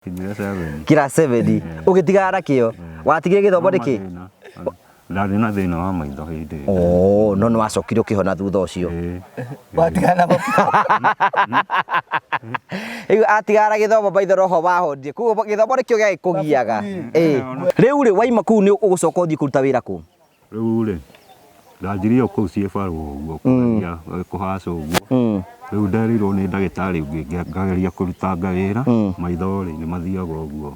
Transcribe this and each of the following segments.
Kinyire 7. Class 7 ũgĩtigana na kĩo watigire gĩthomo nĩkĩ? Ndarĩ na thĩna wa maitho hĩndĩ ĩyo. Oh, no nĩ wacokire ũkĩhona thutha ũcio. Ĩĩ. Watigana Rĩu atigana na gĩthomo maitho roho wahonire. Koguo gĩthomo nĩkĩo gĩagĩkũgiaga. Ĩĩ. Rĩu rĩ waima kũu nĩ ũgũcoka ũthiĩ kũruta wĩra kũ? Rĩu rĩ, ndanjirie o kũu ciĩbarũa ũguo kũgeria kũhaca ũguo. Rĩu nderirwo nĩ ndagĩtarĩ ũngĩ ngageria kũrutanga wĩra, maitho rĩ nĩ mathiaga ũguo.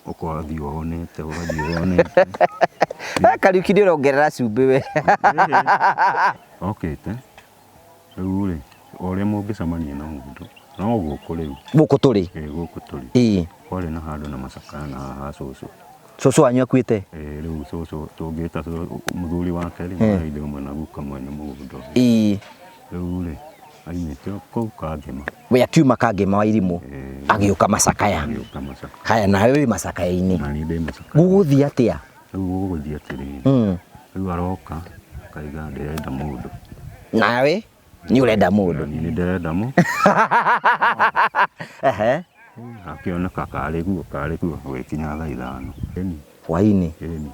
Ũgathiĩ wonete, ũgathiĩ wonete. Kariũki nĩ ũrongerera cumbĩ we. Okĩte, rĩu rĩ, o ũrĩa mũngĩcemania na mũndũ, no gũkũ rĩu. Gũkũ tũrĩ? Ĩĩ gũkũ tũrĩ. Ĩĩ. Kwarĩ na handũ na macakaya na haha cũcũ. Cũcũ wanyu akuĩte? Ĩĩ rĩu cũcũ tũngĩta mũthuri wake rĩ, marĩ ithe ũmwe na guka mwene mũgũnda ũyũ. Ĩĩ. Rĩu rĩ, aimĩte o kũu Kangema. We akiuma Kangema wa Irimũ agĩũka Macakaya. Agĩũka Macakaya. Haya nawe wĩ Macakaya-inĩ. Na niĩ ndĩ Macakaya. Gũgũthiĩ atĩa? Rĩu gũgũthiĩ atĩrĩrĩ, rĩu aroka akaiga ndĩrenda mũndũ. Nawe nĩ ũrenda mũndũ? Niĩ nĩ ndĩrenda mũndũ. Ehe. Akĩoneka karĩ guo karĩ guo gũgĩkinya thaa 5. Hwainĩ? Ĩni.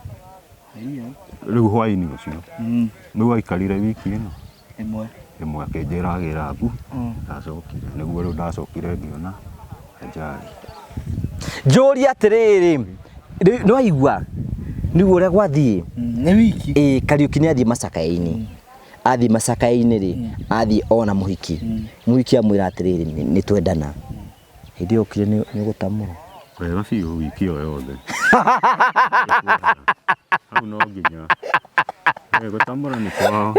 Rĩu hwainĩ ũcio. Rĩu aikarire wiki ĩno. Ĩmwe. Ĩmwe akĩnjĩra agĩra ngu. Ndacokire. Nĩguo rĩu ndacokire ngĩona ajali. Njũrie atĩrĩrĩ, nĩ waigua nĩguo ũrĩa gwathiĩ? Nĩ wiki. Ĩĩ, Kariũki nĩ athiĩ Macakaya-inĩ. Athiĩ Macakaya-inĩ rĩ, athiĩ ona mũhiki. Mũhiki amwĩra atĩrĩrĩ, nĩ twendana. Hĩndĩ ĩyo okire nĩ ũgũtamũra. Wega biũ wiki ĩyo yothe. Hau no nginya. Gũtamũra nĩ kwao.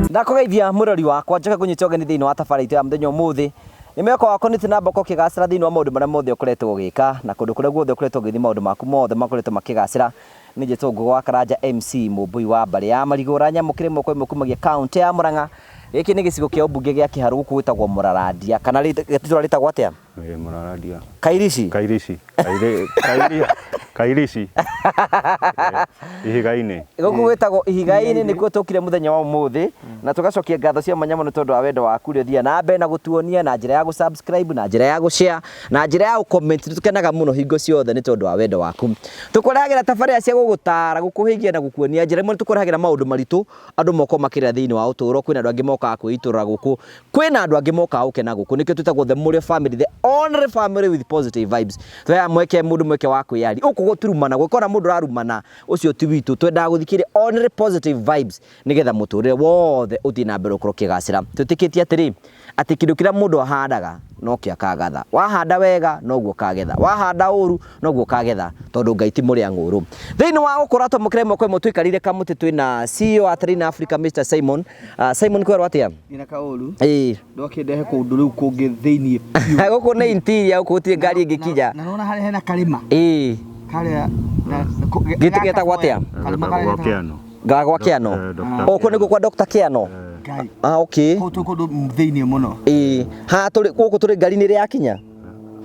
Ndakũgeithia mũrori wakwa njoke ngũnyite ũgeni thĩinĩ wa tabarĩra itũ ya mũthenya ũmũthĩ. Nĩ mwĩhoko wakwa nĩ na mboko ũkĩgacĩra thĩinĩ wa maũndũ marĩa mothe ũkoretwo ũgĩka na kũndũ kũrĩa guothe ũkoretwo ũgĩthiĩ maũndũ maku mothe makoretwo makĩgacĩra. Nĩ njĩtwo Ngũgũ wa Karanja MC Mũmbũi wa mbarĩ ya Marigũ ũranyamũkĩra ĩmwe kwa ĩmwe kumagia kaũntĩ ya Mũrang'a. Gĩkĩ nĩ gĩcigo kĩa ũmbunge gĩa Kĩharũ gũkũ gwĩtagwo Mũrarandia kana itũra rĩtagwo atĩa? Ĩĩ Mũrarandia. Kairici? Kairici. Kairici. Ihiga-inĩ. Gũkũ gwĩtagwo Ihiga-inĩ nĩkuo tũkire mũthenya wa ũmũthĩ na tũgacokia ngatho cia mwanya mũno tondũ wa wendo waku ũrĩa ũthiaga na mbere na gũtuonia na njĩra ya gũ-subscribe na njĩra ya gũ-share na njĩra ya gũ-comment. Nĩ tũkenaga mũno hingo ciothe nĩ tondũ wa wendo waku. Tũkũrehagĩra tabarĩra cia gũgũtara, gũkũhĩgia na gũkuonia njĩra. Rĩmwe nĩ tũkũrehagĩra maũndũ maritũ andũ mokoragwo makĩrera thĩinĩ wa ũtũũro. Kwĩna andũ angĩ mokaga kwĩitũrũra gũkũ, kwĩna andũ angĩ mokaga gũkena gũkũ. Nĩkĩo twĩtagwo the Mũrĩo family, the only family with positive vibes. Tũheaga mweke mũndũ mweke wa kwĩyaria. Gũkũ gũtirumana, gũkorwo na mũndũ ũrarumana ũcio ti witũ. Twendaga gũthikĩrĩria only positive vibes nĩgetha mũtũrĩre wothe ũthiĩ na mbere ũkorwo ũkĩgacĩra. Twĩtĩkĩtie atĩrĩ, atĩ kĩndũ kĩrĩa mũndũ ahandaga nokĩo akagatha. Wahanda wega noguo ũkagetha, wahanda ũru noguo ũkagetha, tondũ Ngai ti mũrĩa ng'ũrũ. Thĩinĩ wa gũkũra twamũkĩra ĩmwe kwa ĩmwe tũikarĩire kamũtĩ twĩna CEO wa Train Africa Mr Simon. Simon kwerwo atĩa? Ndĩna kaũru. Ĩĩ. Ndwakĩndehe kũndũ rĩu kũngĩ thĩiniĩ biũ. Gũkũ nĩ interior, gũkũ gũtirĩ ngari ĩngĩkinya. Na nĩwona harĩa hena karĩma? Ĩĩ. Karĩa na Gĩtĩ getagwo atĩa? Karĩma karĩa Gwa getagwo Kĩano. Ga gwa Kĩano. Dr. O kũu nĩkuo kwa Dr. Kĩano. Ngai. Ah, okay. Kũu twĩ kũndũ thĩiniĩ mũno. Ĩĩ. Haha tũrĩ gũkũ tũrĩ ngari nĩ ĩrĩ yakinya?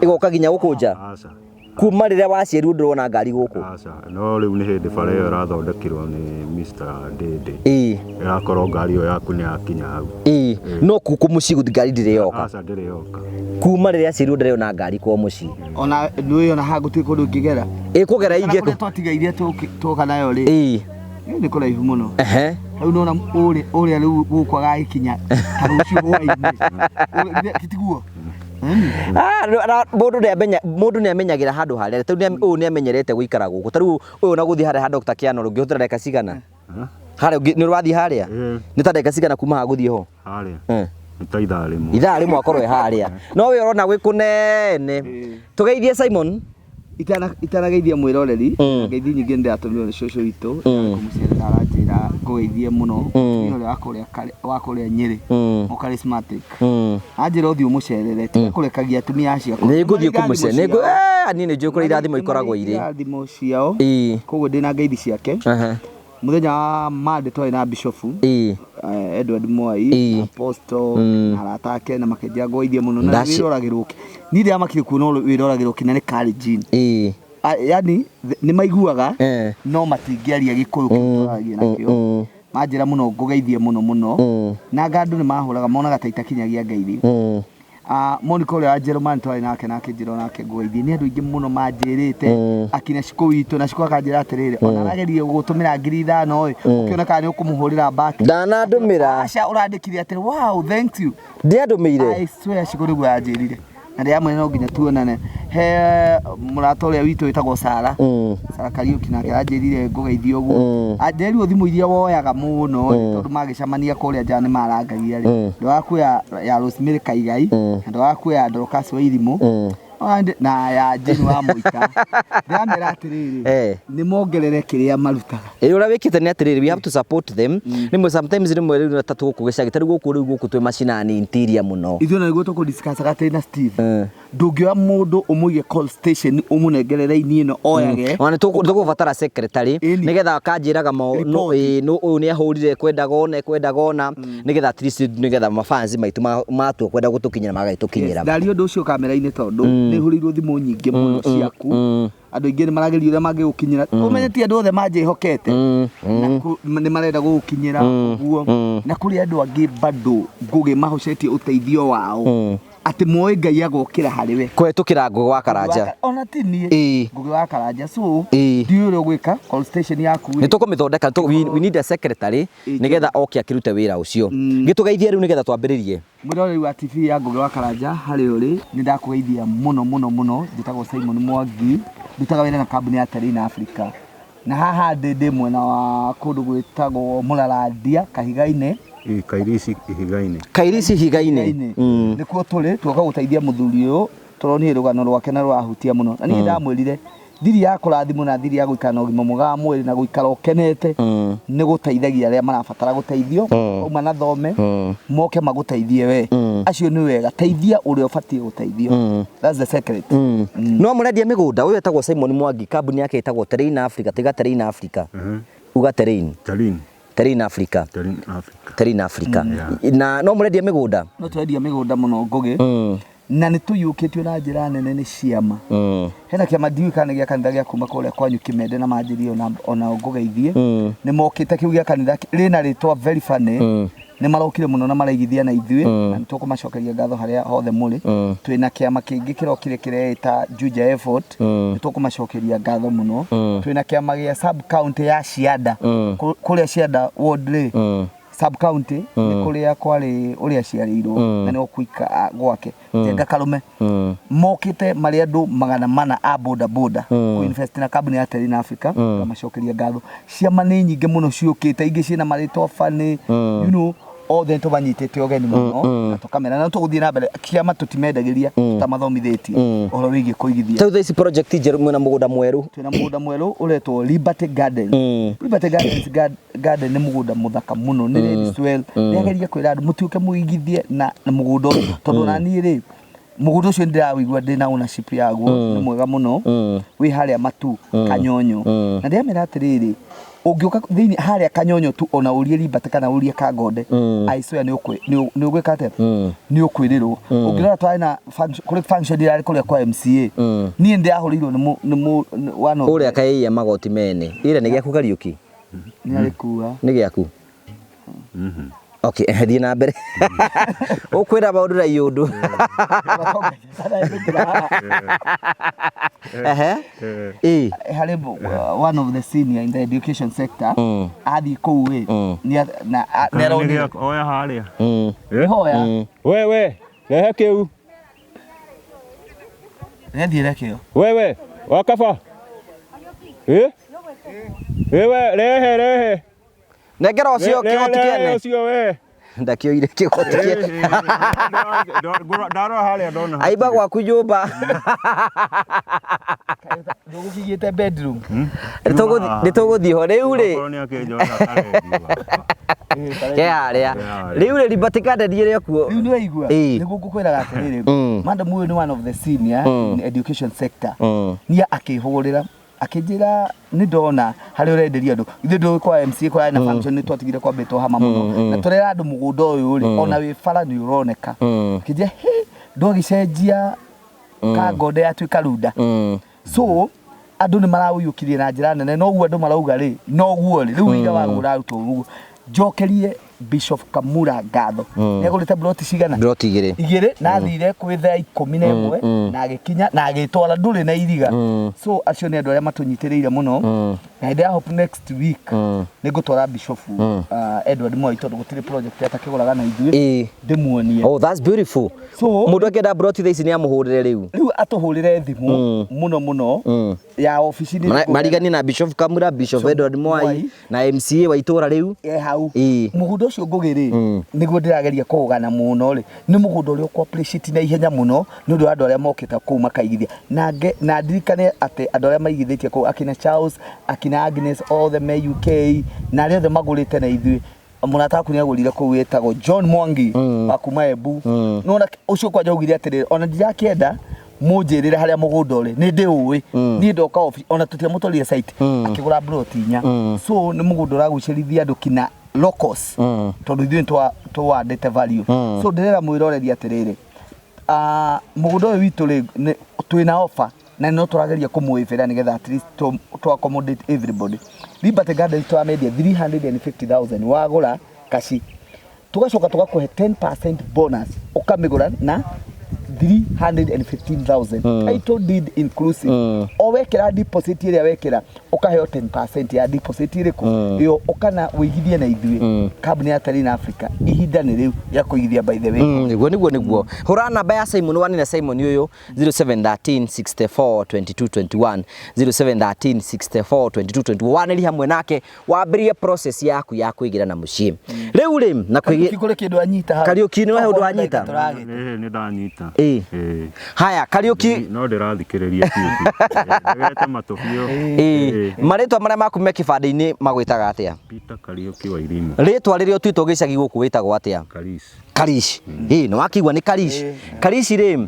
Ĩgoka nginya gũkũ nja? Aca. Kuma rĩrĩa waciarirwo ndũrona ngari gũkũ? Aca. No rĩu nĩ hĩndĩ bara ĩyo ĩrathondekirwo nĩ Mr. Ndĩndĩ. Ĩĩ. Ĩrakorwo ngari ĩyo yaku nĩ yakinya hau. Ĩĩ. No gũkũ mũciĩ gũtirĩ ngari ndĩrĩ yoka. Aca ndĩrĩ yoka. Kuma rĩrĩa aciarirwo ndarĩ ona ngari kwao mũciĩ. Ona nĩũĩ ona haha gũtirĩ kũndũ ũngĩgera. Ĩĩ kũgera Kana ingĩ. kũrĩa twatigairie twoka nayo rĩ. Ĩĩ. Nĩ kũraihu mũno. Ehe. Rĩu nĩwona ũrĩa rĩu gũkũ agagĩkinya ta rũciũ hwaĩ-inĩ. Tiguo? Mũndũ nĩ mũndũ nĩ amenyagĩra handũ harĩa. Tarĩu ũyũ nĩ amenyerete gũikara gũkũ. Tarĩu ũyũ na gũthiĩ harĩa ha Dr. Kĩano ũngĩhũthĩra ndagĩka cigana? Harĩa nĩ ũrathiĩ harĩa? Nĩ ta ndagĩka cigana kuma haha gũthiĩ ho? Harĩa? Nĩ ta ithaa rĩmwe. Ithaa rĩmwe akorwo e harĩa. No we ũrona gwĩ kũnene. Tũgeithie Simon. Itanageithia mwĩroreri, ngeithi nyingĩ nĩndĩratũmirwo nĩ cũcũ witũ, kũmũcerera aranjĩra ngũgeithie mũno, mũtumia ũrĩa wa kũrĩa Nyĩrĩ, mũ charismatic. Anjĩra ũthiĩ ũmũcerere, tiga kũrekagia atumia acio akũrũ. Nĩngũthiĩ kũmũcerera. Niĩ nĩnjũĩ kũrĩa irathimo ikoragwo irĩ. Irathimo ciao, koguo ndĩna ngeithi ciake. Mũthenya wa Monday twarĩ na bishofu Edward Mwai, Apostle, na arata ake na makĩnjĩra ngũgeithie mũno na wĩroragĩrwo niĩ ndĩramakire kuona wĩroragĩrwo kĩna nĩ Kalenjin. Yani nĩ maiguaga no matingĩaria Gĩkũyũ kĩu twaragia nakĩo. Manjĩra mũno ngũgeithie mũno mũno na anga andũ nĩ mahũraga monaga ta itakinyagia ngeithi. Monica ũrĩa wa Njerumani twarĩ nake na akĩnjĩra onake ngũgeithie. Nĩ andũ aingĩ mũno manjĩrĩte, akina Shiko witũ, na Shiko akanjĩra atĩrĩrĩ, ona arageria gũgũtũmĩra 5,000 ĩ, ũkĩona kana nĩ ũkũmũhũrĩra back. Ndanandũmĩra. Aca, ũrandĩkire atĩrĩ, "Wow, thank you." Ndiandũmĩire. I swear Shiko nĩguo anjĩrire. Na ndĩramwĩra no nginya tuonane. He mũrata ũrĩa witũ wĩtagwo Sara. Sara Kariũki nake anjĩrire ngũgeithie ũguo. Anjĩrirwo thimũ iria woyaga mũno ĩ, tondũ magĩcemania kũrĩa nja nĩ marangagia rĩ. Ndwakuoya ya Rosemary Kaigai, na ndwakuoya ya Dorcas Wairimu, na ya Jane wa Mũika. Ndĩramera atĩrĩrĩ, nĩ mongerere kĩrĩa marutaga. Ĩ ũrĩa wĩkĩte nĩ atĩrĩrĩ, we have to support them. Rĩmwe sometimes rĩmwe rĩu ta tũgũkũ gĩcagi, ta rĩu gũkũ rĩu gũkũ twĩ macinani interior mũno. Ithuĩ na nĩguo tũkũdiscussaga atĩ na Steve. Ndũngĩoya mũndũ ũmũige call station ũmũnengere raini ĩno oyage. Ona nĩ tũgũbatara secretary nĩgetha akanjĩraga ũyũ nĩ ahũrire kwendaga ona kwendaga ona, nĩgetha at least nĩgetha mafans maitũ matua kwenda gũtũkinyĩra magagĩtũkinyĩra. Ndaria ũndũ ũcio kamera-inĩ tondũ nĩ hũrĩirwo thimũ nyingĩ mũno ciaku. Andũ aingĩ nĩ marageria ũrĩa mangĩgũkinyĩra. Ũmenye ti andũ othe manjĩhokete. Na nĩ marenda gũgũkinyĩra ũguo. Na kũrĩ andũ angĩ bado Ngũgĩ mahocetie ũteithio wao. Atĩ moĩ Ngai agokĩra harĩ we. Kũhetũkĩra Ngũgĩ wa Karanja. Ona ti niĩ. Ngũgĩ wa Karanja. So, ndiũĩ ũrĩa ũgwĩka call station yaku. Nĩ tũkũmĩthondeka, we need a secretary nĩgetha oke akĩrute wĩra ũcio. Gĩtũgeithie rĩu nĩgetha twambĩrĩrie. Mwĩroreri wa TV ya Ngũgĩ wa Karanja harĩa ũrĩ, nĩ ndakũgeithia mũno mũno mũno. Njĩtagwo Simon Mwangi, ndutaga wĩra na kambuni ya Terrain Africa. Na haha ndĩ mwena wa kũndũ gwĩtagwo Mũrarandia, Kahiga-inĩ. Kairisi Ihiga-inĩ. Kairisi Ihiga-inĩ. Nĩkuo tũrĩ, tuoka gũteithia mũthuri ũyũ, tũronire rũgano rwake na rũrahutia mũno. Na niĩ ndamwĩrire, thiri ya kũrathimwo na thiri ya gũikara na ũgima mwega wa mwĩrĩ na gũikara ũkenete nĩ gũteithagia arĩa marabatara gũteithio, auma na thome, moke magũteithie we. Acio nĩ wega, teithia ũrĩa ũbatiĩ gũteithio. That's the secret. No mũrendia mĩgũnda, ũyũ etagwo Simon Mwangi, kambuni yake ĩtagwo Terrain Africa, tiga Terrain Africa. Uga Terrain. Terrain. Terrain Africa. Terrain Africa. Terrain Africa. Na no mũrendia mĩgũnda? No tũrendia mĩgũnda mũno Ngũgĩ. Na nĩ tũiyũkĩtio na njĩra nene nĩ ciama. Hena kĩama ndiũĩ kana nĩ gĩa kanitha gĩa kuma kũrĩa kwanyu Kĩmende na manjĩrie ona ngũgeithie. Nĩ mokĩte kĩu gĩa kanitha rĩna rĩtwa very funny. Nĩ marokire mũno na maraigithia na ithuĩ, na nĩ tũkũmacokeria ngatho harĩa hothe mũrĩ. Twĩna kĩama kĩngĩ kĩrokire kĩreĩta Juja Effort, nĩ tũkũmacokeria ngatho mũno. Twĩna kĩama gĩa sub county ya Cianda. Kũrĩa Cianda ward rĩ, sub county nĩ kũrĩa kwarĩ ũrĩa aciarĩirwo na nĩ gũika gwake Njenga Karume. Mokĩte marĩ andũ 400 a boda boda kũ-invest na kambuni ya Terrain Africa, ngamacokeria ngatho. Ciama nĩ nyingĩ mũno ciũkĩte, ingĩ ciĩna marĩtwa funny, you know, othe nĩ tũmanyitĩte ũgeni mũno na tũkamera na tũgũthiĩ na mbere. Kĩama tũtimendagĩria tũtamathomithĩtie ũhoro wĩgiĩ kũigithia. Rĩu thaa ici project njerũ, mwĩna mũgũnda mwerũ. Twĩna mũgũnda mwerũ ũretwo Liberty Gardens. Liberty Gardens Garden nĩ mũgũnda mũthaka mũno, nĩ red soil. Ndĩrageria kwĩra andũ mũtuĩke mũigithie na mũgũnda ũyũ, tondũ ona niĩ rĩ, mũgũnda ũcio nĩndĩrawĩigua ndĩna ownership yaguo, nĩ mwega mũno, wĩ harĩa Matu Kanyonyo. Na ndĩramera atĩrĩrĩ, ũngĩũka thĩinĩ harĩa Kanyonyo tu ona ũrie Liberty kana ũrie Kangonde, I swear nĩ ũgwĩka atĩa, nĩ ũkwĩrĩrwo. Ũngĩrora twarĩ na kũrĩ function ĩrarĩ kũrĩa kwa MCA, niĩ nĩndĩrahũrĩirwo nĩ one of Ũrĩa kaĩia magoti mene ira nĩ gĩaku Kariũki? Nĩ arĩkua. Nĩ gĩaku? Okay, thiĩ na mbere. Ũkwĩra maũndũ na iũndũ. Ehe. Harĩ one of the senior in the education sector, athiĩ kũu ĩ, nĩ aronire. Oya harĩa. Hoya. Wewe, rehe kĩu. Nĩathiĩ kĩo. Wewe, wakaba. Wewe, rehe, rehe. Nengera ũcio kĩgoti kĩene. Ũcio we. Ndakĩoire kĩgoti kĩene. Ndarora harĩa ndona. Aimba gwaku nyũmba. Ndũgũkĩigĩte bedroom. Nĩ tũgũthiĩ ho rĩu rĩ. Okorwo nĩ akĩnjona karendiwa. Ke harĩa. Rĩu rĩ, Liberty Garden ĩrĩ kuo. Rĩu nĩ waigua. Nĩguo ngũkwĩraga atĩrĩrĩ, madam ũyũ nĩ one of the senior in education sector. Niĩ akĩhũrĩra Akĩnjĩra nĩ ndona harĩa ũrenderia andũ, ithuĩ ndũĩ kwa MCA kũrarĩ na function, nĩ twatigire kwambĩtwo hama mũno na tũrera andũ mũgũnda ũyũ rĩ, ona wĩ bara nĩ ũroneka. Akĩnjĩra hĩ, ndwagĩcenjia kangonde yatuĩka runda. So andũ nĩ maraũiyũkirie na njĩra nene, noguo andũ marauga rĩ, noguo rĩ, rĩu wĩra wa ũrarutwo ũguo. Njokerie Bishop Kamura ngatho, nĩ agũrĩte broti cigana? Broti igĩrĩ. Igĩrĩ, na athire kwĩ thaa 11 na agĩkinya na agĩtwara, ndũrĩ na iriga. So acio nĩ andũ arĩa matũnyitĩrĩire mũno, na hĩndĩ ya hope next week nĩ ngũtwara Bishop Edward Moi, tondũ gũtirĩ project atakĩgũraga na ithuĩ, ndĩmuonie. Oh, that's beautiful. So Mũndũ akĩenda broti thaa ici nĩ amũhũrĩre rĩu. Rĩu atũhũrĩre thimũ mũno mũno ya obici nĩ Mariganie na Bishop Kamura, Bishop Edward Mwai Mwai. na MCA wa itũra rĩu. E hau. Mũgũnda ũcio ngũgĩ rĩ, nĩguo ndĩrageria kũũgana mũno rĩ, nĩ mũgũnda ũrĩa ũkũ appreciate na ihenya mũno nĩ ũndũ wa andũ arĩa mokĩte kũu makaigithia, na na ndirikane atĩ andũ arĩa maigithĩtie kũu, akina Charles, akina Agnes, othe me UK, na arĩa othe magũrĩte na ithuĩ. Mũrata waku nĩ agũrire kũu wĩtagwo John Mwangi wa kuma Embu. Nĩwona ũcio kwanja augire atĩrĩrĩ, ona ndirakĩenda mũnjĩrĩre harĩa mũgũnda ũrĩ, nĩ ndĩũĩ niĩ, ndoka obi ona tũtiamũtwarire site, akĩgũra broti inya. So nĩ mũgũnda ũragucĩrithia andũ kina locals, tondũ ithuĩ nĩ tũwandĩte value. So ndĩrera mwĩroreri atĩrĩrĩ, mũgũnda ũyũ witũ rĩ, twĩna offer na no tũrageria kũmũĩbĩra nĩgetha at least to accommodate everybody. Liberty Gardens tũramendia 350,000, wagũra kaci tugacoka tũgakũhe 10% bonus, ũkamĩgũra na 315,000, title deed inclusive. O wekĩra deposit ĩrĩa wekĩra, ũkaheo 10% ya deposit ĩrĩkũ ĩyo, ũkana wĩigithie na ithuĩ kambuni ya Terrain Africa. Ihinda nĩ rĩu rĩa kũigithia, by the way. Nĩguo hũra namba ya Simon wani na Simon ũyũ, 0713 64 22 21, 0713 64 22 21. Wanĩri hamwe nake wambĩrĩrie process yaku ya kwĩgĩra na mũciĩ rĩu rĩ na Kariũki kũrĩ kĩndũ anyita hau. Kariũki, nĩ he ũndũ wanyita? Tũragĩte. Ĩĩ, nĩ ndanyita. Ĩĩ. Haya, Kariũki. No ndĩrathikĩrĩria biũ biũ. Ndegete matũ biũ. Ĩĩ, marĩtwa marĩa maku me kĩbandĩ-inĩ magwĩtaga atĩa? Peter Kariũki wa Irimu. Rĩtwa rĩrĩa ũtuĩtwo gĩcagi gũkũ wĩtagwo atĩa? Karish. Karish. Ĩĩ, nĩ wakĩigua nĩ Karish. Karish rĩ,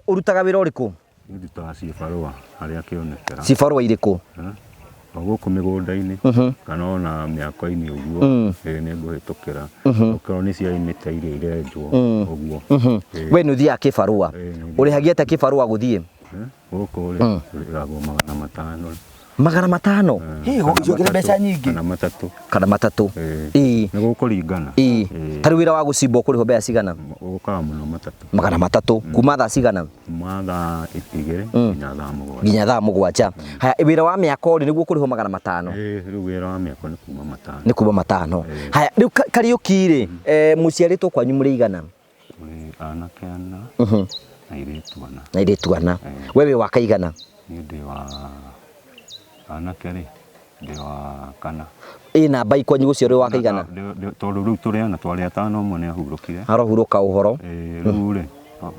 ũrutaga wĩra ũrĩkũ? Niĩ ndutaga cibarũa harĩa kĩonekera. Cibarũa irĩkũ? Eh? O gũkũ mĩgũnda-inĩ kana ona mĩako-inĩ ũguo. Ĩĩ, nĩ ngũhĩtũkĩra okorwo nĩ cia imĩta iria irenjwo ũguo. Ĩĩ. We nĩ ũthiaga kĩbarũa? Ĩĩ, nĩ Ũrĩhagia atĩa kĩbarũa gũthiĩ? Eh, gũkũ rĩ, tũrĩhagwo 500. 500? Hĩ, gũgĩcokera mbeca nyingĩ. Kana matatũ. Kana matatũ? Ĩĩ. Ĩĩ. Nĩ gũkũringana. Ĩĩ. Ĩĩ. Tarĩu wĩra wa gũcimbwo ũkũrĩhwo mbeca cigana? Ũkaga mũno matatũ. 300 kuma thaa cigana? Kuma thaa 2 nginya thaa 7. Nginya thaa 7. Haya, wĩra wa mĩako rĩ, nĩguo ũkũrĩhwo 500? Ĩĩ, rĩu wĩra wa mĩako nĩ kuma 500. Nĩ kuma 500. Haya, rĩu Kariũki rĩ, mũciarĩtwo kwanyu mũrĩ igana? Tũrĩ anake ana na airĩtu ana. Na airĩtu ana. We wĩ wa kaigana? Niĩ ndĩ wa anake rĩ, ndĩ wa kana. Ĩ namba ikwanyu gũciarwo wĩ wa kaigana? Tondũ rĩu tũrĩ ana, twarĩ atano, ũmwe nĩ ahurũkire. Arohurũka ũhoro. Ĩĩ, rĩu rĩ,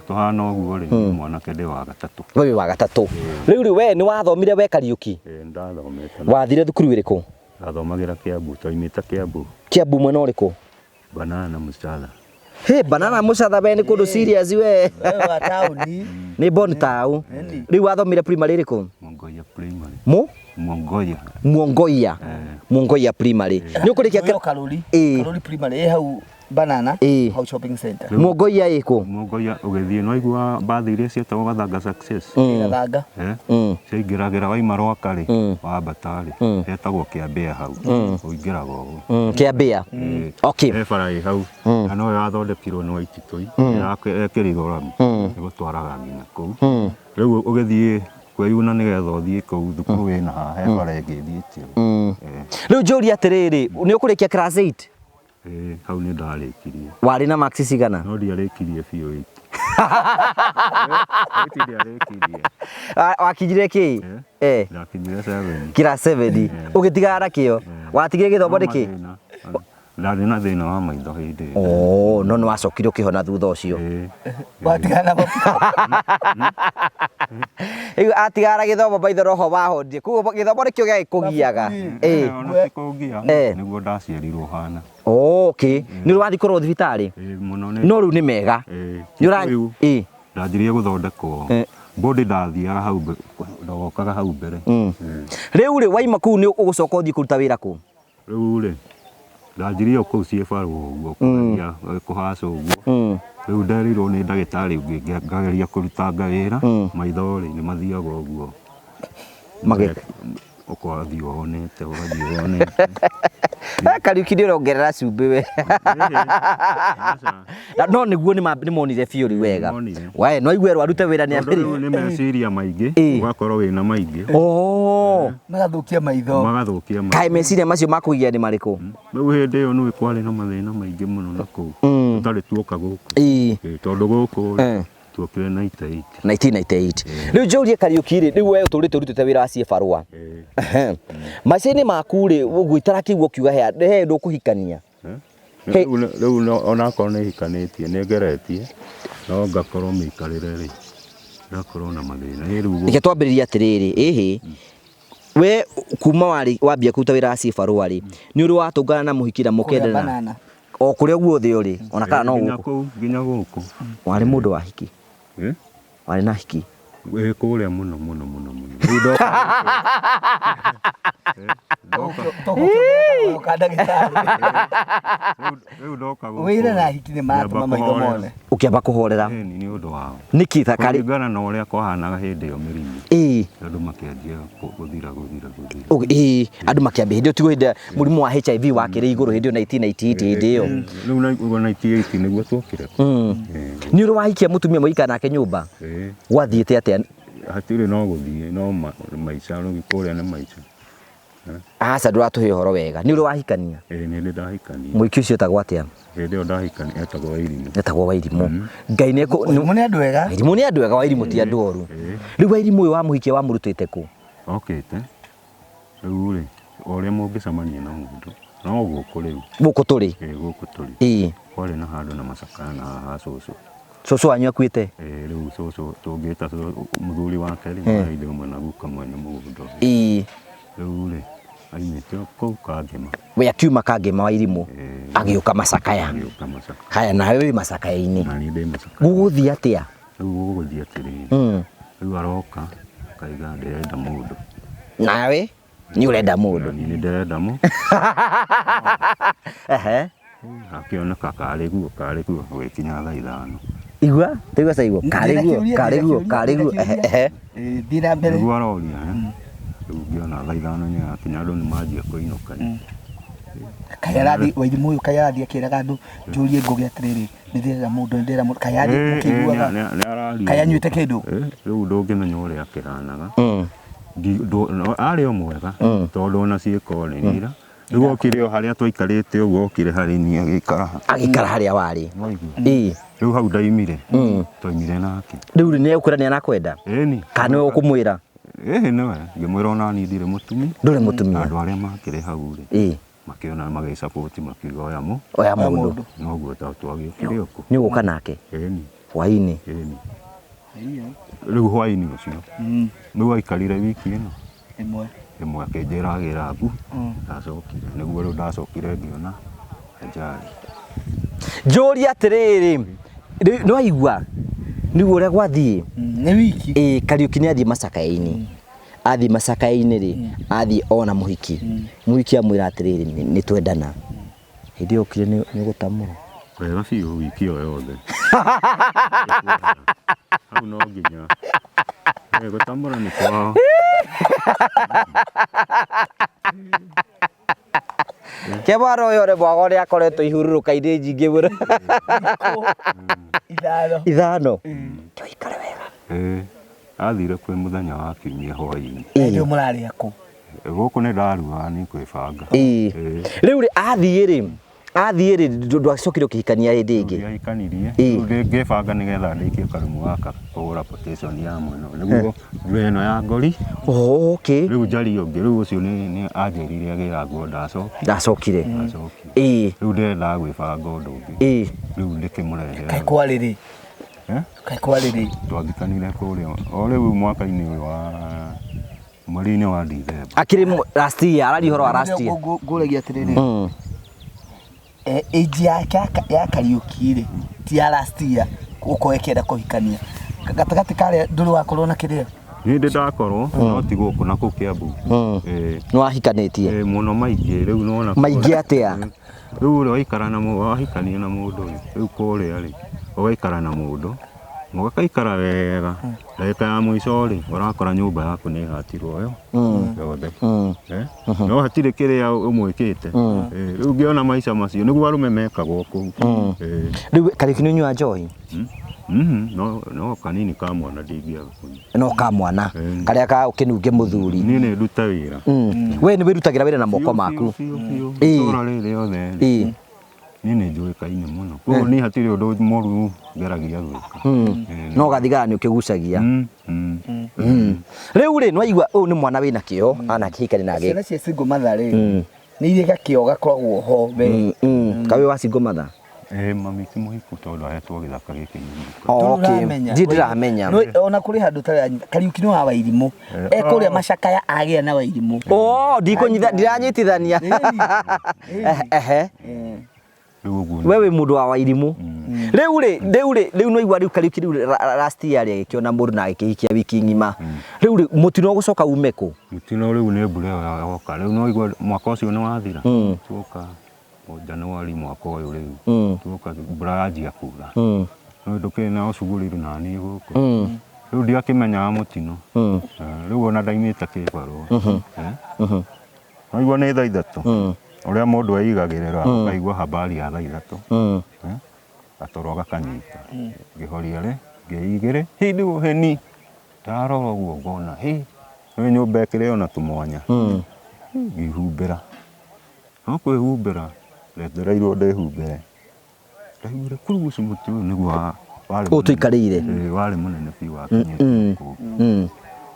tũhana ũguo rĩ, niĩ mwanake ndĩ wa gatatũ. We wĩ wa gatatũ. Rĩu rĩ, we nĩ wathomire, we Kariũki? Ĩĩ, nĩndathomete. Wathire thukuru ĩrĩkũ? Ndathomagĩra Kĩambu, twaimĩte Kĩambu. Kĩambu mwena ũrĩkũ? Banana Mũcatha. Hĩ, Banana Mũcatha, we nĩ kũndũ serious we. Wewe wa taũni. Nĩ Bon Tau. Ĩni. Rĩu wathomire primary ĩrĩkũ? Mwongoia Primary. Mu Mwongoia. Mwongoia. Mwongoia Primary nĩ ũkũrĩkia? Ũyũ Karuri. Karuri Primary ĩ hau Banana, hau shopping center. Mwongoia ĩkũ? Mwongoia ũgĩthiĩ no igua mbathi iria cietagwo Gathanga Success. Gathanga. Eh? Ciaingĩragĩra waima Rwaka rĩ, wambata rĩ, hetagwo Kĩambĩa hau. Ũingĩraga ũguo. Kĩambĩa. Ĩĩ. Okay. He bara ĩ hau na noyo yathondekirwo nĩ Waititũi, ĩrekĩrirwo rami, ĩgũtwaraga nginya kũu. Rĩu ũgĩthiĩ kwĩyuna nĩgetha ũthiĩ kũu thukuru wĩna haha, he bara ĩngĩ ĩthiĩte ũguo. Ĩĩ. Rĩu njũrie atĩrĩrĩ, nĩ ũkũrĩkia class 8? Ĩĩ, hau nĩ ndarĩkirie. Warĩ na marks cigana? No ndiarĩkirie biũ 8. 8 ndiarĩkirie. Wakinyire kĩ? Eh? Ndakinyire 7. Class 7 ũgĩtigana nakĩo? Watigire gĩthomo nĩkĩ? Ndarĩ na thĩna wa maitho hĩndĩ ĩyo. Oh, no nĩ wacokire ũkĩhona thutha ũcio? Ĩĩ. Watigana na Rĩu atigana na gĩthomo, maitho roho wahonire, koguo gĩthomo nĩkĩo gĩagĩkũgiaga. Ĩĩ. Ona ti kũngia, nĩguo ndaciarirwo hana. Oh, okay, nĩ ũrathiĩ kũrorwo thibitarĩ? Ĩĩ, mũno nĩ. No rĩu nĩ mega? Ĩĩ. Nĩ ũra Rĩu ĩĩ ndanjirie gũthondekwo body, ndathiaga hau Ndogokaga hau mbere. Rĩu rĩ waima kũu nĩ ũgũcoka ũthiĩ kũruta wĩra kũ? Rĩu rĩ ndanjirie o kũu ciĩ barũa ũguo kũgeria kũhaca ũguo. Rĩu nderirwo nĩ ndagĩtarĩ ũngĩ ngageria kũrutanga wĩra maitho rĩ nĩ mathiaga ũguo. Ũgathiĩ wonete ũgathiĩ wonete. Kariũki nĩ ũrongerera cumbĩ we. No nĩguo nĩ monire biũ rĩu wega. Nĩmonire. We no aigue arute wĩra nĩ Tondũ rĩu ambĩrĩria. nĩ meciria maingĩ ũgakorwo wĩna maingĩ Oh. Magathũkia maitho. magathũkia maitho. Kaĩ meciria macio makũgia nĩ marĩkũ? Rĩu hĩndĩ ĩyo nĩ kwarĩ na mathĩna maingĩ mũno na kũu tũtarĩ tuoka gũkũ. Tondũ gũkũ rĩ tuokire 98. 1998. Rĩu njũrie Kariũki rĩ, rĩu we ũtũrĩte ũrutĩte wĩra wa ciĩbarũa. Maica-inĩ maku rĩ, ũguo itarakĩigua ũkiuga he ũndũ ũkũhikania. Rĩu onakorwo nĩ hikanĩtie nĩ ngeretie no ngakorwo mĩikarĩre rĩ ngakorwo na mathĩna. Rĩu Reke twambĩrĩrie atĩrĩrĩ, ĩhĩ we kuma warĩ wambia kũruta wĩra wa ciĩbarũa rĩ, nĩ ũrĩ watũngana na mũhiki na mũkendana? Banana. O kũrĩa guothe ũrĩ, ona kana no nginya gũkũ. kũu nginya gũkũ. Warĩ mũndũ wa hiki? Warĩ na hiki? Ĩ kũrĩa mũno mũno mũno mũno. Rĩu ndoka Tũgũka ndagĩtarĩ. rĩu ndoka gũkũ. Wĩra na hiki nĩ maratũma maitho mone. Ũkĩamba kũhorera. Ĩni nĩ ũndũ wao. Nĩkĩ ta karĩ? Kũringana na ũrĩa kwahanaga hĩndĩ ĩyo mĩrimũ. Ĩĩ. Andũ makĩanjia gũthira gũthira gũthira. Ĩĩ andũ makĩambia hĩndĩ ĩyo tiguo hĩndĩ mũrimũ wa HIV wakĩrĩ igũrũ hĩndĩ ĩyo 1998 hĩndĩ ĩyo. Rĩu 98 nĩguo tuokire. Nĩ ũrĩ wahikia mũtumia mũikara nake nyũmba? Gwathiĩte atĩa? Hatirĩ no gũthiĩ no maica rĩu kũrĩa nĩ maica. Aca ndũratũhe ũhoro wega. Nĩ ũrĩ wahikania? Ĩĩ nĩ ndĩ ndahikania. Mũhiki ũcio etagwo atĩa? Hĩndĩ ĩyo ndahikania etagwo Wairimũ. Etagwo Wairimũ. Ngai nĩ Wairimũ nĩ andũ ega. Wairimũ nĩ andũ ega, Wairimũ ti andũ oru. Rĩu Wairimũ ũyũ wamũhikia wamũrutĩte kũ? Okĩte. Rĩu rĩ o ũrĩa mũngĩcemania na mũndũ no gũkũ rĩu. Gũkũ tũrĩ? Ĩĩ gũkũ tũrĩ. Ĩĩ. Kwarĩ na handũ na macakaya na haha cũcũ. Cũcũ wanyu akuĩte? Ĩĩ rĩu cũcũ tũngĩta mũthuri wake rĩ marĩ ithe ũmwe na guka mwene mũgũnda ũcio. Ĩĩ. Rĩu rĩ aimĩte kũu Kangema. We akiuma Kangema Wairimũ agĩũka Macakaya. Agĩũka Macakaya. Haya nawe wĩ Macakaya-inĩ. Na niĩ ndĩ Macakaya. Gũgũthiĩ atĩa? Rĩu gũgũthiĩ atĩrĩrĩ. Rĩu aroka akaiga ndĩrenda mũndũ. Nawe nĩ ũrenda mũndũ? Niĩ nĩ ndĩrenda mũndũ. Ehe. Akĩoneka karĩ guo karĩ guo gũgĩkinya thaa ithano. Igua, taigua caigua. Karĩ guo karĩ guo karĩ guo. Ehe. Thiĩ na mbere. Nĩguo aroria. Rĩu ngĩona thaa ithano nĩ yakinya andũ nĩ manjia kũinũka. Kaĩ arathiĩ Wairimũ ũyũ kaĩ arathiĩ akĩraga andũ njũrie Ngũgĩ atĩrĩrĩ nĩ ndĩrenda mũndũ nĩ ndĩrenda mũndũ kaĩ arathiĩ mũkĩiguaga kaĩ anyuĩte kĩndũ. Rĩu ndũngĩmenya ũrĩa akĩhanaga. Arĩ o mwega tondũ ona ciĩko rĩ nĩ ira. Rĩu okire o harĩa twaikarĩte ũguo okire harĩ niĩ agĩikara ha. Agĩikara harĩa warĩ. Ĩĩ. Rĩu hau ndaimire. Twaimire nake. Rĩu rĩ nĩ egũkwĩra nĩ arakwenda? Ĩni. Kana nĩwe ũkũmwĩra? Ĩĩ nĩwe. Ngĩmwĩra ona niĩ ndirĩ mũtumia. Ndũrĩ mũtumia. Andũ arĩa makĩrĩ hau rĩ. Ĩĩ. Makĩona magĩcapoti makiuga oya mũ. Oya mũndũ. Noguo twagĩũkire ũkũ. Nĩ ũgũka nake? Ĩni. Hwaĩ-inĩ. Ĩni. Rĩu hwaĩ-inĩ ũcio. Rĩu aikarire wiki ĩno. Ĩmwe. Ĩmwe akĩnjĩra agĩra ngu. Ndacokire. Nĩguo rĩu ndacokire ngĩona ajali. Njũrie atĩrĩrĩ, nĩ waigua? Nĩguo ũrĩa gwathiĩ? Nĩ wiki. Ĩĩ Kariũki nĩ athiĩ Macakaya-inĩ. Athiĩ Macakaya-inĩ rĩ, athiĩ ona mũhiki. Mũhiki amwĩra atĩrĩrĩ, nĩ twendana. Hĩndĩ ĩyo okire nĩ ũgũtamũra. Wega biũ wiki ĩyo yothe. Hau no nginya. Gũtamũra nĩ kwao. Ke mwana ũyũ ũrĩ mwaga ũrĩa akoretwo ihurũrũka-inĩ nyingĩ mũno. Ithano. Ithano. Tũikare wega. Ĩĩ. Athire kwĩ mũthenya wa kiumia hwaĩ-inĩ. Hĩndĩ ĩyo mũrarĩ akũ? Gũkũ nĩ ndaruaga nĩ kwĩbanga. Ĩĩ. Rĩu rĩ athiĩ rĩ, athiĩ rĩ ndwacokire ũkĩhikania hĩndĩ ĩngĩ? Ndiahikanirie. Rĩu ngĩbanga nĩgetha ndĩkie karumu gaka kũgũra partition ya mwena ũyũ. Nĩguo mbura ĩno ya ngori. Oh, okay. Rĩu njarie ũngĩ rĩu ũcio nĩ anjĩrire agĩra nguo ndacokire. Ndacokire. Ndacokire. Ĩĩ. Rĩu ndĩrendaga gwĩbanga ũndũ ũngĩ. Ĩĩ. Rĩu ndĩkĩmũrehere. Kaĩ kwarĩ rĩ? Kaĩ kwarĩ rĩ? Twathikanire kũrĩa o rĩu mwaka-inĩ ũyũ wa mweri-inĩ wa Dithemba. Akĩrĩ last year, araria ũhoro wa last year. Ngũragia atĩrĩrĩ. Age yake ya Kariũki rĩ ti ya last year gũkorwo ĩkĩenda kũhikania. Gatagatĩ karĩa ndũrĩ wakorwo na kĩrĩa? Niĩ ndĩ ndakorwo no ti gũkũ na kũu Kiambu. Ĩĩ. Nĩ wahikanĩtie? Ĩĩ, mũno maingĩ rĩu nĩwona. Maingĩ atĩa? Rĩu ũrĩa waikara na mũndũ wahikania na mũndũ rĩ, rĩu kũrĩa rĩ, ũgaikara na mũndũ mũgakaikara wega, ndagĩka ya mũico rĩ, ũrakora nyũmba yaku nĩ ĩhatirwo yo yothe. Eh? No hatirĩ kĩrĩa ũmwĩkĩte. Eh, rĩu ngĩona maica macio nĩguo arũme mekagwo kũu. Eh, Rĩu Kariũki nĩ ũnyuaga njohi? No, no kanini ka mwana ndingĩaga kũnyua. No ka mwana karĩa ka ũkĩnunge mũthuri. Niĩ nĩ ndute wĩra. We nĩ wĩrutagĩra wĩra na moko maku? Biũ, biũ, Ĩĩ. itũũra rĩrĩ rĩothe rĩ, niĩ nĩ njũĩkaine mũno, koguo niĩ hatirĩ ũndũ mũru ngeragia gwĩka. No gathigara nĩ ũkĩgucagia. Rĩu rĩ, nĩwaigua ũyũ nĩ mwana wĩna kĩo, anakĩhikania na Ciana cia single mother rĩ, nĩ irĩ gakĩo gakoragwo ho we. Kaĩ wĩ wa single mother? Ĩĩ, mami ti mũhiku tondũ ahetwo gĩthaka gĩkĩ nĩ guka. Oh, okay. Ndũramenya. Ndiĩ ndĩramenya. No, ona kũrĩ handũ ũtaranyita Kariũki nĩ wa Wairimũ, ekũrĩa macakaya agĩa na Wairimũ. Oh, ndikũnyita, ndiranyitithania. Ehe. Rĩu ũguo We wĩ mũndũ wa Wairimũ. Rĩu rĩ, rĩu rĩ, rĩu nĩwaigua rĩu Kariũki rĩu last year rĩ agĩkĩona mũndũ na agĩkĩhikia wiki ng'ima. Rĩu rĩ, mũtino ũgũcoka ume kũ? Mũtino rĩu nĩ mbura ĩyo yoka. Rĩu nĩwaigua mwaka ũcio nĩ wathira. Tuoka Januari mwaka ũyũ rĩu. Tuoka mbura yanjia kura. No ndũkĩrĩ na ũcuguri na niĩ gũkũ. Rĩu ndiakĩmenyaga mũtino. Rĩu ona ndaimĩte kĩbarũa. Waigua nĩ thaa 3. Ũrĩa mũndũ eigagĩrĩra ũkaigua habari ya thaa 3. Gatoro gakanyita. Ngĩhoria rĩ, ngĩigĩrĩ, hĩ heni. Ndarora ũguo ngona, hĩ, nĩ nyũmba ĩkĩrĩ ona tũmwanya. Ngĩhumbĩra. No kwĩhumbĩra, ndetereirwo ndĩhumbĩre. Ndaiguire kurugucu mũtĩ ũyũ nĩguo warĩ Ũyũ tũikarĩire. Ĩĩ, warĩ mũnene biũ wakinyĩte kũu.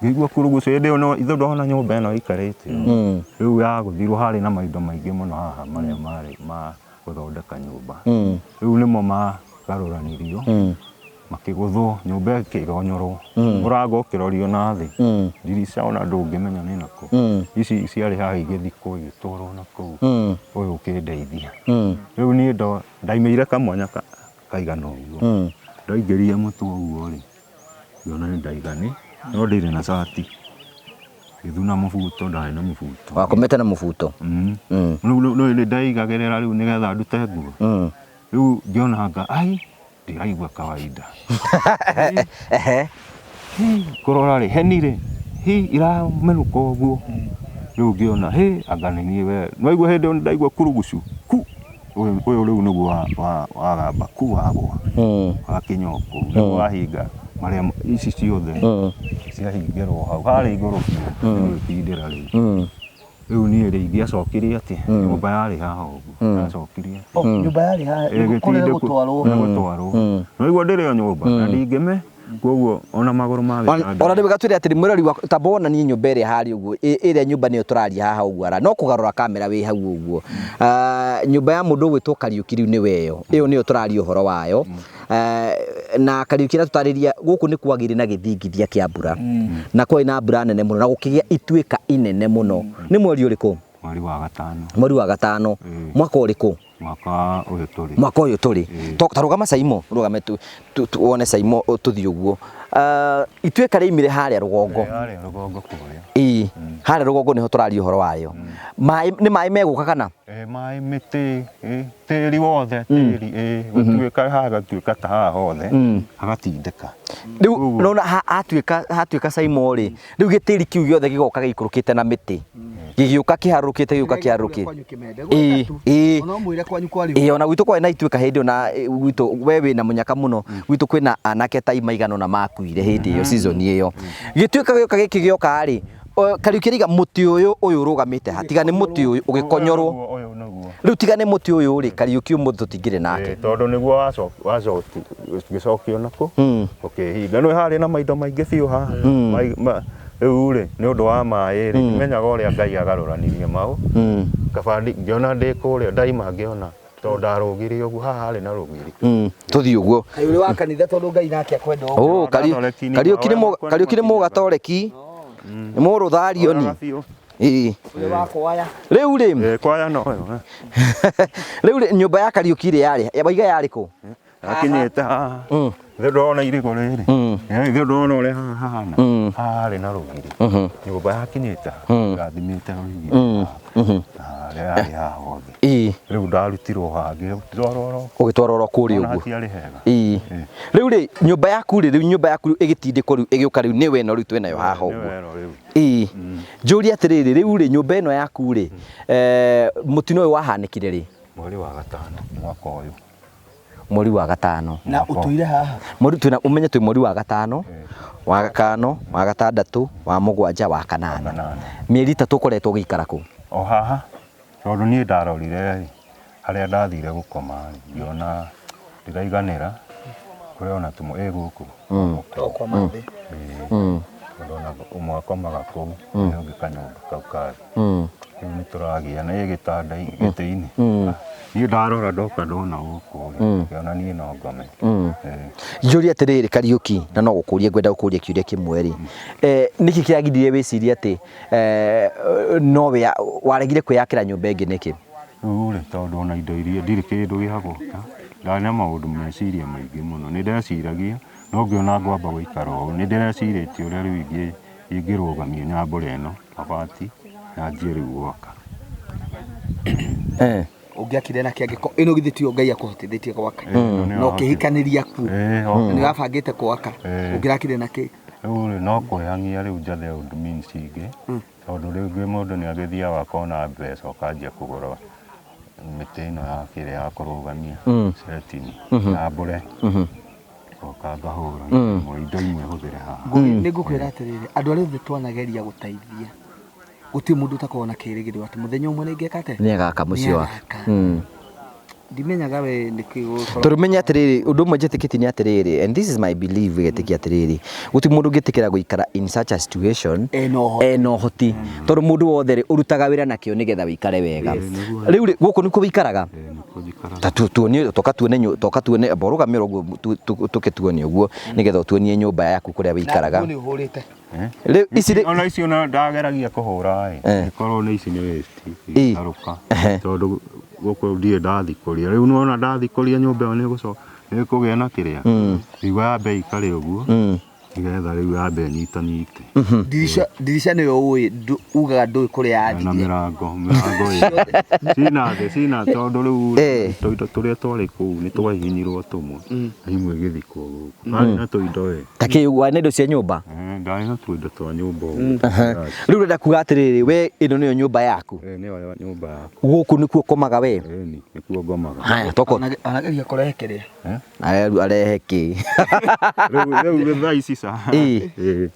Ngĩigua kurugucu hĩndĩ ĩyo no ithe ndona nyũmba ĩno ĩikarĩte. Rĩu yagũthirwo harĩ na maindo maingĩ mũno haha marĩa marĩ ma gũthondeka nyũmba. Rĩu nĩmo magarũranirio, makĩgũthwo, nyũmba ĩkĩgonyorwo, mũrango ũkĩrorio na thĩ, ndirica ona ndũngĩmenya nĩ nakũ. Ici ciarĩ haha igĩthikwo igĩtwarwo na kũu, ũyũ ũkĩndeithia. Rĩu niĩ ndaimĩire kamwanya kaigana ũguo. Ndaingĩria mũtwe ũguo rĩ, ngĩona nĩ ndaigani, no ndirĩ na cati. Ngĩthuna mũbuto, ndarĩ na mũbuto. Wakomete na mũbuto? Rĩu nĩ ndaigagĩrĩra rĩu nĩgetha ndute nguo. Rĩu ngĩona anga, ai, ndiraigua kawaida. Kũrora rĩ, heni rĩ, hi iramenũka ũguo. Rĩu ngĩona, hĩ, anga nĩ niĩ we. Nĩwaigua hĩndĩ ĩyo ndaigua kurugucu, ku. Ũyũ rĩu nĩguo wagamba ku wagwa. Wakinya o kũu, nĩguo wahinga marĩa ici ciothe ciahingĩrwo hau. Harĩa igũrũ biũ, nĩgwĩkindĩra rĩu. Rĩu niĩ rĩ, ingĩacokirie atĩa? Nyũmba yarĩ haha ũguo. Ndacokirie atĩa? Nyũmba yarĩ haha, kũrĩa gũtwarwo. Gũtwarwo. Nĩwaigua ndĩrĩ o nyũmba, na ndingĩme, koguo ona magũrũ ma gĩtanda. Ona rĩu gatwĩre atĩrĩ, mwĩrori wa tamba wonanie nyũmba ĩrĩa harĩa ũguo, ĩrĩa nyũmba nĩyo tũraria haha ũguo ara, no kũgarũra kamera wĩ hau ũguo. Nyũmba ya mũndũ ũgwĩtwo Kariũki rĩu nĩwe ĩyo. Ĩyo nĩyo tũraria ũhoro wayo. Na Kariũki aratũtarĩria gũkũ nĩ kwagĩire na gĩthingithia kĩa mbura. Na kwarĩ na mbura nene mũno na gũkĩgĩa ituĩka inene mũno. Nĩ mweri ũrĩkũ? Mweri wa gatano. Mweri wa gatano. Mwaka ũrĩkũ? Mwaka ũyũ tũrĩ. Mwaka ũyũ tũrĩ. Ta rũgama Saimo, rũgame wone Saimo tũthiĩ ũguo. Ituĩka rĩaimire harĩa rũgongo. Harĩa rũgongo kũrĩa. Ĩĩ, harĩa rũgongo nĩho tũraria ũhoro wayo. Maĩ, nĩ maĩ megũka kana? Maĩ, mĩtĩ, tĩri wothe, tĩri, gũtuĩka hagatuĩka ta haha hothe, hagatindĩka. Rĩu nona hatuĩka, hatuĩka Saimo rĩ, rĩu gĩtĩri kĩu gĩothe gĩgoka gĩikũrũkĩte na mĩtĩ. Gĩgĩũka kĩharũrũkĩte, gĩgĩũka kĩharũrũkĩte. Ĩĩ, ĩĩ. Ona ũmwĩre kwanyu kwarĩ Ĩĩ, ona gwitũ kwarĩ na ituĩka hĩndĩ ĩyo na gwitũ we wĩna mũnyaka mũno, gwitũ kwĩna anake ta maigana ũna makuire hĩndĩ ĩyo season ĩyo. Gĩtuĩka gĩoka gĩkĩ gĩoka rĩ, Kariũki arauga mũtĩ ũyũ ũyũ ũrũgamĩte haha, tiga nĩ mũtĩ ũyũ ũgĩkonyorwo. Ũyũ nĩguo. Rĩu tiga nĩ mũtĩ ũyũ rĩ, Kariũki ũmũthĩ tũtingĩrĩ nake. Tondũ nĩguo ngĩcokio nakũ, ũkĩhinga. Nĩ harĩ na maindo maingĩ biũ haha. Rĩu rĩ, nĩ ũndũ wa maĩ rĩ, ndimenyaga ũrĩa Ngai agarũranirie mau. Kaba ngĩona ndĩ kũrĩa, ndaima ngĩona, tondũ ndarũgire ũguo, haha harĩ na rũgiri. Tũthiĩ ũguo. Kaĩ ũrĩ wa kanitha tondũ Ngai nake akwenda ũguo. Oh, Kariũki nĩ mũgatoreki. Nĩ mũrũtharioni. Ĩĩ. Ũrĩ wa kwaya. Rĩu rĩ. Kwaya no yo. Rĩu rĩ, nyũmba ya Kariũki rĩ yarĩ, waiga yarĩ kũ? Akinyĩte haha. Thĩ ndona irigũ rĩrĩ. Thĩ ndona ũrĩa haha hahana. Harĩ na rũgiri. Nyũmba yakinyĩte haha. Ngathimĩte rũgiri. Harĩa yarĩ haha hothe. Rĩu ndarutirwo hangĩ twarwo oro. Ũgĩtwarwo oro kũrĩa Ona ũguo. hatiarĩ hega. Rĩu rĩ, nyũmba yaku rĩ, rĩu nyũmba yaku ĩgĩtindĩkwo rĩu ĩgĩũka rĩu nĩwe ĩno rĩu twĩnayo haha Nĩwe ũguo. ĩno rĩu. Njũrie atĩrĩrĩ, rĩu rĩ, nyũmba ĩno yaku rĩ, mũtino ũyũ wahanĩkire rĩ? Mweri wa gatano mwaka ũyũ. Mweri wa gatano. Na ũtũire haha. Mweri twĩna ũmenye twĩ mweri wa gatano, wa gakano, wa gatandatũ, wa mũgwanja, wa kanana. Kanana. Mĩeri ĩtatũ ũkoretwo ũgĩikara kũ? O haha tondũ niĩ ndarorire rĩ, harĩa ndathire gũkoma rĩ, ngĩona ndiraiganĩra kũrĩ ona tũmwe ĩ gũkũ. O kwa mathĩ. Tondũ ona ũmwe akomaga kũu ũrĩa ũngĩ kanyũmba kau kathĩ. Rĩu nĩ tũragĩa na ĩ gĩtanda gĩtĩ-inĩ. Niĩ ndarora ndoka ndona gũkũ rĩ, ngĩona niĩ no ngome. Njũrie atĩrĩrĩ Kariũki, na no gũkũria ngwenda gũkũria kĩũria kĩmwe rĩ, nĩkĩ kĩagiririe wĩcirie atĩ no waregire kwĩyakĩra nyũmba ĩngĩ nĩkĩ? Rĩu rĩ, tondũ ona indo iria ndirĩ kĩndũ gĩa gwaka, ndarĩ na maũndũ meciria maingĩ mũno. Nĩ ndeciragia, no ngĩona ngwamba gũikara ũũ. Nĩ ndĩrecirĩtie ũrĩa rĩu ingĩrũgamia nyambũra ĩno mabati nyanjie rĩu gwaka. Ũngĩakire na kĩangĩko ĩno githĩ tiyo Ngai akũhotithĩtie gwaka. Ĩno nĩyo Na ũkĩhikanĩria kuo. O. Na nĩ wabangĩte gwaka. Ũngĩrakire na kĩ? Rĩu rĩ, no kwĩhang'ia rĩu njathe ũndũ means ingĩ, tondũ rĩngĩ mũndũ nĩ agĩthiaga akona mbeca ũkanjia kũgũra mĩtĩ ĩno ya kĩrĩa ya kũrũgamia setini nyambũre ngoka ngahũra indo imwe hũthĩre haha. Nĩ ngũkwĩra atĩrĩrĩ, andũ arĩa othe twanageria gũteithia, gũtirĩ mũndũ ũtakoragwo na kĩĩrĩgĩrĩro atĩ mũthenya ũmwe nĩ ngeka atĩa? Nĩ agaka mũciĩ wake. Nĩagaka. Ndimenyaga we nĩkĩ gũgũkorwo. Tondũ menye atĩrĩrĩ, ũndũ ũmwe njĩtĩkĩtie nĩ atĩrĩrĩ, and this is my belief gĩtĩkia atĩrĩrĩ, gũtirĩ mũndũ ũngĩtĩkĩra gũikara in such a situation Ena ũhoti. ena ũhoti. Tondũ mũndũ wothe rĩ, ũrutaga wĩra na kĩo nĩgetha wĩikare wega. Rĩu rĩ, gũkũ nĩkuo wĩikaraga? Nĩkuo njikaraga. Ta tuonie, toka tuone toka tuone, amba ũrũgame oro ũguo, tũke tuone ũguo, nĩgetha ũtuonie nyũmba yaku kũrĩa wĩikaraga. Na nĩ ũhũrĩte. Rĩu ici rĩ, Ona icio ona ndageragia kũhũra ĩ, ikorwo nĩ ici nĩ waste itarũka. Tondũ gũkũ ndirĩ ndathikũria. Rĩu nĩwona ndathikũria nyũmba ĩyo nĩ nĩkũgĩa na kĩrĩa. Riũa yambe ikare ũguo nĩgetha rĩu yambe ĩnyitanyite. Ndirisha ndirisha nĩyo ũĩ ugaga ndũĩ kũrĩa Na yathire. mĩrango ĩ cina thĩ cina tondũ rĩu tũindo tũrĩa twarĩ kũu nĩ twahihinyirwo tũmwe na imwe igĩthikwo gũkũ. Ndarĩ na tũindo ĩ. Ta kĩ warĩ na indo cia nyũmba? Ndarĩ na tũindo twa nyũmba ũguo. Rĩu ũrenda kuga atĩrĩrĩ, we ĩno nĩyo nyũmba yaku? Nĩyo nyũmba yakwa. Gũkũ nĩkuo ũkomaga we? Ĩni, nĩkuo ngomaga. Haya, toko. Anageria kũrehe kĩrĩa. Arehe kĩ? Rĩu thaa ici ca.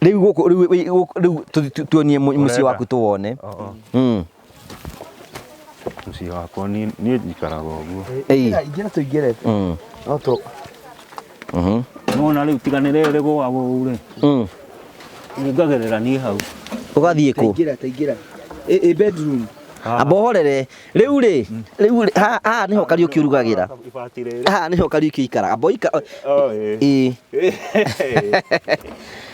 Rĩu gũkũ rĩu rĩu tuonie mũciĩ waku tũwone. Mũciĩ wakwa niĩ njikaraga ũguo. Ingĩra tũingĩre. No tũ. Nĩwona rĩu tiga nĩ rĩrĩ rĩgũagwo ũũ rĩ. Nĩngagerera niĩ hau. Ũgathiĩ kũ? Taingĩra taingĩra. Ĩ bedroom. Amba ũhorere. Rĩu rĩ, rĩu rĩ, haha nĩho Kariũki ũrugagĩra. Ibati rĩrĩ. Haha nĩho Kariũki ũikaraga. Amba ũikara. Ĩ.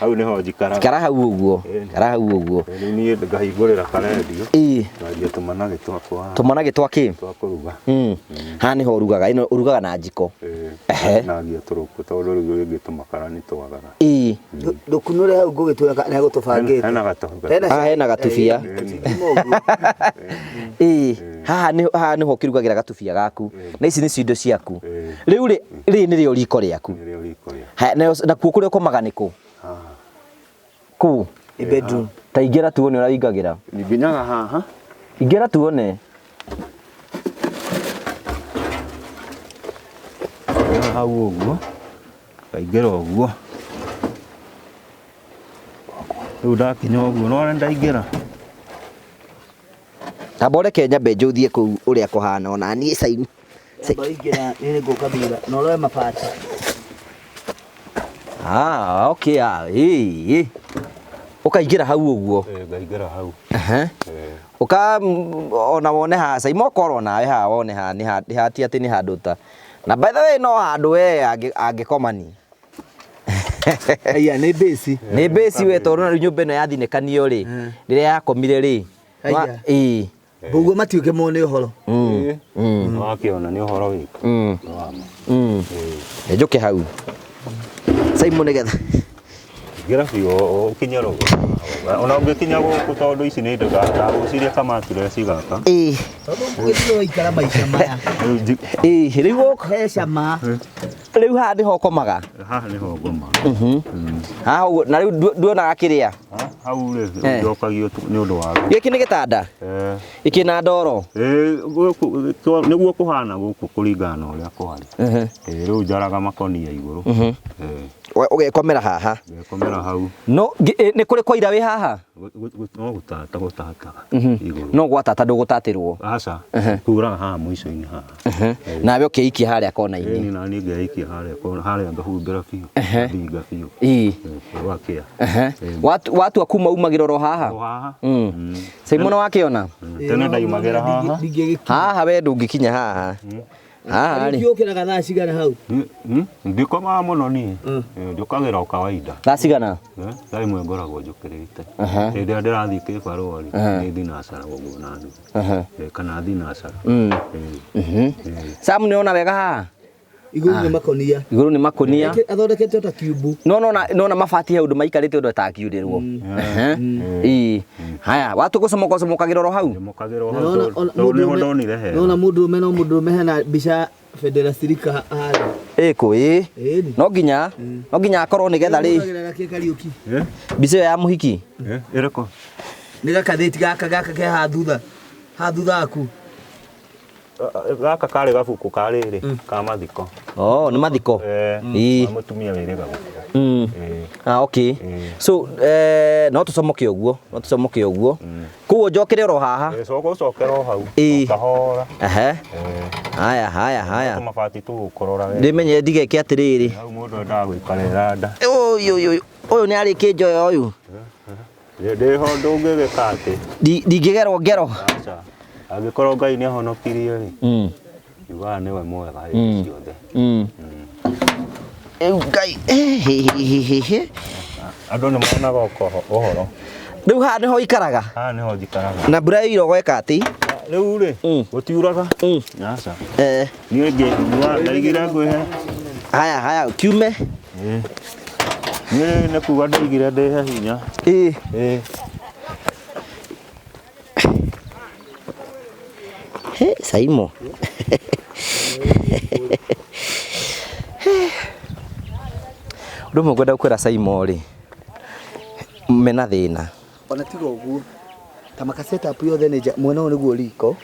Hau nĩho njikaraga. Ikara hau ũguo. Ikara hau ũguo. Rĩu niĩ ngahingũrĩra karendio. Ngaria tũmanagĩ twakwa. Tũmanagĩ twa kĩ? Twa kũruga. Haha nĩho ũrugaga. Ĩno ũrugaga na njiko. Nagia tũrũkũ tondũ rĩu rĩngĩ tũmakara nĩ twagaga. Ndũkunũre hau ngũgĩtwĩra nĩ gũtũbangĩte. Hena gatubia. Haha hena gatubia. Haha nĩ haha nĩho ũkĩrugagĩra gatubia gaku. Na ici nĩcio indo ciaku. Rĩu rĩ, rĩrĩ nĩrĩo riko rĩaku. Nĩrĩo riko rĩakwa. Nakuo kũrĩa ũkomaga nĩ kũ? Kũu? Ĩ bedroom. Ta ingĩra tuone ũrĩa ũingagĩra. Nginyaga haha. Ingĩra tuone. Nginyaga hau ũguo. Ngaingĩra ũguo. Rĩu ndakinya ũguo nĩwona nĩndaingĩra. Tamba ũreke nyambe njũthiĩ kũu ũrĩa kũhana ona niĩ cai. Nyamba ingĩra nĩ ngũka thutha na ũroe mabati. Okay, ĩ. Ũkaingĩra hau ũguo. Ngaingĩra hau. Ũka ona wone haha cai mokorwo nawe haha wone haha nĩ hati atĩ nĩ handũ ta. Na by the way no handũ we angĩkomani. Aya nĩ base. Nĩ base we tondũ rĩu nyũmba ĩno yathinĩkanio rĩ, rĩrĩa yakomire rĩ. Ĩĩ. Ũguo matiũke mone ũhoro. Nĩwakĩona nĩ ũhoro wĩkũ? Nĩ wa ma. Ĩĩ. Njoke hau Simon nĩgetha Ingĩra biũ ũkinye rũgũrũ. Ona ũngĩkinya gũkũ tondũ ici nĩ indo ndagũciria kamatireci gaka. Ĩĩ. Tondũ gũtirĩ waikara maica maya. Rĩu Ĩĩ, rĩu gũkũ He cama. rĩu haha nĩho ũkomaga? Haha nĩho ngoma. Haha ũguo na rĩu nduonaga kĩrĩa? Hau rĩ njokagio nĩ ũndũ wa Gĩkĩ nĩ gĩtanda? Eh. Gĩkĩ na ndoro? Ĩĩ, gũkũ nĩguo kũhana gũkũ kũringana na ũrĩa kwarĩ. Ĩĩ, rĩu njaraga makonia igũrũ. Ĩĩ. Ũgekomera haha? Ngekomera hau. No nĩ kũrĩ kwaira wĩ haha? No gũtata gũtataga igũrũ. No gwatata ndũgũtatĩrwo? Aca, kuraga haha mũico-inĩ haha. Nawe ũkeikia harĩa kona-inĩ? Ĩni, nani ngeikia harĩa kona, harĩa ngahumbĩra biũ, thinga biũ. Ĩĩ. Gwakĩa. Watua kuma umagĩra oro haha? O haha. Simon wakĩona? Tene ndaumagĩra haha. Haha we ndũngĩkinya haha. Haha rĩ. Ũkĩraga thaa cigana hau? Ndikomaga mũno niĩ. Njũkagĩra o kawaida. Thaa cigana? Thaa 1 ngoragwo njũkĩrĩte. Hĩndĩ ĩrĩa ndĩrathiĩ kĩbarũa rĩ, nĩ thinacara ũguo na nuthu. Kana thinacara. Sam nĩ ona wega haha? Igũrũ nĩ makonia. Igũrũ nĩ makonia. Athondekete ta kiumbu. No nona mabati he ũndũ maikarĩte ũndũ ĩtangiurĩrwo. Ĩĩ. Haya, watu gũcomoka ũcomokagĩra oro hau? Njomokagĩra oro hau tondũ nĩho ndonire hega. Nona mũndũrũme no mũndũrũme hena mbica bendera cirika harĩa. Ĩkũ ĩĩ. No nginya, no nginya akorwo nĩgetha rĩ. Kariũki. Mbica ĩyo ya mũhiki. Ĩrĩkũ? Nĩ gakathĩti gaka gaka ke haha thutha. Haha thutha waku. Gaka karĩ gabuku ka rĩrĩ ka mathiko. Oh, nĩ mathiko. Ĩĩ. Mũtumia wĩrĩga gũkua. Ah, okay. So, no tũcomoke ũguo, no tũcomoke ũguo. Koguo njokere oro haha. Coka ũcokere o hau. Kahora. Ehe. Haya, haya, haya. Mabati tũgũkũrora wega. Ndĩmenye ndigeke atĩrĩrĩ. Hau mũndũ endaga gũikara ĩranda. Ũyũ ũyũ ũyũ nĩ arĩkĩnjoya ũyũ. Ndĩho ndũngĩgĩka atĩ. Ndingĩgerwo ngero. Aca. Angĩkorwo Ngai nĩ ahonokirie rĩ, yugaga nĩwe mwega hĩndĩ ciothe. Rĩu Ngai. Andũ nĩ monaga ũhoro. Rĩu haha nĩho ũikaraga? Haha nĩho njikaraga. Na mbura yoira ũgeka atĩ? Rĩu rĩ, gũtiuraga. Aca. Niĩ ndaigire ngwĩhe. Haya, haya, kiume. Niĩ nĩ kuga ndaigire ndĩhe hinya. Ĩĩ. He, Saimo. Ũndũ ũmwe ngwenda gũkwĩra Saimo rĩ, mena thĩna. Ona tiga ũguo, ta maka setup yothe nĩ nja, mwena ũyũ nĩguo riko,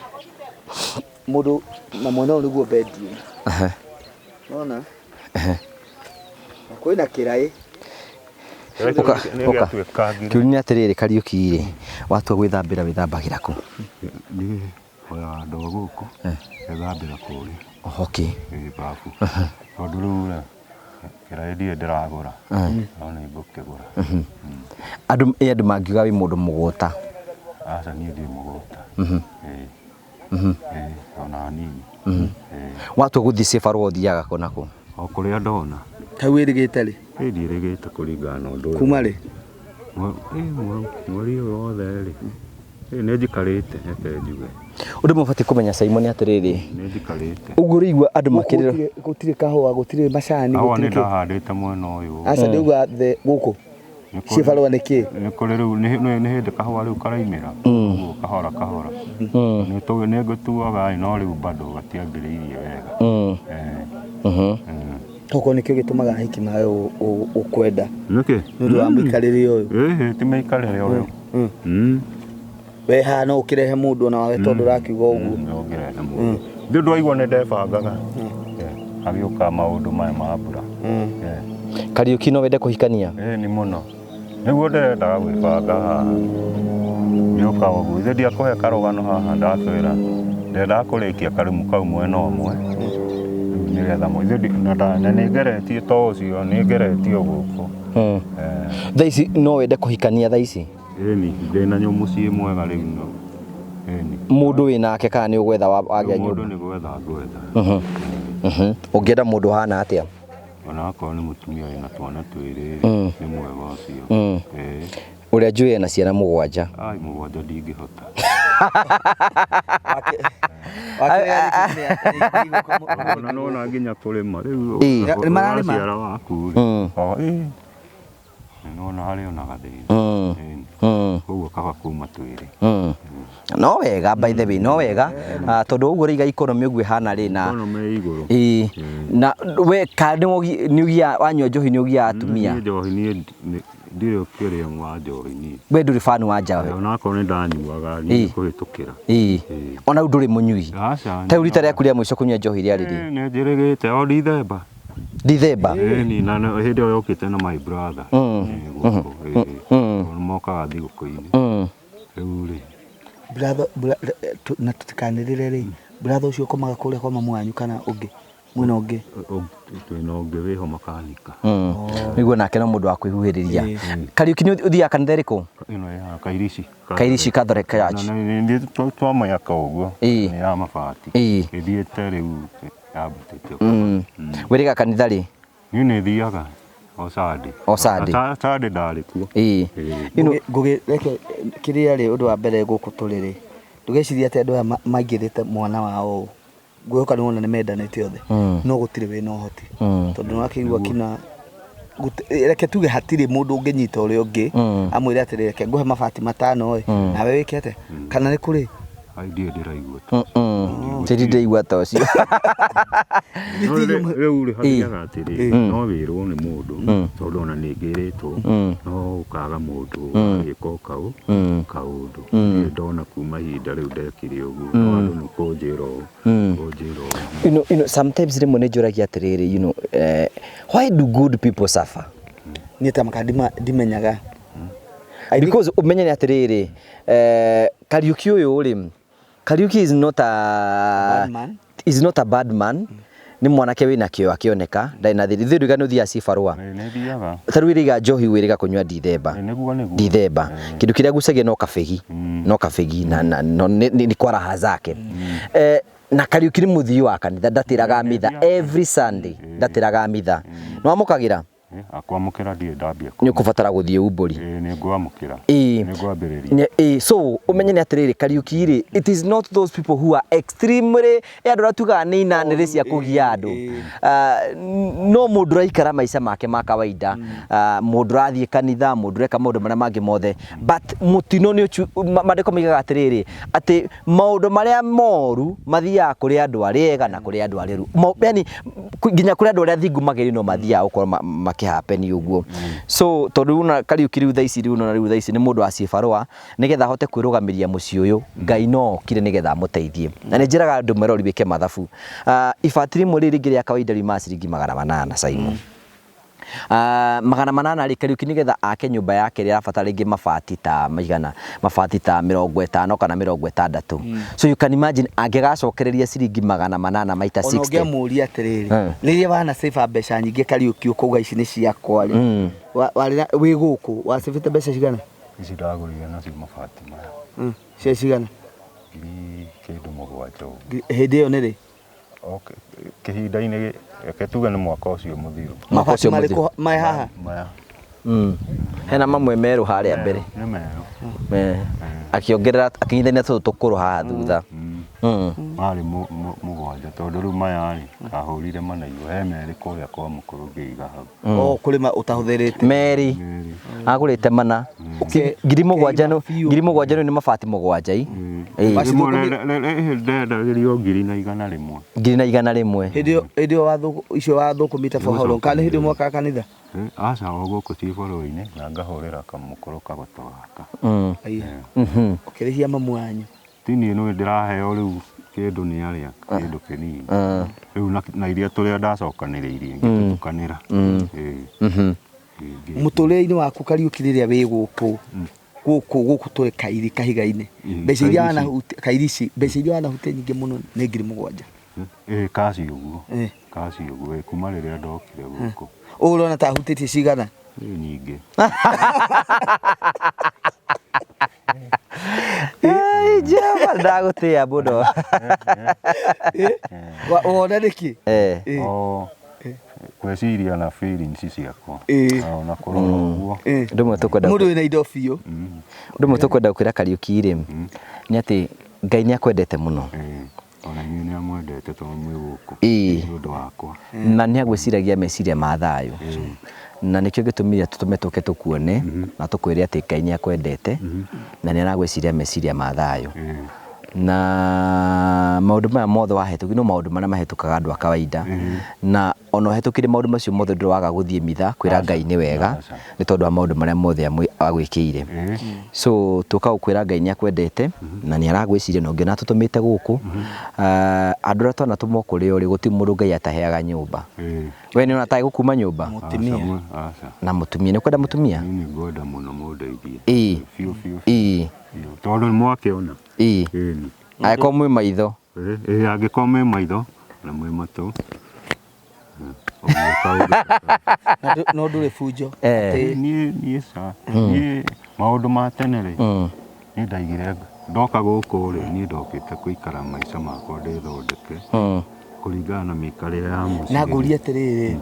mũndũ na mwena ũyũ nĩguo bedroom. Nona? Na kwĩna kĩraĩ. Ũka. Kĩũria nĩ atĩrĩrĩ Kariũki rĩ, watua gwĩthambĩra wĩthambagĩra kũ? Niĩ hoyaga ndoo gũkũ, ngethambĩra kũrĩa. Okay. Ĩĩ babu. Tondũ rĩu rĩ, kĩraĩ ndirĩ ndĩragũra, no nĩ ngũkĩgũra. Andũ ĩ andũ mangiuga wĩ mũndũ mũgũta. Aca niĩ ndirĩ mũgũta. Ĩĩ. Ĩĩ, ona hanini. Ĩĩ. Watua gũthiĩ cibarũa ũthiaga kũ na kũ? O kũrĩa ndona. Hau wĩrĩgĩte rĩ? Ĩ ndiĩrĩgĩte kũringana na ũndũ ũyũ. Kuma rĩ? Mweri ũyũ wothe rĩ, nĩ njikarĩte, reke njuge. Ũndũ ũmwe ũbatiĩ kũmenya Simon nĩ atĩrĩrĩ. Nĩ njikarĩte. Ũguo ũraigua andũ makĩrĩra. Gũtirĩ kahũa, gũtirĩ macani, Kahũa gũtirĩ nĩ kĩ. ndahandĩte mwena ũyũ. Aca ndauga the gũkũ. Cibarũa nĩ kĩ? Nĩ kũrĩ rĩu, nĩ hĩndĩ kahũa rĩu karaimĩra. Ũguo kahora kahora. Nĩ ngũtuaga no rĩu bado gatiambĩrĩirie wega. Tokorwo nĩkĩo gĩtũmaga ahiki mawe ũkwenda. Nĩkĩ? Nĩ ũndũ wa mũikarĩre ũyũ. Ĩhĩ, ti mĩikarĩre ũyũ. We haha no ũkĩrehe mũndũ ona wawe tondũ ũrakiuga ũguo. No ũngĩrehe mũndũ. Ndĩ ndwaigua nĩ ndebangaga. Agĩũka maũndũ maya ma mbura. Kariũki no wende kũhikania? Ĩĩ nĩ mũno. Nĩguo ndĩrendaga gwĩbanga haha. Ngĩũka ũguo. Ithe ndiakũhe karũgano haha ndakwĩra. Ndendaga kũrĩkia karumu kau mwena ũmwe. Nĩgetha na nĩ ngeretie to ũcio, nĩ ngeretie gũkũ. Thaa ici no wende kũhikania thaa ici? Ĩni, ndĩna mũciĩ mwega rĩu no. Ĩni. Mũndũ wĩnake kana nĩ ũgwetha wagĩa Mũndũ nyũmba? nĩ gwetha ngwetha. Ũngĩenda mũndũ ũhana atĩa? Ona akorwo nĩ mũtumia wĩna twana twĩrĩ, nĩ mwega ũcio. Ĩĩ. Ũrĩa njũĩ ena ciana 7. Ai, 7 ndingĩhota. Ona nona nginya kũrĩma rĩu. Ĩĩ. Nĩmararĩma? Ũraciara waku rĩ. O, ĩĩ. Nĩwona harĩ ona gathĩna. Ĩĩ. Koguo kaba kuma twĩrĩ. No wega, by the way, no wega. Ah, tondũ ũguo rĩiga economy ũguo ĩhana rĩ na Economy ĩ igũrũ. Ĩĩ. Na we ka nĩ ũgia wanyua njohi nĩ ũgiaga atumia? Niĩ njohi niĩ ndirĩ ũkĩrĩa wa njohi niĩ. We ndũrĩ fan wa njohi? Onakorwo nĩ ndanyuaga Ĩĩ. niĩ kũhĩtũkĩra. Ĩĩ. Ĩĩ. Ona rĩu ndũrĩ mũnyui? Aca. Ta rĩu rita rĩaku rĩa mũico kũnyua njohi rĩarĩ rĩ? Nĩ njĩrĩgĩte o Dithemba. Dithemba? Ĩni, na hĩndĩ ĩyo yokĩte na my brother. Ĩĩ, gũkũ, ĩĩ. Tondũ mokaga thigũkũ-inĩ. Rĩu rĩ. Brother, na tũtikanĩrĩre rĩ, brother ũcio ũkomaga kũrĩa kwa mamu wanyu kana ũngĩ? Mwĩna ũngĩ? Twĩna ũngĩ wĩho makanika. Nĩguo nake no mũndũ wa kwĩhuhĩrĩria. Kariũki, nĩ ũthiaga kanitha ĩrĩkũ? Ĩno ya Kairici. Kairici Catholic Church. Na nĩ twamĩaka ũguo. Ĩĩ. Nĩ ya mabati. Ĩĩ. Ĩthiĩte rĩu yambatĩte. Wĩrĩga kanitha rĩ? Niĩ nĩ thiaga o Sunday. O Sunday. Sunday ndarĩ kuo. Ĩĩ. Ĩĩ. You know, Ngũgĩ, reke kĩrĩa rĩ, ũndũ wa mbere gũkũ tũrĩ rĩ, ndũgecirie atĩ andũ aya maingĩrĩte mwana wao ũũ. Ngwĩhoka nĩ wona nĩ mendanĩte othe, no gũtirĩ wĩna ũhoti, tondũ nĩ wakĩigua kina reke tuge hatirĩ mũndũ ũngĩnyita ũrĩa ũngĩ amwĩre atĩrĩ, reke ngũhe mabati 5 ĩ, nawe wĩke atĩa, kana nĩ kũrĩ? Ai, ndirĩ ndĩraigua ta. Tĩri ndĩigua ta ũcio. No rĩu rĩ, hathiaga atĩrĩ, no wĩrwo nĩ mũndũ, tondũ ona nĩ ngĩrĩtwo, no ũkaga mũndũ agĩka kaũndũ. Niĩ ndona kuma ihinda rĩu ndekire ũguo, no andũ nĩ kũnjĩra ũũ, kũnjĩra ũũ. Sometimes rĩmwe nĩ njũragia atĩrĩrĩ, why do good people suffer? Niĩ ta maka ndimenyaga. I think- Because ũmenye nĩ atĩrĩrĩ, Kariũki ũyũ rĩ, Kariũki is not a Bad man. Is not a bad man. Nĩ mwanake wĩna kĩo, akĩoneka ndarĩ na thĩna. Ithuĩ nduiga nĩ ũthiaga cibarũa. Ĩĩ, nĩ thiaga. Ta rĩu ĩrĩga njohi wĩrĩga kũnyua Dithemba. Ĩĩ, nĩguo nĩguo. Dithemba kĩndũ kĩrĩa gucagia no kabegi, no kabegi na no, nĩ kwa raha zake. Na Kariũki nĩ mũthii wa kanitha, ndatĩraga mitha every Sunday, ndatĩraga mitha. Nĩ wamũkagĩra? Ĩĩ, akwamũkĩra ndirĩ ndambia. Nĩ ũkũbatara gũthiĩ umbũri. Ĩĩ, nĩ ngwamũkĩra. Ĩĩ. Nĩ ngwambĩrĩria. Ĩĩ, so ũmenye nĩ atĩrĩrĩ, Kariũki rĩ, it is not those people who are extremely andũ arĩa tugaga nĩ inanĩrĩ cia kũgia andũ. Ah, no mũndũ ũraikara maica make ma kawaida, ah, mũndũ ũrathiĩ kanitha, mũndũ ũreka maũndũ marĩa mangĩ mothe, but mũtino nĩ maandĩko moigaga atĩrĩrĩ, atĩ maũndũ marĩa moru mathiaga kũrĩ andũ arĩa ega na kũrĩ andũ arĩa oru. Yani nginya kũrĩ andũ arĩa thingu magĩrĩire no mathiaga gũkorwo makĩhappen ũguo. So tondũ rĩu ona Kariũki rĩu thaa ici, rĩu ũnona rĩu thaa ici nĩ mũndũ wa cibarũa nĩgetha ahote kwĩrũgamĩria mũciĩ ũyũ. Ngai no okire nĩgetha amũteithie, na nĩ njĩraga andũ merori wĩke mathabu. Ah, ibati rĩmwe rĩrĩ rĩngĩ rĩa kawaida riumaga ciringi 800, Simon. Ah, 800 rĩ, Kariũki nĩgetha ake nyũmba yake ĩrĩa arabatara rĩngĩ mabati ta maigana, mabati ta 50 kana 60. So you can imagine angĩgacokereria ciringi 800 maita Ona 60. ũngĩamũria atĩrĩrĩ, rĩrĩa wanacĩba mbeca nyingĩ Kariũki, ũkauga ici nĩ ciakwa rĩ, warĩ wĩ gũkũ wacĩbĩte mbeca cigana? Ici ndagũrire nacio mabati maya. Cia cigana? Ngiri kĩndũ 7 ũguo. Hĩndĩ ĩyo nĩ rĩ? Okay, kĩhinda-inĩ reke tuge nĩ mwaka ũcio mũthiru. Mwaka Mabati ũcio mũthiru. marĩkũ me haha? Maya. Hena mamwe merũ harĩa mbere. Nĩ merũ. Akĩongerera akĩnyitithania tũtũ tũkũrũ haha thutha. Marĩ 7, tondũ rĩu maya rĩ, ndahũrire mana igũrũ, he merĩ kũrĩa kwa mũkũrũ ngĩiga hau. O kũrĩma ũtahũthĩrĩte. Merĩ. Merĩ. Agũrĩte mana. 7,000 Ũkeima biũ. 7,000 nĩ mabati 7 i. Ĩĩ. Basi Rĩmwe ndendagĩrio 1,100. 1,100. Hĩndĩ ĩyo icio wathũkũmĩte for how long? Kana nĩ hĩndĩ ĩyo mwakaga kanitha? Aca, o gũkũ cibarũa-inĩ na ngahũrĩra kamũkũrũ kagoto gaka. Aiya. Ũkĩrĩhia mamu wanyu. Ti niĩ nĩ ndĩraheo rĩu kĩndũ nĩ arĩa kĩndũ kĩnini. Rĩu na iria tũrĩa ndacokanĩrĩirie ngĩtũtukanĩra. Ĩĩ. Ĩĩ. Mũtũrĩre-inĩ waku Kariũki, rĩrĩa wĩ gũkũ gũkũ tũrĩ Kairi kahiga-inĩ, mbeca iria Kairici. wanahutia Kairici, mbeca iria wanahutia nyingĩ mũno nĩ 7,000? Ĩĩ, kaci ũguo. Ĩĩ. Kaci ũguo, ĩĩ, kuma rĩrĩa ndokire gũkũ. Ũũ ũrona ta ahutĩtie cigana? Nĩ nyingĩ. Ai, Jehova, ndagũtĩa mũno. Wona nĩkĩ? Eh. Ĩĩ. O Gwĩciria na feelings ciakwa. Ona kũrora ũguo. Ũndũ ũmwe tũkwenda Mũndũ wĩna indo biũ. Ũndũ ũmwe tũkwenda gũkwĩra Kariũki rĩ, nĩ atĩ Ngai nĩ akwendete mũno. Ona inyuĩ nĩ amwendete tondũ mwĩ gũkũ. Nĩ ũndũ wakwa. Na nĩ agwĩciragia meciria ma thayũ. Na nĩkĩo gĩtũmire tũtũme tũke tũkuone na tũkwĩre atĩ Ngai nĩ akwendete na nĩ aragwĩciria meciria ma thayũ. Na maũndũ maya mothe wahĩtũkia no maũndũ marĩa mahĩtũkaga andũ a kawaida. Na ona ũhĩtũkire maũndũ macio mothe ndũrĩ waga gũthiĩ mitha kwĩra Ngai nĩ wega nĩ tondũ wa maũndũ marĩa mothe agwĩkĩire. So tũka gũkwĩra Ngai nĩ akwendete na nĩ aragwĩciria na ũngĩona tũtũmĩte gũkũ. Andũ arĩa twanatũmwo kũrĩ o rĩ, gũtirĩ mũndũ Ngai ataheaga nyũmba. We nĩ ũrona ta egũkuma nyũmba? Mũtumia. Na mũtumia, nĩ ũkwenda mũtumia? Niĩ nĩ ngwenda mũno mũndeithie. Biũ biũ. Tondũ nĩ mwakĩona. Angĩkorwo mwĩ maitho. Angĩkorwo mwĩ maitho na mwĩ matũ. No ndũrĩ bunjo. Niĩ ca. Niĩ maũndũ ma tene rĩ, niĩ ndaigire ndoka gũkũ rĩ, niĩ ndokĩte gũikara maica makwa ndĩthondeke kũringana na mĩikarĩre ya mũciĩ. Na ngũrie atĩrĩrĩ,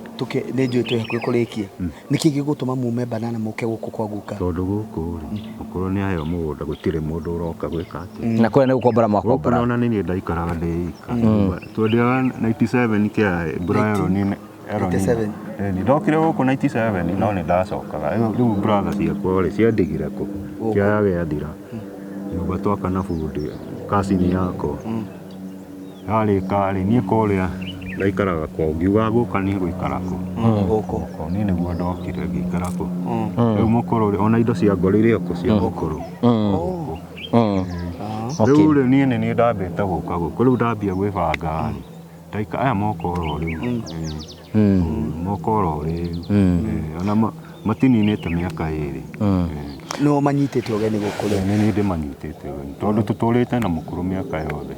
nĩ njũĩ twĩ hakuhĩ kũrĩkia. Nĩkĩ gĩgũtũma mume banana mũke gũkũ kwa guka? Tondũ gũkũ rĩ, okorwo nĩ aheo mũgũnda gũtirĩ mũndũ ũroka gwĩka atĩa. Na kũrĩa nĩ gũkombora mwakombora. Gũkũ ona nĩ niĩ ndaikaraga ndĩ ika. Twendiaga 97 kĩa mbura 97. Ndokire gũkũ 97 no nĩ ndacokaga. Rĩu brother ciakwa rĩ, ciandigire kũ? Kĩaya gĩathira. Nyũmba twaka na bundi kacini yakwa. Yarĩka rĩ, niĩ kũrĩa ndaikaraga kwao, ngiuga ngũka niĩ gũikara kũ? Gũkũ. Niĩ nĩguo ndokire ngĩikara kũ. Rĩu mũkũrũ rĩ, ona indo cia ngorire o kũ cia mũkũrũ. Rĩu rĩ, niĩ nĩ niĩ ndambĩte gũka gũkũ, rĩu ndambia gwĩbanga rĩ, ndaika aya moka oro rĩu. Moka oro rĩu. Ona matininĩte mĩaka ĩrĩ. No manyitĩte ũgeni gũkũ rĩ? Nĩ niĩ ndĩmanyitĩte ũgeni tondũ tũtũrĩte na mũkũrũ mĩaka yothe.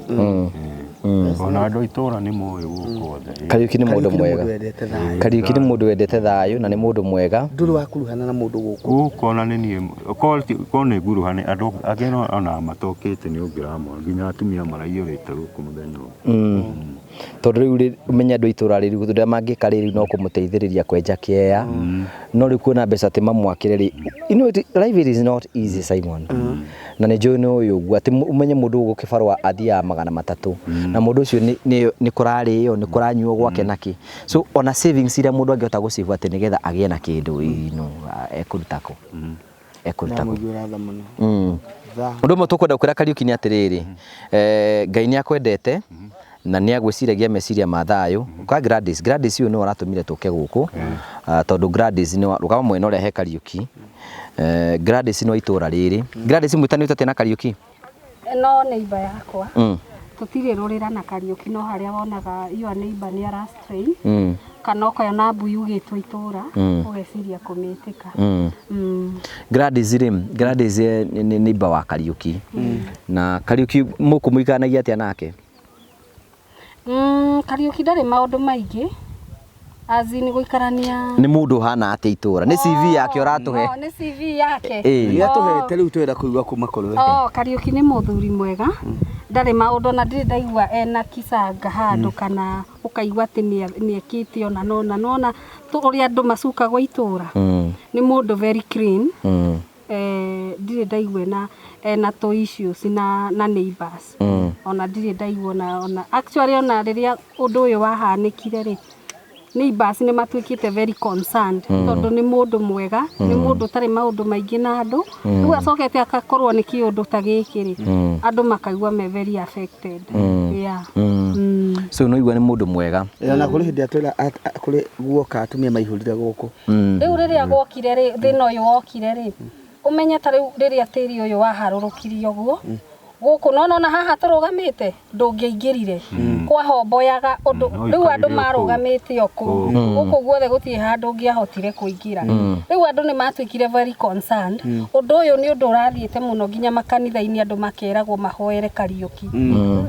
Ona andũ a itũũra nĩ moĩ gũkũ othe. Kariũki nĩ mũndũ mwega. Kariũki nĩ mũndũ wendete thayũ na nĩ mũndũ mwega. Ndũrĩ wakuruhana na mũndũ gũkũ? Gũkũ ona nĩ niĩ, korwo nĩ nguruhane andũ angĩ ona matokĩte nĩ ũngĩramona nginya atumia maraiyũrĩte gũkũ mũthenya ũyũ. Tondũ rĩu rĩ, ũmenye andũ a itũũra rĩu ũrĩa mangĩka rĩu no kũmũteithĩrĩria kwenja kĩea. No rĩu kuona mbeca atĩ mamwakĩre rĩ, you know, life is not easy Simon. Na nĩ njũĩ nĩ ũyũ ũguo atĩ ũmenye mũndũ gũkũ kĩbarũa athiaga 300. Na mũndũ ũcio nĩ kũrarĩo, nĩ kũranyuo gwake na kĩ. So ona savings iria mũndũ angĩhota gũcĩvu atĩ nĩgetha agĩe na kĩndũ, you know, ekũruta kũ? Ekũruta kũ? Ũndũ ũmwe tũkwenda gũkwĩra Kariũki nĩ atĩrĩrĩ, Ngai nĩ akwendete na nĩ agwĩciragia meciria ma thayũ. Kwa Gladys, Gladys ũyũ nĩwe ũratũmire tũke gũkũ, tondũ Gladys nĩ rũgama mwena ũrĩa he Kariũki. Gladys nĩ wa itũũra rĩrĩ. Gladys mwĩtanĩte atĩa na Kariũki? No neighbor yakwa. Tũtirĩ rũrĩra na Kariũki no harĩa wonaga your neighbor nĩ ara strain. Kana ũkona mbui yugĩtwo itũũra, ũgeciria kũmĩtĩka. Gladys rĩ, Gladys nĩ neighbor wa Kariũki. Na Kariũki mũkũmũikaranagia atĩa nake? Kariũki ndarĩ maũndũ maingĩ. As in gũikarania. Nĩ mũndũ ũhana atĩa itũũra? Nĩ CV yake ũratũhe? Nĩ CV yake. Nĩ atũhete rĩu twenda kũigua kuma kũrĩ we. Kariũki nĩ mũthuri mwega. Ndarĩ maũndũ ona ndirĩ ndaigua ena kicanga handũ kana ũkaigua atĩ nĩ ekĩte ona nona nona ũrĩa andũ macukagwo itũũra. Nĩ mũndũ very clean. Ndirĩ ndaigua ena tũ issues na neighbors. Ona ndirĩ ndaigua ona actually ona rĩrĩa ũndũ ũyũ wahanĩkire rĩ, neighbors nĩ matuĩkĩte very concerned tondũ nĩ mũndũ mwega, nĩ mũndũ ũtarĩ maũndũ maingĩ na andũ. Rĩu acokete akakorwo nĩ kĩũndũ ta gĩkĩ rĩ, andũ makaigua me very affected. Yeah. So no igua nĩ mũndũ mwega. Ona kũrĩ hĩndĩ atwĩra kũrĩ guoka atumia maihũrire gũkũ. Rĩu rĩrĩa gwokire rĩ, thĩna ũyũ wokire rĩ, ũmenye ta rĩu rĩrĩa tĩri ũyũ waharũrũkirio ũguo, gũkũ no nona haha tũrũgamĩte ndũngĩaingĩrire. Kwahomboyaga ũndũ rĩu andũ marũgamĩte o kũu. Gũkũ guothe gũtirĩ handũ ũngĩahotire kũingĩra. Rĩu andũ nĩ matuĩkire very concerned. Ũndũ ũyũ nĩ ũndũ ũrathiĩte mũno nginya makanitha-inĩ andũ makeragwo mahoere Kariũki.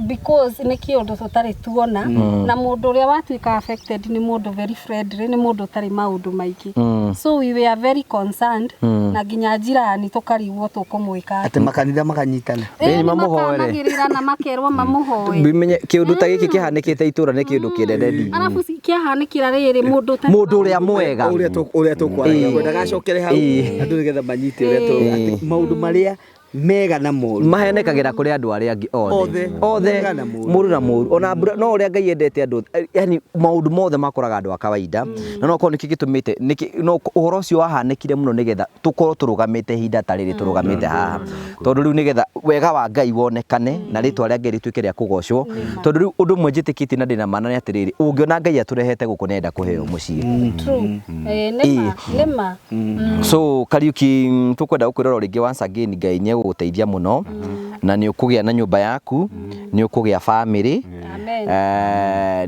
Because nĩ kĩũndũ tũtarĩ tuona. Na mũndũ ũrĩa watuĩka affected nĩ mũndũ very friendly, nĩ mũndũ ũtarĩ maũndũ maingĩ. So we were very concerned na nginya jirani tũkarigwo tũkũmwĩka atĩ makanitha makanyitana. Ĩĩ, mamũhoere. Makanagĩrĩra na makerwo mamũhoe. Bimenye kĩũndũ ta gĩkĩ Kĩhanĩkĩte itũra nĩ kĩndũ kĩnene ndi. Arabu kĩahanĩkĩra rĩrĩ mũndũ ũtarĩ Mũndũ ũrĩa mwega. Ũrĩa tũkwaragia ngwenda gacokere hau andũ nĩgetha manyite ũrĩa atĩ maũndũ marĩa mega na moru Mahenekagĩra kũrĩ andũ arĩa angĩ othe. Othe. Othe. Mwega na mũũru. Mũru na mũru. Ona mbura no ũrĩa Ngai endete andũ, yani maũndũ mothe makoraga andũ a kawaida. Na no korwo nĩkĩ gĩtũmĩte nĩkĩ no ũhoro ũcio wahanĩkire mũno nĩgetha tũkorwo tũrũgamĩte ihinda ta rĩrĩ tũrũgamĩte haha. Tondũ rĩu nĩgetha wega wa Ngai wonekane na rĩtwa rĩa Ngai rĩtuĩke rĩa kũgocwo. Tondũ rĩu ũndũ ũmwe njĩtĩkĩtie na ndĩna ma na nĩ atĩrĩrĩ, ũngĩona Ngai atũrehete gũkũ nĩarenda kũheo mũciĩ. True. Nĩma, nĩma. So Kariuki, tũkwenda gũkwĩrora rĩngĩ once again, Ngai nĩ egũgũteithia mũno na nĩ ũkũgĩa na nyũmba yaku, nĩ ũkũgĩa family. Amen.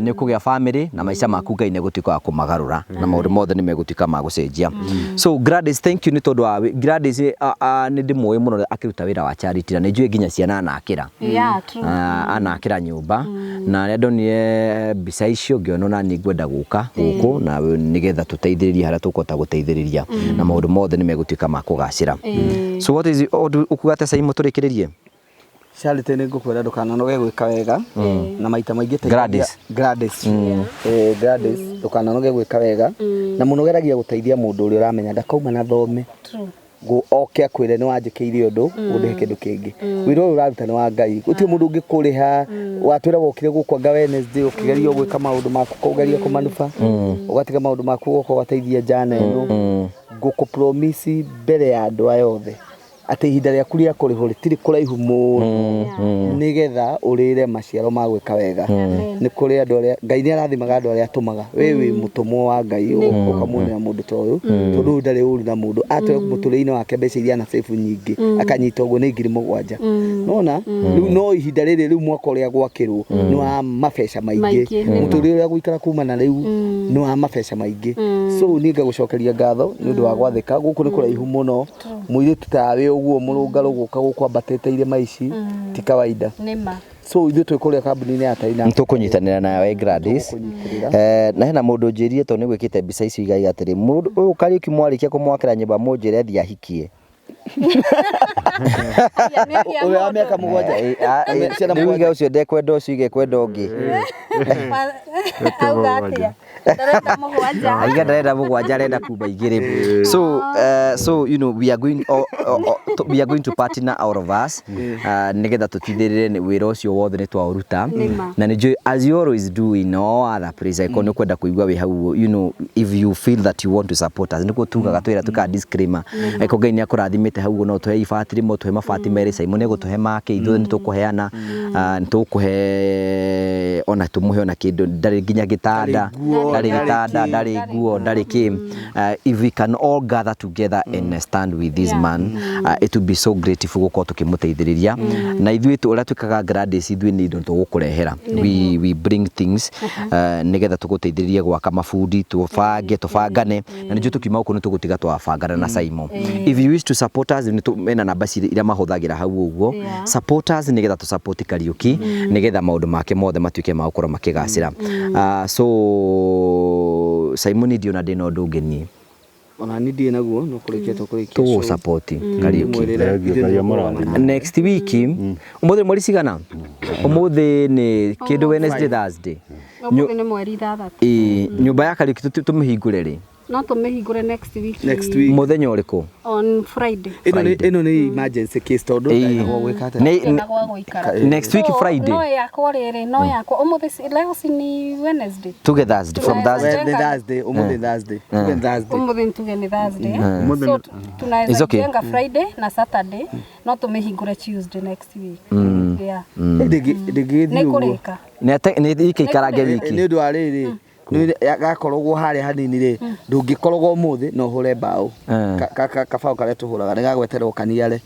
Nĩ ũkũgĩa family na maica maku Ngai nĩ egũtuĩka wa kũmagarũra na maũndũ mothe nĩ megũtuĩka ma gũcenjia. So Gladys, thank you nĩ tondũ wa Gladys nĩ ndĩmũĩ mũno akĩruta wĩra wa charity na nĩ njũĩ nginya ciana anakĩra. Yeah, true. Anakĩra nyũmba na rĩrĩa ndonire mbica icio ngĩona ona niĩ ngwenda gũka gũkũ na nĩgetha tũteithĩrĩrie harĩa tũkũhota gũteithĩrĩria na maũndũ mothe nĩ megũtuĩka ma kũgacĩra. So what is ũkuga atĩa Simon tũrĩkĩrĩrie? Charity, nĩ ngũkwĩra ndũkananoge gwĩka wega na maita maingĩ teithagia- Gladys. Gladys. Gladys, ndũkananoge gwĩka wega na mũno geragia gũteithia mũndũ ũrĩa ũramenya ndakauma na thome. True. Oke akwĩre nĩ wanjĩkĩire ũndũ, ũndĩhe kĩndũ kĩngĩ. Wĩra ũyũ ũraruta nĩ wa Ngai, gũtirĩ mũndũ ũngĩkũrĩha. Watwĩra wokire gũkũ anga Wednesday, ũkĩgeria gwĩka maũndũ maku, kũgeria kũmanuba, ũgatiga maũndũ maku ũgoka ũgateithia njana ĩno. Ngũkũ promise mbere ya andũ aya othe atĩ ihinda rĩaku rĩa kũrĩhwo rĩtirĩ kũraihu mũno, nĩgetha ũrĩre maciaro ma gwĩka wega. Nĩ kũrĩ andũ arĩa Ngai nĩ arathimaga, andũ arĩa atũmaga. We wĩ mũtũmwo wa Ngai, ũkamuonera mũndũ ta ũyũ, tondũ ũyũ ndarĩ ũru na mũndũ atware mũtũrĩre-inĩ wake. Mbeca iria ana save nyingĩ akanyita ũguo nĩ 7,000. Nona rĩu no ihinda rĩrĩ rĩu mwaka ũrĩa gwakĩrwo nĩ wa mabeca maingĩ. Maingĩ, nĩ. Mũtũrĩre ũrĩa gũikara kuma na rĩu nĩ wa mabeca maingĩ. So niĩ ngagũcokeria ngatho nĩ ũndũ wa gwathĩka. Gũkũ nĩ kũraihu mũno, mũirĩtu tawe ũguo mũrũngarũ gũka gũkũ ambatĩte irĩma ici ti kawaida. Nĩma. So ithuĩ twĩ kũrĩa kambuni-inĩ ya Taina. Tũkũnyitanĩra nawe Gladys. Tũgũkũnyitĩrĩra. Na hena mũndũ njĩrire tondũ nĩ gwĩkĩte mbica icio igaiga atĩrĩ, mũndũ ũyũ Kariũki mwarĩkia kũmwakĩra nyũmba mũnjĩre athiĩ ahikie. Aya, nĩ agĩa Ũrĩa wa mũndũ. mĩaka 7. Ciana Rĩu 7. iga ũcio ndekwenda ũcio ige kwenda ũngĩ. Auga atĩa? Ndarenda 7. Aiga ndarenda 7, arenda kuma 2. So we are going to partner, all of us, nigetha tũteithĩrĩrie wĩra ũcio wothe nĩ twaũruta. Nĩma. Na nĩ njũĩ as you always do in all other place, angĩkorwo nĩ ũkwenda kũigua wĩ hau, if you feel that you want to support us, nĩguo tugaga twĩra tuka disclaimer, angĩkorwo Ngai nĩ akũrathimĩte hau ũguo, no ũtũhe ibati rĩmwe, ũtũhe mabati 2, Simon nĩ egũtũhe make, ithuĩ nĩ tũkũheana, nĩ tũkũhe ona tũmũhe ona kĩndũ, ndarĩ nginya gĩtanda, nguo, ndarĩ ndarĩ gĩtanda, kĩ. Ndarĩ nguo, ndarĩ kĩ. If we can all gather together and stand with this man, it will be so grateful gũkorwo tũkĩmũteithĩrĩria. Na ithuĩ ũrĩa twĩkaga Gladys, ithuĩ nĩ indo tũgũkũrehera, we bring things, nĩgetha tũgũteithĩrĩrie gwaka, mabundi tũbange, tũbangane, na nĩnjũĩ tũkiuma gũkũ nĩ tũgũtiga twabangana na Simon. If you wish to support us, nĩ mena namba iria mahũthagĩra hau ũguo. Support us nĩgetha tũ support Kariũki, nĩgetha maũndũ make mothe matuĩke ma gũkorwo makĩgacĩra. So Simon, ndiona ndĩna ũndũ ũngĩ niĩ. Ona niĩ ndirĩ naguo, no kũrĩkia tũkũrĩkia. Tũgũ support Kariũki. Mwĩrĩre. Thank you, Ngai amũrathime. Next week, ũmũthĩ mweri cigana? Ũmũthĩ nĩ kĩndũ Wednesday, Thursday. Ũmũthĩ nĩ mweri 6. Ĩĩ, nyũmba ya Kariũki tũmĩhingũre rĩ? No tũmĩhingũre next week. Next week. Mũthenya ũrĩkũ? On Friday. Ĩno nĩ ĩno nĩ emergency case tondũ Ĩĩ. ndarĩ gwa gwĩka atĩa. Ndĩna gwa gũikara. Next week So, Friday. No yakwa rĩrĩ, no yakwa ũmũthĩ leo si ni Wednesday? Tuge Thursday, from Thursday. Wednesday, Thursday, ũmũthĩ Thursday. Tuge Thursday. Ũmũthĩ nituge nĩ Thursday. Ũmũthĩ So tunaweza It's okay. jenga Friday na Saturday, no tũmĩhingũre Tuesday next week. Yeah. Ndĩngĩgĩthiĩ Nĩ ũguo. kũrĩka. Nĩ ĩkĩikarange Nĩ wiki. ũndũ wa rĩrĩ, gakorogwo harĩa hanini rĩ, ndũngĩkorogwo ũmũthĩ no ũhũre mbaũ. Kabaũ karĩa tũhũraga nĩ gagweterwo kaniare.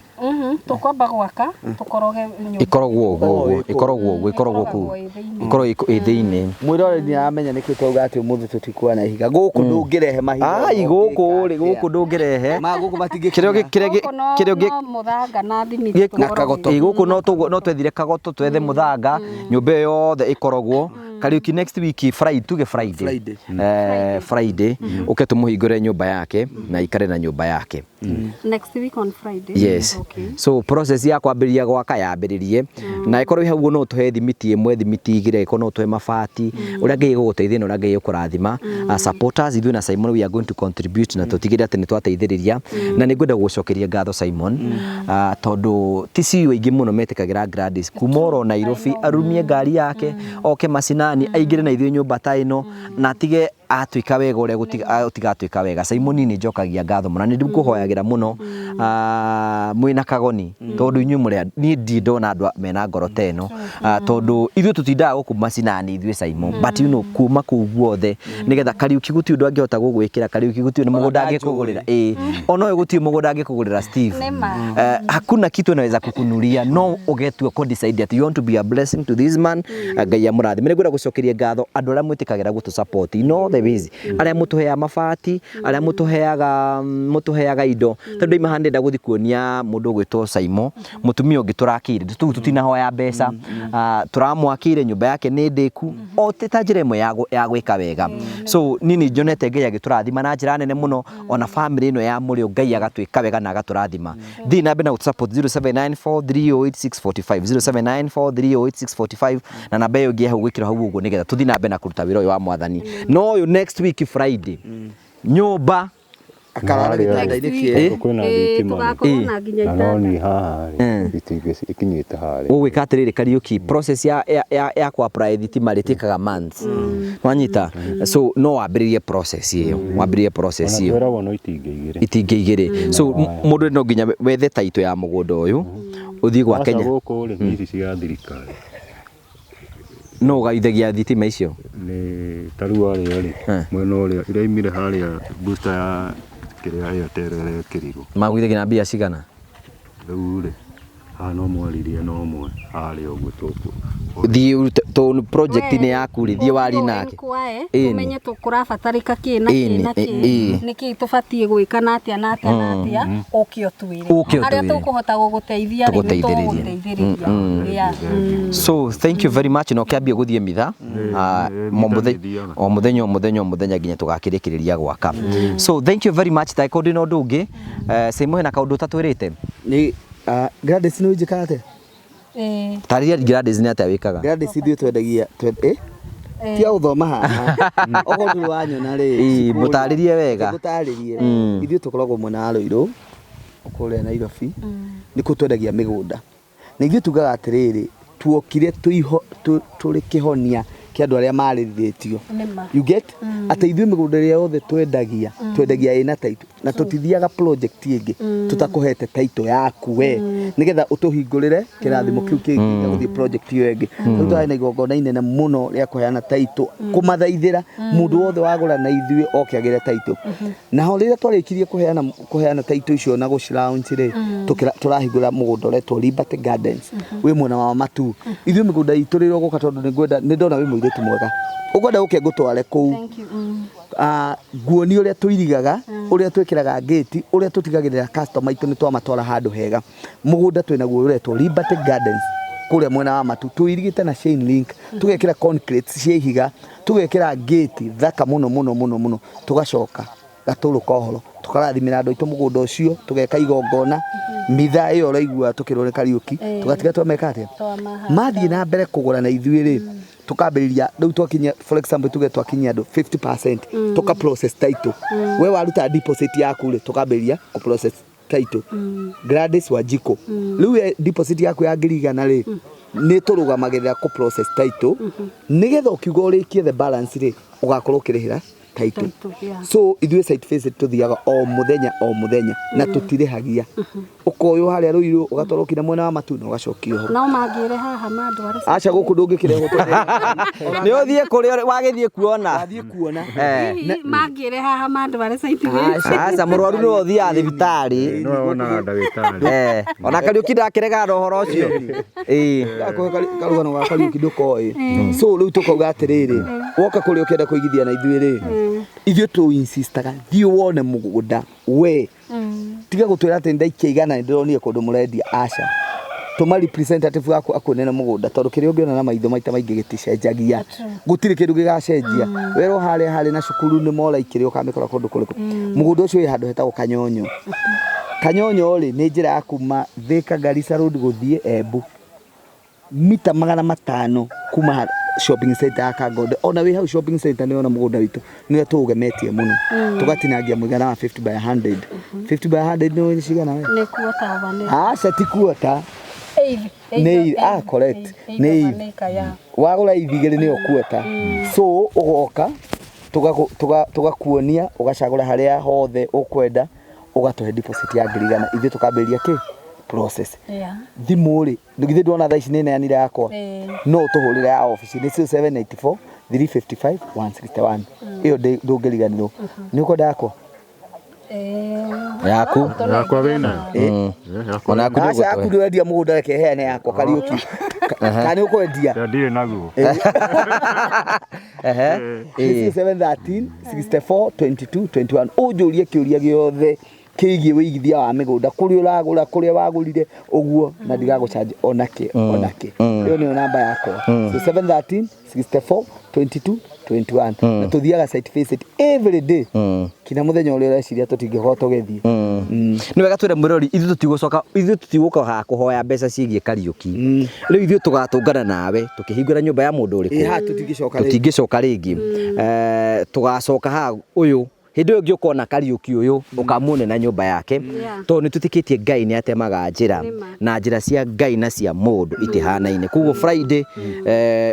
Tũkwamba gwaka tũkoroge nyũmba. Ĩkoragwo ũguo ũguo, ĩkoragwo ũguo, ĩkoragwo kũu. Ĩkoragwo ĩ thĩinĩ. Ĩkoragwo ĩ thĩinĩ. Mwĩroreri nĩ aramenya nĩkĩ twauga atĩ ũmũthĩ tũtikuoya na ihiga. Gũkũ ndũngĩrehe mahiga. Ai, gũkũ rĩ, gũkũ ndũngĩrehe. Ma gũkũ matingĩkinya. Kĩrĩa kĩrĩa Gũkũ no kĩrĩa no mũthanga na thimiti Na tũkoroge. kagoto. Ĩ, gũkũ no twethire kagoto, twethe mũthanga, nyũmba ĩyo yothe ĩkorogwo. Kariũki next week Friday, tuge Friday. Friday. Friday ũke tũmũhingũre nyũmba yake na ikare na nyũmba yake. Next week on Friday. Yes. Okay. So process ya kwambĩrĩria gwaka yambĩrĩrie na ĩkorwo ĩ hau ũguo no ũtũhe thimiti ĩmwe, thimiti igĩrĩ, ĩkorwo no ũtũhe mabati, ũrĩa Ngai egũgũteithia na ũrĩa Ngai egũkũrathima. Supporters ithuĩ na Simon we are going to contribute na tũtigĩrĩre atĩ nĩ twateithĩrĩria na nĩ ngwenda gũgũcokeria ngatho Simon, tondũ ti CEO aingĩ mũno metĩkagĩra Gladys kuma oro Nairobi arumie ngari yake oke macinani aingĩre na ithuĩ nyũmba ta ĩno na atige atuĩka wega ũrĩa gũtigatuĩka wega. Simon nĩ njokagia ngatho mũno na nĩ ndĩkũhoyagĩra mũno mwĩna kagoni tondũ inyuĩ mũrĩ niĩ ndirĩ ndona andũ mena ngoro ta ĩno, tondũ ithuĩ tũtindaga gũkũ macinani ithuĩ Simon, but you know kuma kũu guothe nĩgetha Kariuki gũtirĩ ũndũ angĩhota gũgwĩkĩra, Kariuki gũtirĩ nĩ mũgũnda angĩkũgũrĩra, ĩĩ ona ũyũ gũtirĩ mũgũnda angĩkũgũrĩra Steve. Nĩ ma. Hakuna kitu anaweza kukunulia no ũgetua ko decide that you want to be a blessing to this man. Ngai amũrathime. Nĩ ngwenda gũcokeria ngatho andũ arĩa mwĩtĩkagĩra gũtũ support in all the ways, arĩa mũtũheaga mabati, arĩa mũtũheaga indo, tondũ ndaima haha ndĩrenda gũthiĩ kuonia mũndũ ũgwĩtwo Simon, mũtumia ũngĩ tũrakĩire tũu tũtinahoya mbeca, tũramwakĩire nyũmba yake nĩ ndĩku o ta njĩra ĩmwe ya gwĩka wega. So niĩ nĩ nyonete Ngai agĩtũrathima na njĩra nene mũno, ona family ĩno ya Mũrĩo Ngai agatwĩka wega na agatũrathima. Thiĩ na mbere na gũtũ support 0794308645, 0794308645 na namba ĩyo ĩngĩ hau gwĩkĩra hau ũguo nĩgetha tũthiĩ na mbere na kũruta wĩra ũyũ wa Mwathani. No ũyũ next week Friday nyũmba Akarara gĩtanda-inĩ kĩerũ. Kwĩna thitima. Tũgakorwo na nginya Na no itanda. niĩ haha rĩ, itingĩ ikinyĩte harĩa. Ũgwĩka atĩrĩrĩ Kariuki, process ya ku apply thitima rĩ tĩkaga months, wanyita, so no wambĩrĩrie process ĩyo, wambĩrĩrie process Ona ĩyo. twĩragwo no itingĩ igĩrĩ. Itingĩ igĩrĩ, so mũndũ no nginya wethe taito ya mũgũnda ũyũ ũthiĩ gwa Aca Kenya. Gũkũ rĩ, nĩ ici cia thirikari. No ũgaithagia thitima icio. Nĩ ta rĩu harĩa rĩ, mwena ũrĩa iraimire harĩa booster ya kĩrĩa Airtel ĩrekĩrirwo. Magũithagia na mbia cigana? Rĩu rĩ, haha no mwaririe no ũmwe harĩa ũguo tũkũ. Thiĩ ũrute tondũ project-inĩ yaku rĩ, thiĩ warie nake. Inquire, Ĩni. ũmenye tũkũrabatarĩka kĩ na kĩ Ĩni, na kĩ, ĩ. nĩ kĩ tũbatiĩ gwĩka na atĩa na atĩa na atĩa, ũke ũtwĩre Ũke harĩa ũtwĩre. tũkũhota gũgũteithia rĩ, nĩ Tũgũteithĩrĩria. tũgũgũteithĩrĩria. Yeah. So thank you very much na ũkĩambie gũthiĩ mitha Mitha nĩthiaga. o mũthenya o mũthenya o mũthenya nginya tũgakĩrĩkĩrĩria gwaka. So thank you very much. Ta ndĩ na ũndũ ũngĩ, Simon, hena kaũndũ ũtatwĩrĩte? Nĩ Gladys nĩ ũnjĩkaga atĩa? Ĩĩ. Tarĩria Gladys nĩ atĩa wĩkaga. Gladys ithuĩ twendagia tiga gũthoma haha okorwo ndũrĩ wanyona rĩ. Ĩĩ, mũtarĩrie wega. Mũtarĩrie ithuĩ tũkoragwo mwena wa Rũirũ kũrĩa Nairobi, nĩkuo twendagia mĩgũnda, na ithuĩ tugaga atĩrĩrĩ, tuokire tũrĩ kĩhonia kĩa andũ arĩa marĩrĩtio. Nĩma. You get atĩ ithuĩ mĩgũnda ĩrĩa yothe twendagia, twendagia ĩna title, na tũtithiaga project ĩngĩ tũtakũhete title yaku we, nĩgetha ũtũhingũrĩre kĩrathimo kĩu kĩngĩ gĩa gũthiĩ project ĩyo ĩngĩ. Rĩu twarĩ na igongona inene mũno rĩa kũheana title, kũmathaithĩra mũndũ wothe wagũra na ithuĩ oke agĩre title. Naho rĩrĩa twarĩkirie kũheana title icio na gũci launch rĩ, tũrahingũra mũgũnda ũretwo Liberty Gardens wĩ mwena wa Matu. Ithuĩ mĩgũnda itũ rĩrĩa ũgũka, tondũ nĩngwenda nĩ ndona wĩ mũirĩtu mwega, ũkwenda ũke ngũtware kũu. Thank you. Nguonie ũrĩa tũirigaga, ũrĩa twĩkĩraga ngĩti, ũrĩa tũtigagĩrĩra customer aitũ nĩ twamatwara handũ hega. Mũgũnda twĩnaguo ũretwo Liberty Gardens kũrĩa mwena wa Matu, tũirigĩte na chain link, tũgekĩra concrete cia ihiga, tũgekĩra ngĩti thaka mũno mũno mũno mũno, tũgacoka gatũrũ kohoro tũkarathimĩra andũ aitũ mũgũnda ũcio, tũgeka igongona mitha ĩyo ũraigua tũkĩrwo nĩ Kariũki, tũgatiga twameka atĩa. Twamahanda. Mathiĩ na mbere kũgũra na ithuĩ rĩ, tukambĩrĩria rĩu twakinyia, for example tuge twakinyia andũ 50%, tuka process title. We waruta deposit yaku rĩ, tukambĩrĩria kũ process title. Gladys Wanjikũ, rĩu we deposit yaku ya 100,000 rĩ, nĩ tũrũgamagĩrĩra kũ process title, nĩgetha ũkiuga ũrĩkie the balance rĩ, ũgakorwo ũkĩrĩhĩra title. Title, yeah. So ithuĩ site visit tũthiaga o mũthenya o mũthenya na tũtirĩhagia. Ũkoywo harĩa Rũirũ ũgatwarwo kinya mwena wa Matu na ũgacokio ho. No mangĩre haha mandware. Aca, gũkũ ndũngĩkĩrehwo. Nĩ ũthiĩ kũrĩa wagĩthiĩ kuona. Wathiĩ kuona. Hihi mangĩre haha mandware site visit. Aca, mũrwaru nĩwe ũthiaga thibitarĩ. No wonaga ndagĩtarĩ. Ona Kariũki ndakĩregana na ũhoro ũcio. Ĩĩ. Ndakũhe karũgano ga Kariũki ndũkoĩ. So rĩu tũkauga atĩrĩrĩ, woka kũrĩa ũkĩenda kũigithia na ithuĩ rĩ, ithuĩ tũ insistaga thiĩ wone mũgũnda we, tiga gũtwĩra atĩ ndaikia 100 nĩ ndĩronire kũndũ mũrendia. Aca, Tũma representative waku akuonere mũgũnda, tondũ kĩrĩa ũngĩona na maitho maita maingĩ gĩticenjagia. Gũtirĩ kĩndũ gĩgacenjia. Werwo harĩa harĩ na cukuru nĩ mora ikĩrĩ, ũkamĩkora kũndũ kũrĩkũ. Mũgũnda ũcio wĩ handũ hetagwo Kanyonyo. Kanyonyo rĩ, nĩ njĩra ya kuma Thika Garissa Road gũthiĩ Embu, mita 500 kuma shopping center ya Kangonde. Ona wĩ hau shopping center nĩ wona mũgũnda witũ nĩ ũrĩa tũũgemetie mũno, tũgatinangia mũigana wa 50 by 100. 50 by 100 nĩ cigana we? Nĩ quarter of an acre. Aca, ti quarter. Eighth. Nĩ ah, correct. Nĩ eighth of eighth. an acre, yeah. Wagũra ithi igĩrĩ nĩyo quarter. So ũgoka tũgakuonia, ũgacagũra harĩa hothe ũkwenda, ũgatũhe deposit ya 100,000, ithuĩ tũkambĩrĩria kĩ process. Thimũ rĩ, githĩ ndwona thaa ici nĩ neanire yakwa? No ũtũhũrĩre ya office nĩ 0784 355 161. Ĩyo ndũngĩriganĩrwo. Nĩ ũkwenda yakwa? Yaku. Yakwa wĩnayo. Yakwa. Ona yaku. Aca, nĩ yaku ũgũtũhe. ndũrendia mũgũnda, reke heane yakwa, Kariũki. Kana nĩ ũkwendia? Ndirĩ naguo. Ehe. Nĩ 713 64 22 21. Ũnjũrie kĩũria gĩothe kĩgiĩ wĩigithia wa mĩgũnda, kũrĩa ũragũra, kũrĩa wagũrire ũguo, na ndigagũchanji onakĩ onakĩ. Ĩyo nĩyo namba yakwa, so 713 64 22 21. Na tũthiaga site visit every day kinya mũthenya ũrĩa ũreciria tũtingĩkorwo tũgĩthiĩ. Nĩ wega twĩre mwĩrori, ithuĩ tũtigũcoka, ithuĩ tũtigũka haha kũhoya mbeca ciĩgiĩ Kariũki. Rĩu ithuĩ tũgatũngana nawe tũkĩhingũra nyũmba ya mũndũ Ĩ, ũrĩkũ. haha tũtingĩcoka rĩngĩ. Tũtingĩcoka rĩngĩ. Tũgacoka haha ũyũ hĩndĩ ĩyo ĩngĩ ũkona Kariũki ũyũ ũkamuone na nyũmba yake, tondũ nĩ twĩtĩkĩtie Ngai nĩ atemaga njĩra, Nĩma. na njĩra cia Ngai na cia mũndũ itihanaine. Koguo Friday,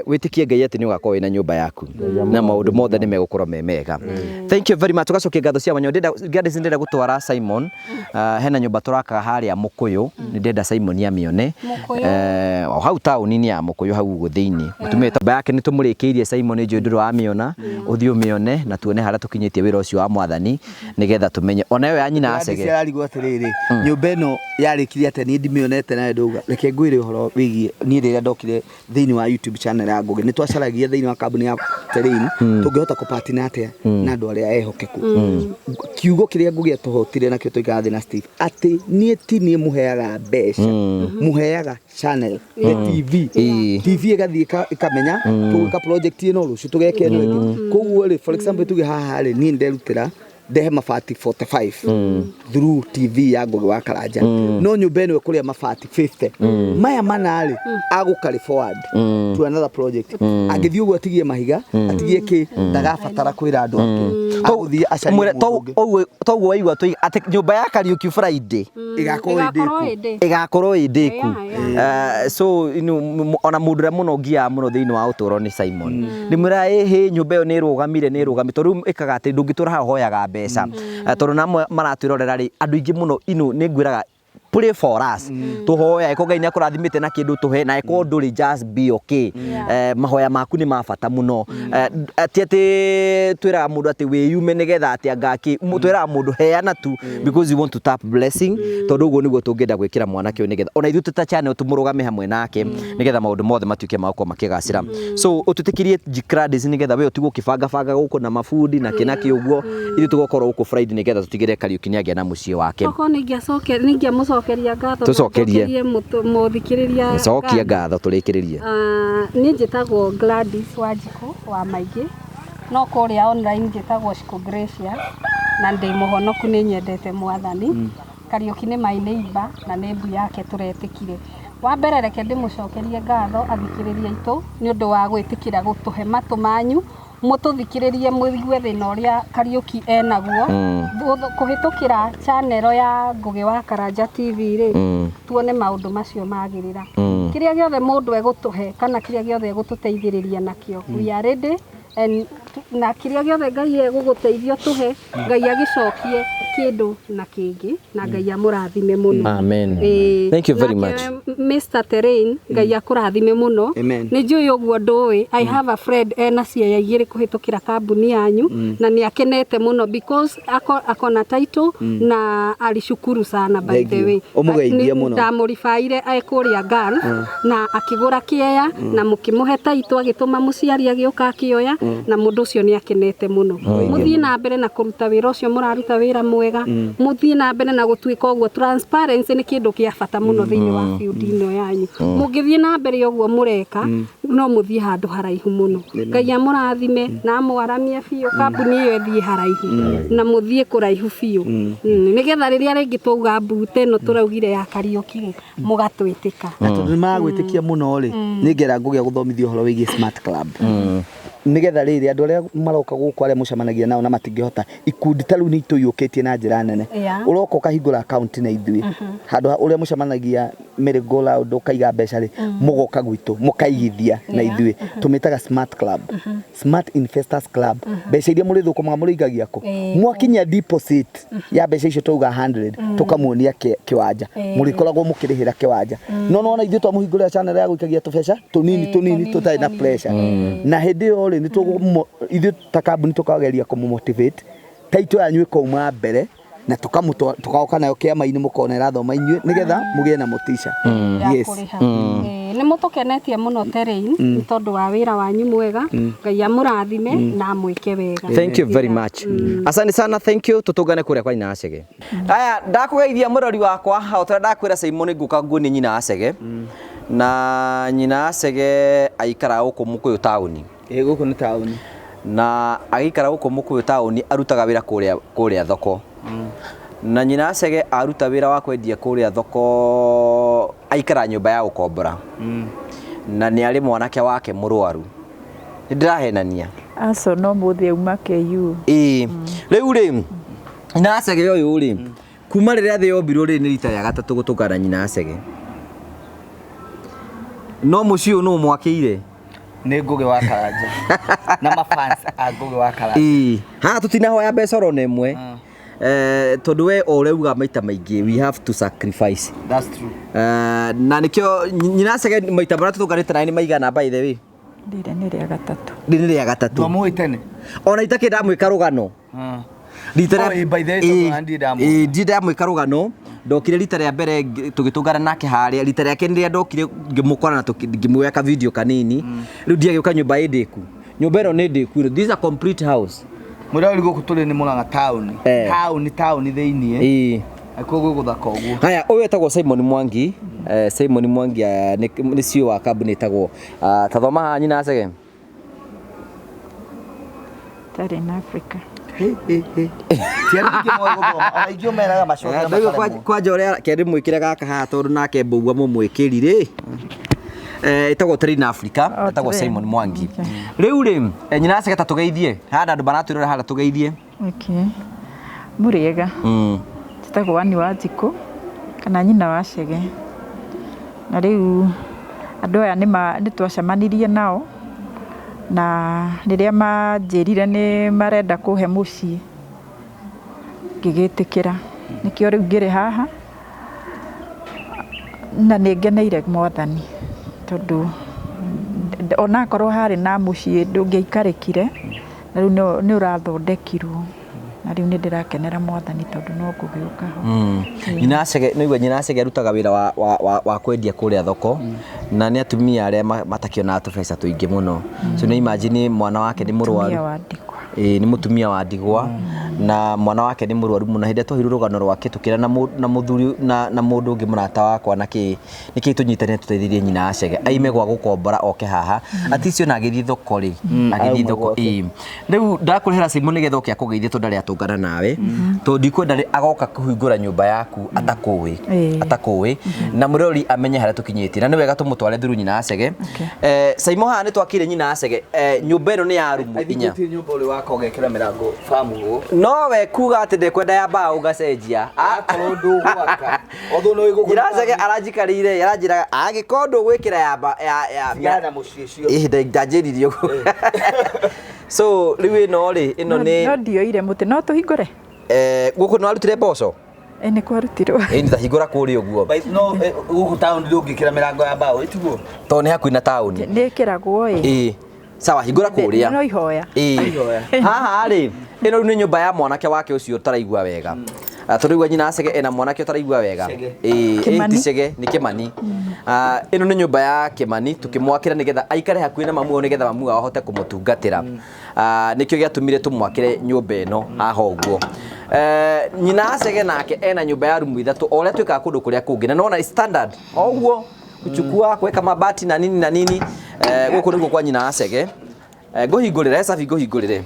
wĩtĩkie Ngai atĩ nĩ ũgakorwo wĩna nyũmba yaku na maũndũ mothe nĩ megũkorwo me mega. Thank you very much. Tũgacokia ngatho cia mwanya. Ndĩrenda Gladys, ndĩrenda gũtwara Simon. Hena nyũmba tũrakaga harĩa Mũkũyũ, nĩ ndĩrenda Simon amĩone. Mũkũyũ. O hau taũni-inĩ ya Mũkũyũ, hau ũguo thĩinĩ. Mũtumia nyũmba yake nĩ tũmũrĩkĩirie. Simon, njũĩ ndũrĩ wamĩona, ũthiĩ ũmĩone na tuone harĩa tũkinyĩtie wĩra ũcio wa Mwathani, nĩgetha tũmenye ona ĩyo ya nyina Gladys acege. ararigwo atĩrĩrĩ, nyũmba ĩno yarĩkirie atĩa? Niĩ ndimĩonete nawe ndauga. Reke ngwĩre ũhoro wĩgiĩ niĩ rĩrĩa ndokire thĩinĩ wa YouTube channel ya Ngũgĩ, nĩ twacaragia thĩinĩ wa kambuni ya Terrain tũngĩhota kũpartner atĩa na andũ arĩa ehokeku. Kiugo kĩrĩa Ngũgĩ atũhotire nakĩo, tũikara thĩ na Steve, atĩ niĩ ti niĩ mũheaga mbeca, mũheaga channel, the TV. TV ĩgathiĩ ĩkamenya tũgwĩka project ĩno, rũciũ tũgeka ĩno ĩngĩ. Koguo rĩ, for example, tuge haha rĩ, niĩ nderutĩra ndehe mabati 45 through TV ya Ngũgĩ wa Karanja, no nyũmba ĩno ĩkũrĩa mabati 50 maya mana rĩ, agũkarĩ forward to another project. Angĩthiĩ ũguo atigie mahiga, atigie kĩ, ndagabatara kwĩra andũ ake, agũthiĩ acarie Mwĩre mũndũ ũngĩ. Toguo waigua tũiga atĩ nyũmba ya Kariũki Friday Ĩgakorwo ĩ Ĩgakorwo ndĩku. ĩ ndĩku. Ĩgakorwo ĩ ndĩku. Yeah. So ona mũndũ ũrĩa mũno ngiaga mũno thĩinĩ wa ũtũũro nĩ Simon. Ndĩmwĩraga ĩhĩ, nyũmba ĩyo nĩ ĩrũgamire, nĩ ĩrũgamire, tondũ rĩu ĩkaga atĩ ndũngĩtũra haha ũhoyaga mbeca. Tondũ namwe maratwĩrorera rĩ, andũ aingĩ mũno ino nĩ ngwĩraga, pray for us, tũhoya ĩko Ngai nĩ akũrathimĩte na kĩndũ tũhe, na ĩko ndũrĩ, just be okay. Mahoya maku nĩ ma bata mũno. Ti atĩ twĩraga mũndũ atĩ wĩyume nĩgetha atĩ angaki, twĩraga mũndũ heana tu because you want to tap blessing, tondũ ũguo nĩguo tũngĩenda gwĩkĩra mwanake ũyũ, nĩgetha ona ithuĩ tũta channel tũmũrũgame hamwe nake, nĩgetha maũndũ mothe matuĩke ma gũkorwo makĩgacĩra. So ũtwĩtĩkĩrie Gladys, nĩgetha we ũtigwo ũkĩbangabanga gũkũ na mabundi na kĩ na kĩ ũguo, ithuĩ tũgakorwo gũkũ Friday nĩgetha tũtigĩrĩre Kariũki nĩ agĩa na mũciĩ wake. Okorwo nĩ ingĩamũcokeria ngatho na Tũcokerie. njokerie mũthikĩrĩria. Cokia ngatho tũrĩkĩrĩrie. Ah, niĩ njĩtagwo Gladys Wanjikũ wa Maingĩ, no kũrĩa online njĩtagwo Shiku Gracious, na ndĩ mũhonoku, nĩ nyendete Mwathani. Kariũki nĩ my neighbor na nĩ mbu yake tũretĩkire. Wa mbere, reke ndĩmũcokerie ngatho athikĩrĩria aitũ nĩ ũndũ wa gwĩtĩkĩra gũtũhe matũ manyu mũtũthikĩrĩrie, mũigue thĩna ũrĩa Kariũki enaguo kũhĩtũkĩra channel ya Ngũgĩ wa Karanja TV rĩ, tuone maũndũ macio magĩrĩra. Kĩrĩa gĩothe mũndũ egũtũhe kana kĩrĩa gĩothe egũtũteithĩrĩria nakĩo, we are ready, and na kĩrĩa gĩothe Ngai egũgũteithia tũhe, Ngai agĩcokie kĩndũ na kĩngĩ, na Ngai amũrathime mũno. Amen. Ĩĩ. Thank you very Nake much. Mr. Terrain, Ngai akũrathime mũno. Amen. Nĩ njũĩ ũguo ndũĩ, I have a friend ena ciea igĩrĩ kũhĩtũkĩra kambuni yanyu, na nĩ akenete mũno because akona title na alishukuru sana, by Thank the you. way. Ũmũgeithie mũno. Ndamũribaire kũrĩa Gulf na akĩgũra kĩea na mũkĩmũhe title, agĩtũma mũciari agĩũka akĩoya, na mũndũ Mũndũ ũcio nĩ akenete mũno. Mũthiĩ na mbere na kũruta wĩra ũcio mũraruta, wĩra mwega. Mũthiĩ na mbere na gũtuĩka ũguo. Transparency nĩ kĩndũ kĩa bata mũno thĩinĩ wa field ĩno yanyu. Mũngĩthiĩ na mbere ũguo mũreka, no mũthiĩ handũ haraihu mũno. Ngai amũrathime na amwaramie biũ, kambuni ĩyo ĩthiĩ haraihu na mũthiĩ kũraihu biũ, nĩgetha rĩrĩa rĩngĩ twauga mbuta ĩno tũraugire ya Kariũki rĩ, mũgatwĩtĩka. Na tondũ nĩ maragwĩtĩkia mũno rĩ, nĩ ngera ngũgĩa gũthomithia ũhoro wĩgiĩ smart club, nĩgetha rĩrĩ andũ arĩa maroka gũkũ, arĩa mũcemanagia nao na matingĩhota, ikundi ta rĩu nĩ itũiyũkĩtie na njĩra nene. Ũroka ũkahingũra account na ithuĩ, handũ ha ũrĩa mũcemanagia merry go round ũkaiga mbeca rĩ, mũgoka gwitũ mũkaigithia na ithuĩ. Tũmĩtaga smart club, Smart Investors Club. Mbeca iria mũrĩthũkũmaga mũrĩigagia kũ? Mwakinyia deposit ya mbeca icio, twauga 100, tũkamuonia kĩwanja. Mũrĩkoragwo mũkĩrĩhĩra kĩwanja, no nona ithuĩ twamũhingũrĩra channel ya gũikagia tũbeca tũnini tũnini tũnini, tũtarĩ na tũnini. Pressure. Na hĩndĩ ĩyo rĩ, nĩ ithuĩ ta kambuni tũkageria kũmũ-motivate taitũ yanyu ĩkauma mbere na tũkamũtwa tũgaoka nayo kĩama-inĩ, mũkona ĩrathoma inyuĩ, nĩgetha mũgĩe na motisha. Ya Yes. kũrĩha. Nĩ mũtũkenetie mũno Terrain nĩ tondũ wa wĩra wanyu mwega. Ngai amũrathime na amwĩke wega. Thank you very much, asante sana, thank you. Tutungane kuria kwa nyina Acege. Aya, ndakugeithia mũrori wakwa. O ta ndakwĩra, Simon, ngũka nguonie nyina Acege, na nyina Acege aikara gũkũ Mũkũyũ taũni. Ĩ, gũkũ nĩ taũni. Na agĩikara gũkũ Mũkũyũ taũni, arutaga wĩra kũrĩa thoko. Na nyina Acege aruta wĩra wa kwendia kũrĩa thoko, aikara nyũmba ya gũkombora, na nĩ arĩ mwanake wake mũrwaru. Nĩ ndĩrahenania? Aco no mũthĩ auma KU. Ĩĩ, rĩu rĩ, nyina Acege ũyũ rĩ, kuma rĩrĩa thĩ yombirwo rĩ, nĩ rita rĩa gatatũ gũtũngana nyina Acege. No mũciĩ ũyũ nũ mwakĩire? Nĩ Ngũgĩ wa Karanja na mafans a Ngũgĩ wa Karanja. Ĩĩ, haha tũtinahoya mbeca oro na ĩmwe. Tondũ we o ũrauga maita maingĩ, we have to sacrifice. That's true. Na nĩkĩo nyina Acege maita marĩa tũtũnganĩte naye nĩ maigana, by the way? Rĩrĩ nĩ rĩa gatatũ. Rĩrĩ nĩ rĩa gatatũ. Ndwamũĩ tene? Ona itakĩ ndamwĩka rũgano rita Oh, ĩ, by the way, tondũ ona ndirĩ ndamwona. Ĩ, ndirĩ ndamwĩka rũgano. Ndokire rita rĩa mbere tũgĩtũngana nake harĩa. Rita rĩa kerĩ rĩrĩa ndokire ngĩmũkora na ngĩmuoya ka video kanini. Rĩu ndiagĩũka nyũmba ĩ ndĩku. Nyũmba ĩno nĩ ndĩku. This is a complete house. Mwĩrori, gũkũ tũrĩ nĩ Mũrang'a taũni. Taũni thĩiniĩ. Akuo gũgũthaka ũguo. Haya, ũyũ etagwo Simon Mwangi. Simon Mwangi nĩ CEO wa kambuni ĩtagwo, tathoma haha, nyina Acege. Tarĩ na Africa. Ti andũ aingĩ moĩ gũthoma, ona aingĩ ũmeraga macoke Rĩu makaremwo. Kwanja ũrĩa kende mwĩkĩre gaka haha, tondũ nake mbũgua mũmwĩkĩri rĩ, ĩtagwo Train Africa. Oh, ĩtagwo Train. Simon Mwangi. Rĩu rĩ, nyina Acege, ta tũgeithie haha na andũ maratwĩrora haha, tũgeithie. Okay. Mũrĩega. Njĩtagwo Ann Wanjikũ kana nyina wa Chege. Na rĩu andũ aya nĩ twacemanirie nao na rĩrĩa manjĩrire nĩ marenda kũhe mũciĩ, ngĩgĩtĩkĩra. Nĩkĩo rĩu ngĩrĩ haha na nĩ ngeneire Mwathani, tondũ onakorwo harĩ na mũciĩ ndũngĩaikarĩkire, na rĩu nĩ ũrathondekirwo, na rĩu nĩ ndĩrakenera Mwathani tondũ no ngũgĩũka ho. Nyina Acege, nĩigua nyina Acege arutaga wĩra wa kwendia kũrĩa thoko, na nĩ atumia arĩa matakĩonaga tũbeca tũingĩ mũno. So nĩ imagine mwana wake nĩ mũrwaru. Mũtumia wa ndigwa. Ĩĩ, nĩ mũtumia wa ndigwa na mwana wake nĩ mũrwaru mũno. Hĩndĩ ĩrĩa twaheirwo rũgano rwake, tũkĩra na mũthuri na mũndũ ũngĩ mũrata wakwa na kĩ nĩkĩ tũnyitane tũteithĩrĩrie nyina Acege aime gwa gũkombora oke haha, at least ona agĩthiĩ thoko rĩ, agĩthiĩ auma thoko gwake. Ĩĩ, rĩu ndakũrehera Simon nĩgetha oke akũgeithie, tondũ ndarĩ atũngana nawe, tondũ ndikwenda rĩ agoka kũhingũra nyũmba yaku atakũĩ, atakũĩ, na mũrori amenye harĩa tũkinyĩtie, na nĩ wega tũmũtware through nyina Acege. Simon, haha nĩ twakĩire nyina Acege. Nyũmba ĩno nĩ ya rumu 4. Gũtirĩ nyũmba ũrĩ waka ũgekĩra mĩrango bamu ũũ. Nowe kuga atĩ ndekwenda ya mbaũ, ngacenjia. Akorwo ndũgwaka, although no ĩgũkũ. Nyina Acege aranjikarĩire, aranjĩraga angĩkorwo ndũgwĩkĩra ya ya Tigana na mũciĩ ũcio. Ĩĩ, ndanjĩririe ũguo. So rĩu ĩno rĩ, ĩno nĩ No ndioire mũtĩ, no tũhingũre. Gũkũ nĩ warutire mboco? Ĩ, nĩ kwarutirwo. Ĩ, nĩ tahingũra kũrĩa ũguo. No gũkũ taũni ndũngĩkĩra mĩrango ya mbaũ, ĩtiguo? Tondũ nĩ hakuhĩ na taũni. Nĩ ĩkĩragwo ĩ. Ĩĩ, sawa, hingũra kũrĩa. No ihoya. Ĩĩ. Ihoya. Haha rĩ, ĩno rĩu nĩ nyũmba ya mwanake wake ũcio ũtaraigua wega. Tũraigua nyina Acege ena mwanake ũtaraigua wega. Ĩĩ, Kĩmani. ti Cege nĩ Kĩmani. Ĩno nĩ nyũmba ya Kĩmani tũkĩmwakĩra nĩgetha aikare hakuhĩ na mamu wao nĩgetha mamu wao ahote kũmũtungatĩra. Nĩkĩo gĩatũmire tũmwakĩre nyũmba ĩno haha ũguo. Nyina Acege nake ena nyũmba ya rumu ithatũ o ũrĩa twĩkaga kũndũ kũrĩa kũngĩ, na nĩwona standard o ũguo, kuchukua kuweka mabati na nini na nini. Gũkũ nĩkuo kwa nyina Acege. Ngũhingũrĩre Sabi, ngũhingũrĩre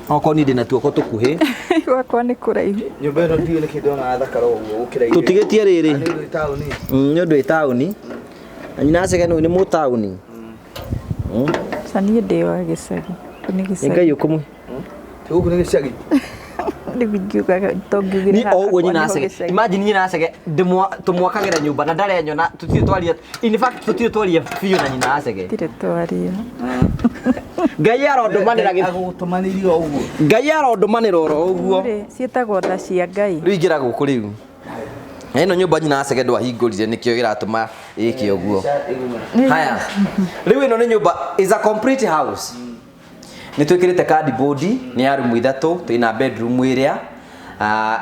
okorwo niĩ ndĩna tuoko tũkuhĩ. Gwakwa nĩ kũraihu. Nyũmba ĩno ndiũĩ nĩkĩ ndona thakara ũguo gũkĩra iria. Tũtigĩtie rĩrĩ. Nĩ ũndũ ĩ taũni. Nĩ ũndũ ĩ taũni, na nyina Acege nĩ mũtaũni. Ca niĩ ndĩ wa gĩcagi. Kũ nĩ Nĩ gĩcagi. Ngai ũkũmwe. Gũkũ nĩ gĩcagi. Rĩu ingiuga tongiugire Ni haha o ũguo kwa nyina nĩho Acege. gĩcagi. Imagine nyina Acege tũmwakagĩra nyũmba na ndarĩ anyona, tũtirĩ twaria, in fact tũtirĩ twaria biũ na nyina Acege. Tũtirĩ twaria. Ngai arondũmanĩra Agũtũmanĩirie o ũguo. Ngai arondũmanĩra oro ũguo. Rĩ, ciĩtagwo tha cia Ngai. Rĩu ingĩra gũkũ rĩu. Na ĩno nyũmba nyina Acege ndwahingũrire nĩkĩo kĩratũma ĩke ũguo. Haya. Rĩu ĩno nĩ nyũmba is a complete house. Nĩ twĩkĩrĩte cardboard, nĩ ya rumu ithatũ, twĩna bedroom ĩrĩa,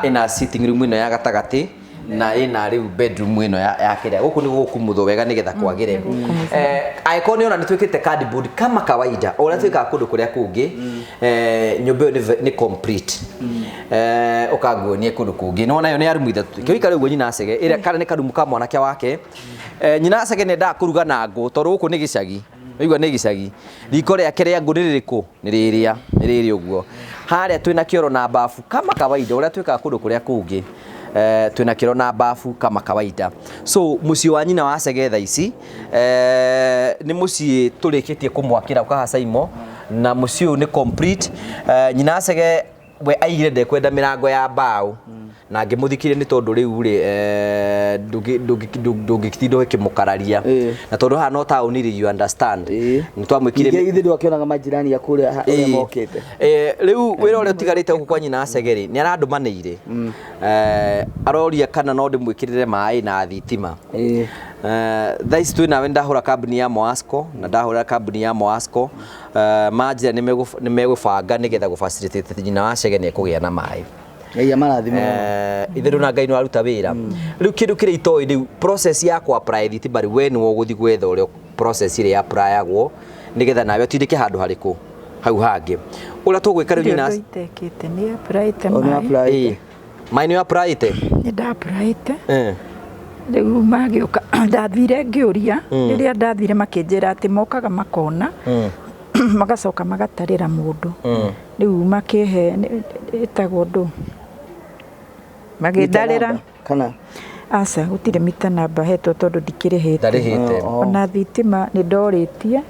ĩna sitting room ĩno ya gatagatĩ, na ĩna rĩu bedroom ĩno ya kĩrĩa. Gũkũ nĩ gũkumuthwo wega nĩgetha kwagĩre. Angĩkorwo nĩ ona nĩ twĩkĩrĩte cardboard kama kawaida, o ũrĩa twĩkaga kũndũ kũrĩa kũngĩ, nyũmba ĩyo nĩ complete. Ũkanguonie kũndũ kũngĩ. Nĩ wona ĩyo nĩ ya rumu ithatũ. Kĩũikare ũguo nyina Acege, ĩrĩa kana nĩ karumu ka mwanake wake. Nyina Acege nĩ endaga kũruga na ngũ, tondũ gũkũ nĩ gĩcagi. Waigua nĩ gĩcagi. Riko rĩake rĩa ngũ nĩ rĩrĩkũ? Nĩ rĩrĩa, nĩ rĩrĩ ũguo. Harĩa twĩna kĩoro na bafu kama kawaida, ũrĩa twĩkaga kũndũ kũrĩa kũngĩ. Twĩna kĩoro na bafu kama kawaida. So mũciĩ wa nyina wa Acege thaa ici, nĩ mũciĩ tũrĩkĩtie kũmwakĩra ũkaha Saimo, na mũciĩ ũyũ nĩ complete. Nyina Acege we aigire ndekwenda mĩrango ya mbaũ, na ngĩmũthikĩrĩria nĩ tondũ rĩu rĩ, ndũngĩtinda ũkĩmũkararia. Na tondũ haha no taũni rĩ, you understand. Nĩ twamwĩkire Ningĩ ithuĩ ndwakĩonaga majirani a kũrĩa ũrĩa mokĩte. Rĩu wĩra ũrĩa ũtigarĩte gũkũ kwa nyina Acege rĩ, nĩ arandũmanĩire. Aroria kana no ndĩmwĩkĩrĩre maĩ na thitima. Thaa ici twĩ nawe ndahũra kambuni ya Moasco, na ndahũra kambuni ya Moasco, manjĩra nĩ megũbanga nĩgetha gũ facilitate nyina wa Acege nĩ ekũgĩa na maĩ. Ngai amarathime. Itherũ na Ngai nĩ waruta wĩra. Rĩu kĩndũ kĩrĩa itoĩ rĩu process ya kũ apply thitima rĩu we nĩwe ũgũthiĩ gwetha ũrĩa process ĩrĩa applyagwo nĩgetha nawe ũtindĩke handũ harĩkũ hau hangĩ. Ũrĩa tũgwĩka rĩu nyina Ndirĩ ũndũ itekĩte, nĩ applyĩte O nĩ maĩ. applyĩte. Ĩĩ. Maĩ nĩ applyĩte? Nĩ nda applyĩte. Rĩu magĩũka, ndathire ngĩũria, rĩrĩa ndathire makĩnjĩra atĩ mokaga makona, magacoka magatarĩra mũndũ. Rĩu makĩhe, ĩtagwo ndũ? Magĩndarĩra. Kana? Aca, gũtirĩ mita namba hetwo tondũ ndikĩrĩhĩte. Ndarĩhĩte. Ona thitima nĩ ndorĩtie.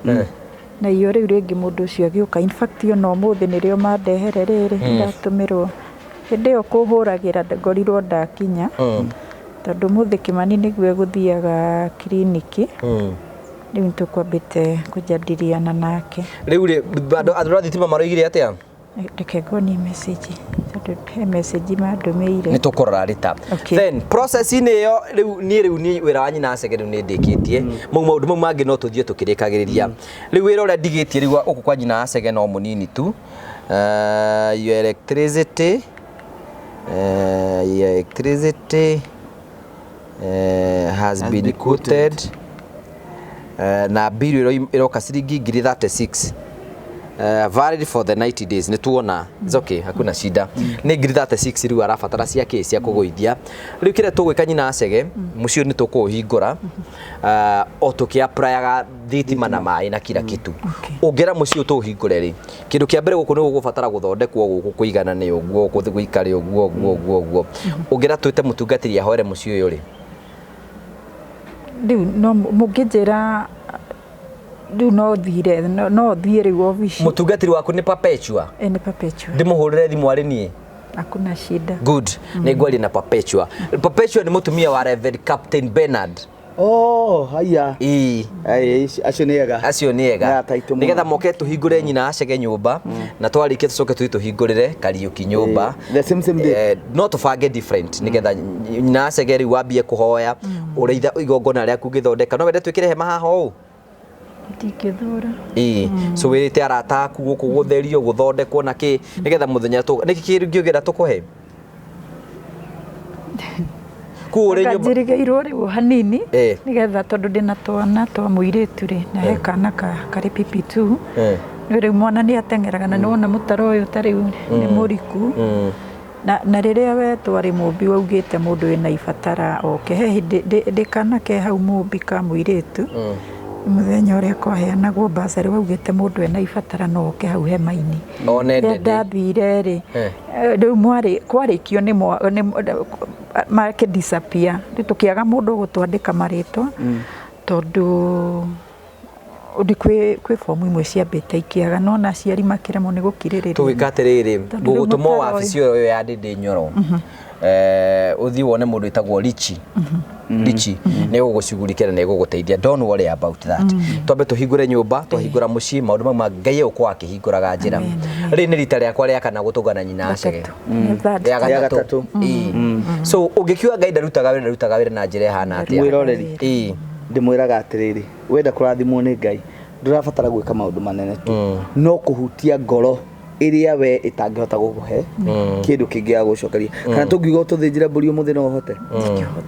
Na iyo rĩu rĩngĩ mũndũ ũcio agĩũka. In fact, ona ũmũthĩ nĩrĩo mandehere rĩrĩ, ndatũmĩrwo. Hĩndĩ ĩyo kũhũragĩra ngorirwo ndakinya. Tondũ ũmũthĩ Kĩmani nĩguo egũthiaga kiriniki. Rĩu nĩtũkwambĩte kũjadiliana nake. Rĩu rĩ, andũ a thitima maroigire atĩa? Reke nguonie message, tondũ he message mandũmĩire. Nĩ tũkũrora rita. Okay. Then process-inĩ ĩyo rĩu niĩ rĩu niĩ wĩra wa nyina Acege rĩu nĩ ndĩkĩtie. Mau maũndũ mau mangĩ no tũthiĩ tũkĩrĩkagĩrĩria. Rĩu wĩra ũrĩa ndigĩtie rĩu gũkũ kwa nyina Acege no mũnini tu. Your electricity, your electricity, has been quoted. Na bill ĩroka ciringi ngiri 36. Valid for the 90 days. Nĩ tuona. It's okay, hakuna shida. Nĩ ngiri 36 rĩu arabatara cia kĩ, cia kũgũithia. Rĩu kĩrĩa tũgwĩka nyina Acege, mũciĩ ũyũ nĩ tũkũũhingũra. O tũkĩ-applyaga thitima na maĩ na kila kitu. Ũngĩra mũciĩ ũyũ tũũhingũre rĩ, kĩndũ kĩa mbere gũkũ nĩ gũgũbatara gũthondekwo gũkũ kũiganane ũguo, gũkũ gũikare ũguo, ũguo, ũguo, ũguo. Ũngĩra twĩte mũtungatĩri ahoere mũciĩ ũyũ rĩ? Rĩu no mũngĩnjĩra rĩu no thire, no thiĩ rĩu obici. Mũtungatĩri waku nĩ Perpetua? Nĩ Perpetua. Ndĩmũhũrĩre thimũ arĩ niĩ? Hakuna shida. Good. Nĩ ngwaria na Perpetua. Perpetua nĩ mũtumia wa Reverend Captain Bernard. Oh, haya. Ĩĩ. Ai, acio nĩ ega. Acio nĩ ega. Nĩ ata aitũ mũno. Nĩgetha moke tũhingũre nyina Acege nyũmba, na twarĩkia tũcoke tũthiĩ tũhingũrĩre Kariũki nyũmba. The same, same day. No tũbange different nĩgetha nyina Acege rĩu wambie kũhoya, ũrĩa igongona rĩaku ũngĩthondeka. No wende twĩkĩre hema haha ũũ? Ndingĩthũra. Ĩĩ. So wĩrĩte arata aku gũkũ gũtherio, gũthondekwo na kĩ, nĩgetha mũthenya nĩkĩ kĩngĩ ũngĩenda tũkũhe? Kũu ũrĩ nyũmba. Njirigĩirwo rĩu hanini Eh. nĩgetha tondũ ndĩna twana twa mũirĩtu rĩ na he kana karĩ PP2. Nĩ rĩu mwana nĩ ateng'eraga na nĩwona mũtaro ũyũ ta rĩu nĩ mũriku. Na rĩrĩa we twarĩ mũmbi waugĩte mũndũ wĩna ibatara oke he hĩndĩ ndĩ kana ke hau mũmbi ka mũirĩtu mũthenya ũrĩa kwaheanagwo basarĩ waugĩte mũndũ ena ibatara no oke hau hema-inĩ. One Rĩrĩa ndĩndĩ. ndathire rĩ, rĩu mwarĩ kwarĩkio nĩ makĩ disappear rĩu tũkĩaga mũndũ ũgũtwandĩka marĩtwa tondũ nĩ kwĩ fomu imwe ciambĩte ikĩaga no na aciari makĩremwo nĩ gũkirĩrĩria. Tũgwĩka atĩrĩrĩ, Tondũ rĩu ngũgũtũma mũtaro wabici ĩyo ya Ndĩndĩ Nyoro. Ũthiĩ wone mũndũ wĩtagwo Richi. Richi nĩ gũgũcugurikĩra na ĩgũgũteithia. Don't worry about that. Twambe tũhingũre nyũmba, twahingũra mũciĩ, maũndũ mau ma Ngai egũkorwo akĩhingũraga njĩra. Rĩrĩ nĩ rita rĩakwa rĩa kana gũtũngana nyina Acege. Nĩ third Rĩa Rĩa gatatũ. gatatũ. Ĩĩ. So ũngĩkiuga Ngai ndarutaga wĩra, ndarutaga wĩra na njĩra ĩhana atĩa? Mwĩroreri. Ĩĩ. Ndĩmwĩraga atĩrĩrĩ, wenda kũrathimwo nĩ Ngai ndũrabatara gwĩka maũndũ manene tu, no kũhutia ngoro ĩrĩa we ĩtangĩhota gũkũhe kĩndũ kĩngĩ gĩa gũcokeria. Kana tũngiuga ũtũthĩnjĩre mbũri ũmũthĩ no ũhote?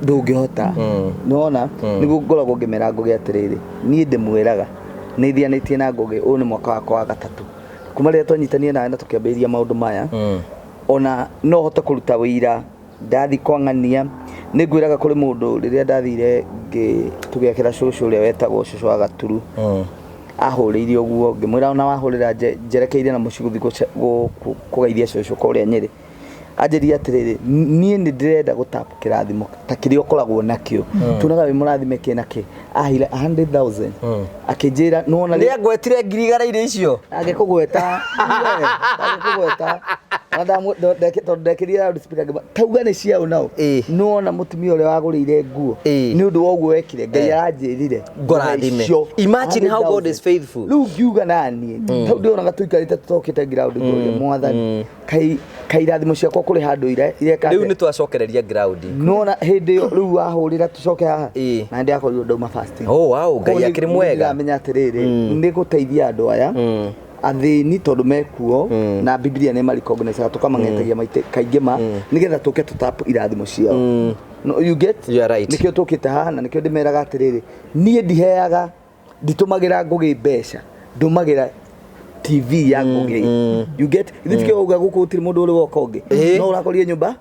Ndũngĩhota. Nĩwona nĩguo ngoragwo ngĩmera Ngũgĩ atĩrĩrĩ, niĩ ndĩmwĩraga nĩ thianĩtie na Ngũgĩ, ũyũ nĩ mwaka wakwa wa gatatũ kuma rĩrĩa twanyitanie nawe na tũkĩambĩrĩria maũndũ maya. Ona no hote kũruta wĩira ndathi kwang'ania nĩ ngwĩraga kũrĩ mũndũ rĩrĩa ndathire tũgĩakĩra cũcũ ũrĩa wetagwo cũcũ wa Gaturu, ahũrĩire ũguo ngĩmwĩra ona wahũrĩra njerekeire na mũciĩ gũthiĩ kũgeithia cũcũ kũrĩa Nyĩrĩ, anjĩrire atĩrĩrĩ, niĩ nĩ ndĩrenda gũtap kĩrathimo ta kĩrĩa ũkoragwo nakĩo, tuonaga wĩ mũrathime kĩ na kĩ, aheire 100,000 akĩnjĩra nĩwona Nĩ angwetire 100,000 iria icio. Angĩkũgweta angĩkũgweta tondũ ndekĩrire loudspeaker ngĩma tauga nĩ ciao nao. Nĩwona mũtumia ũrĩa wagũrĩire nguo nĩ ũndũ wa ũguo wekire Ngai aranjĩrire Ngũrathime. icio Imagine how God is faithful. Rĩu ngiuga naniĩ tau ndĩonaga tũikarĩte tũtokĩte ground ngũria mwathani kai irathimo ciakwa kũrĩ handũ ireka Rĩu nĩ twacokereria ground. Nona hĩndĩ ĩyo rĩu wahũrĩra tũcoke haha na ndĩrakorirwo ndauma fasting. Oh wow, Ngai akĩrĩ mwega. Ndĩramenya atĩrĩrĩ, nĩ gũteithia andũ aya athĩni tondũ mekuo na Biblia nĩ marecognizaga tũkamang'etagia maite kaingĩ ma nĩgetha tũke tũtap irathimo ciao. No, you get? You are right. Nĩkĩo tũkĩte haha na nĩkĩo ndĩmeraga atĩrĩrĩ, niĩ ndiheaga nditũmagĩra Ngũgĩ mbeca, ndũmagĩra TV ya Ngũgĩ. You get? Ithuĩ tikĩo uga gũkũ gũtirĩ mũndũ ũrĩ woka ũngĩ. No ũrakorire nyũmba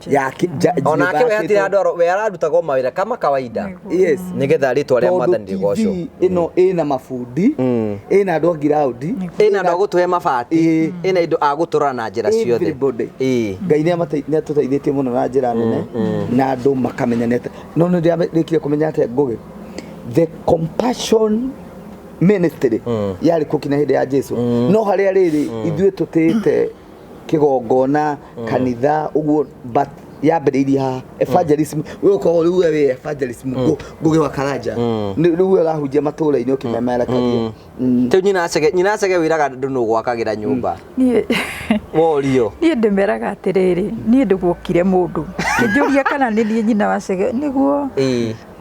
yake Onake we hatirĩ handũ we ararutaga o mawĩra kama kawaida. Yes. Nĩgetha rĩtwa rĩa Tondũ mwathani rĩgocwo. TV ĩno ĩna mabundi, ĩna andũ a ground, Ĩna andũ a gũtũhe mabati, ĩna indo a gũtũrora na njĩra ciothe. Everybody. Ngai nĩ atũteithĩtie mũno na njĩra nene na andũ makamenya nĩ atĩa. No nĩ ndĩrĩkire kũmenya atĩa Ngũgĩ, the compassion ministry yarĩ kuo kinya hĩndĩ ya Jesu. No harĩa rĩrĩ ithuĩ tũtĩĩte kĩgongona kanitha ũguo, but yambĩrĩirie haha evangelism. We ũkoragwo rĩu we wĩ evangelism Ngũgĩ wa Karanja, rĩu we ũrahunjia matũũra-inĩ ũkĩmemerekagia. Rĩu nyina Acege wĩraga andũ nũ gwakagĩra nyũmba. Niĩ Worio. Niĩ ndĩmeraga atĩrĩrĩ, niĩ ndĩguokire mũndũ kĩnjũria kana nĩ niĩ nyina wa Chege nĩguo.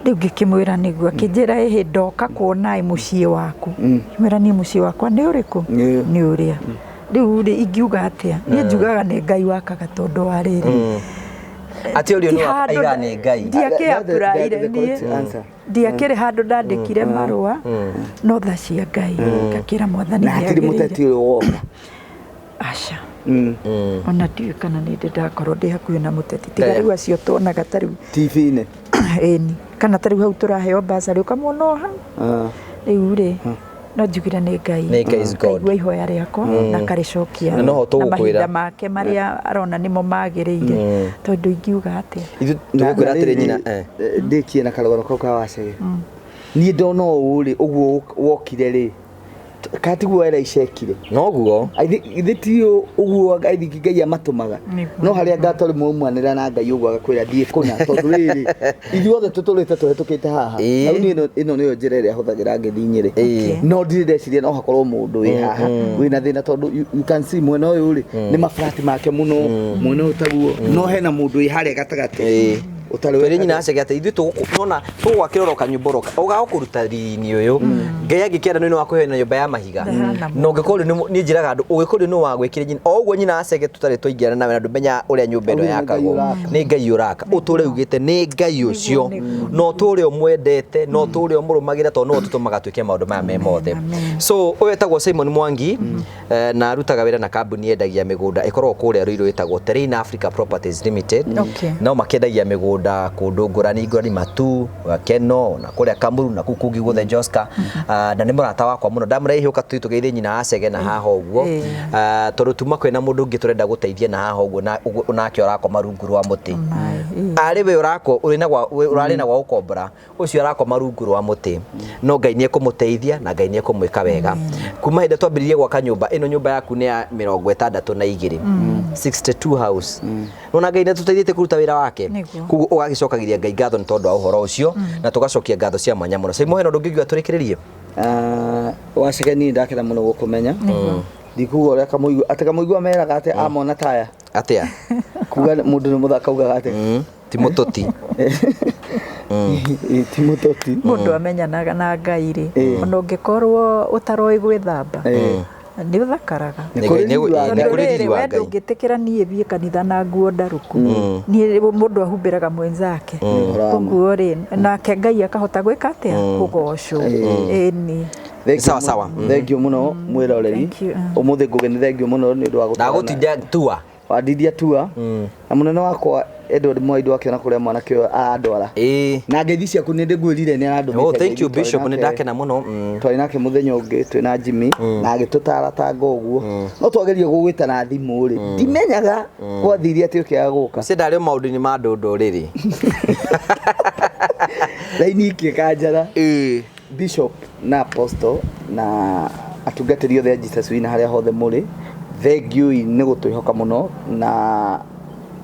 Rĩu ngĩkĩmwĩra nĩguo, akĩnjĩra ĩhĩ ndoka kuona ĩ mũciĩ waku. Ngĩmwĩra niĩ mũciĩ wakwa nĩ ũrĩkũ? Nĩ ũrĩa. Rĩu rĩ ingiuga atĩa? Niĩ njugaga nĩ Ngai wakaga tondũ wa rĩrĩ. Atĩ ũrĩa nĩ aiga nĩ Ngai. Ndiakĩapuraire niĩ. Ndiakĩrĩ handũ ndandĩkire marũa no tha cia Ngai ngakĩra mwathani Na hatirĩ mũteti ũyũ woka. Aca. Ona ndiũĩ kana nĩ ndĩ ndakorwo ndĩ hakuhĩ na mũteti tiga rĩu acio tuonaga ta rĩu TV-inĩ. Ĩni kana ta rĩu hau tũraheo basarĩ ũkamwona o hau. Rĩu rĩ no njugire nĩ Ngai. Nĩ Ngai is God. Ngaigua ihoya rĩakwa na akarĩcokia Na noho na tũgũkwĩra. mahinda make marĩa arona nĩmo magĩrĩire tondũ ingiuga atĩa. Ithuĩ tũgũkwĩra atĩrĩ nyina. Ndĩkie na karũgano kau ka Wacege. Niĩ ndona ũũ rĩ ũguo wokire rĩ katiguo Elisha ekire. Noguo. Ithe ti ũguo I think Ngai amatũmaga. No harĩa ngatwarĩ maumanĩra na Ngai ũguo agakwĩra thiĩ kũna tondũ rĩrĩ ithuothe tũtũrĩte tũhetũkĩte haha. Na rĩu niĩ ĩno nĩyo njĩra ĩrĩa hũthagĩra ngĩthiĩ Nyĩrĩ. No ndirĩ ndeciria no hakorwo mũndũ wĩ haha wĩna thĩna tondũ you can see mwena ũyũ rĩ nĩ mabrati make mũno, mwena ũyũ taguo, no hena mũndũ wĩ harĩa gatagatĩ. Ũtarĩ Twĩre weka nyina acege atĩ ithuĩ tũgũkũ tũgwakĩra oro kanyũmba oro ũgagũkũruta riri-inĩ ũyũ. Ngai angĩkĩenda nĩ wakũhe na nyũmba ya mahiga. Ndahana Na ũngĩkorwo rĩu niĩ njĩraga andũ ũngĩkorwo rĩu nĩ wagwĩkĩra nyina o ũguo nyina acege tũtarĩ twaingĩrana nawe na ndũmenya ũrĩa nyũmba ĩno Ũguo nĩ Ngai yakagwo. ũraka. Nĩ Ngai ũraka. Ũtũre ugĩte nĩ Ngai ũcio. Nĩguo. Na ũtũre ũmwendete na ũtũre ũmũrũmagĩra tondũ nĩwe ũtũtũmaga twĩke maũndũ maya me mothe. Amen. So ũyũ etagwo Simon Mwangi na arutaga wĩra na kambuni yendagia mĩgũnda ĩkoragwo kũrĩa Ruiru ĩtagwo Terrain Africa Properties Limited. Okay. No makĩendagia mĩgũnda kũndũ ngũrani ngũrani Matu, Gakeno na kũrĩa Kamuru na kũu kũngĩ guothe Joska. Na nĩ mũrata wakwa mũno ndamũrehe ũka tũthiĩ tũgeithie nyina acege na haha ũguo. Tondũ tuma kwĩna mũndũ ũngĩ tũrenda gũteithia na haha ũguo na nake ũrakoma rungu rwa mũtĩ. Arĩ we ũrako ũrĩ na gwa ũrarĩ na gwa gũkombora ũcio arakoma rungu rwa mũtĩ no Ngai nĩ ekũmũteithia na Ngai nĩ ekũmwĩka wega. Kuma hĩndĩ twambĩrĩirie gwaka nyũmba ĩno, nyũmba yaku nĩ ya 62, 62 house. Nona Ngai nĩ atũteithĩtie kũruta wĩra wake. Nĩguo. Koguo ũgagĩcokagĩria Ngai ngatho nĩ tondũ wa ũhoro ũcio na tũgacokia ngatho cia mwanya mũno. Simon, hena ũndũ ũngĩ ũngiuga tũrĩkĩrĩrie? Wacege niĩ ndakena mũno gũkũmenya. Ndikuga ũrĩa kamũigua atĩ kamũigua meraga atĩ amona taya. Atĩa? Kuga mũndũ nĩ mũthaka augaga atĩ Ti mũtũti. Ti mũtũti. Mũndũ amenyanaga na Ngai rĩ, ona ũngĩkorwo ũtaroĩ gwĩthamba nĩ ũthakaraga. Nĩ kũrĩ riri wa Nĩ Ngai. kũrĩ riri wa we Ngai. ndũngĩtĩkĩra niĩ thiĩ kanitha na nguo ndarũku. Niĩ mũndũ ahumbĩraga mwenzake. Koguo rĩ, nake Ngai akahota gwĩka atĩa? Kũgocwo. Ĩni. Sawa, sawa. Thank you mũno mwĩroreri. Thank you. Ũmũthĩ Ngũgĩ nĩ thank you mũno nĩ ũndũ wa gũtwarana. Ndagũtinda tua. Wandidia tua. Na mũnene wakwa Edward Mwai ndwakĩona kũrĩa mwanake ũyũ arandwara. Na ngeithi ciaku nĩ ndĩngwĩrire nĩ arandũmĩte. Oh, thank you ngeithi Bishop, twarĩ nĩ nake. ndakena mũno. Twarĩ nake mũthenya ũngĩ twĩna Jimmy na agĩtũtara tanga ũguo. No twageria gũgwĩta na thimũ rĩ, ndimenyaga gwathire atĩ ũkĩaga gũka. Cio ndarĩ o maũndũ-inĩ ma ndũndũrĩrĩ. Raini ikĩkanjara. Bishop na Apostle na atungatĩri othe a Jesus Winner harĩa hothe mũrĩ, thank you nĩ gũtwĩhoka mũno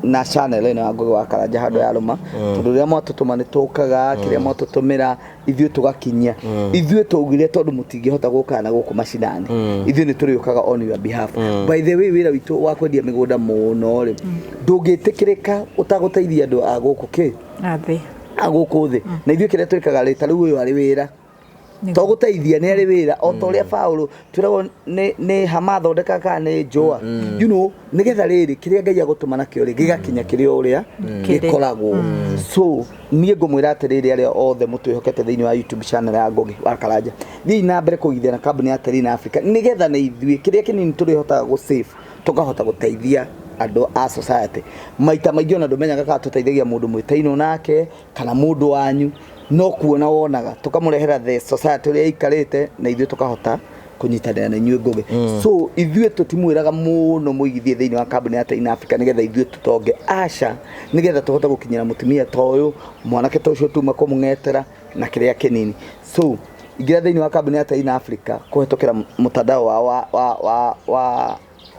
na channel ĩno ya Ngũgĩ wa Karanja handũ ya rũma, tondũ rĩrĩa mwatũtũma nĩ tũkaga, kĩrĩa mwatũtũmĩra ithuĩ tũgakinyia. Ithuĩ twaugire tondũ mũtingĩhota gũka na gũkũ macinani, ithuĩ nĩ tũrĩũkaga on your behalf. By the way, wĩra witũ wa kwendia mĩgũnda mũno rĩ, ndũngĩtĩkĩrĩka ũtagũteithia andũ a gũkũ kĩ Athĩ. A gũkũ thĩ. Na ithuĩ kĩrĩa twĩkaga rĩ, ta rĩu ũyũ arĩ wĩra to gũteithia nĩ arĩ wĩra o ta ũrĩa Paũlũ twĩragwo nĩ hamathondeka kana nĩ njũa, you know, nĩgetha rĩrĩ kĩrĩa Ngai agũtũma nakĩo rĩ gĩgakinya kĩrĩa ũrĩa gĩkoragwo. So niĩ ngũmwĩra atĩrĩrĩ, arĩa othe mũtwĩhokete thĩinĩ wa YouTube channel ya Ngũgĩ wa Karanja, thiĩi na mbere kũigithia na kambuni ya Terrain Africa, nĩgetha na ithuĩ kĩrĩa kĩnini tũrĩhotaga gũ save tũkahota gũteithia andũ a society. Maita maingĩ ona ndũmenyaga kana tũteithagia mũndũ mwĩtainwo nake kana mũndũ wanyu, no kuona wonaga tũkamũrehera the society ũrĩa ĩikarĩte, na ithuĩ tũkahota kũnyitanĩra na inyuĩ Ngũgĩ. So ithuĩ tũtimwĩraga mũno mũigithie thĩinĩ wa kambuni ya Terrain Africa nĩgetha ithuĩ tũtonge, aca, nĩgetha tũhote gũkinyĩra mũtumia ta ũyũ, mwanake ta ũcio tuma kũmũng'etera na kĩrĩa kĩnini. So ingĩra thĩinĩ wa kambuni ya Terrain Africa kũhetũkĩra mtandao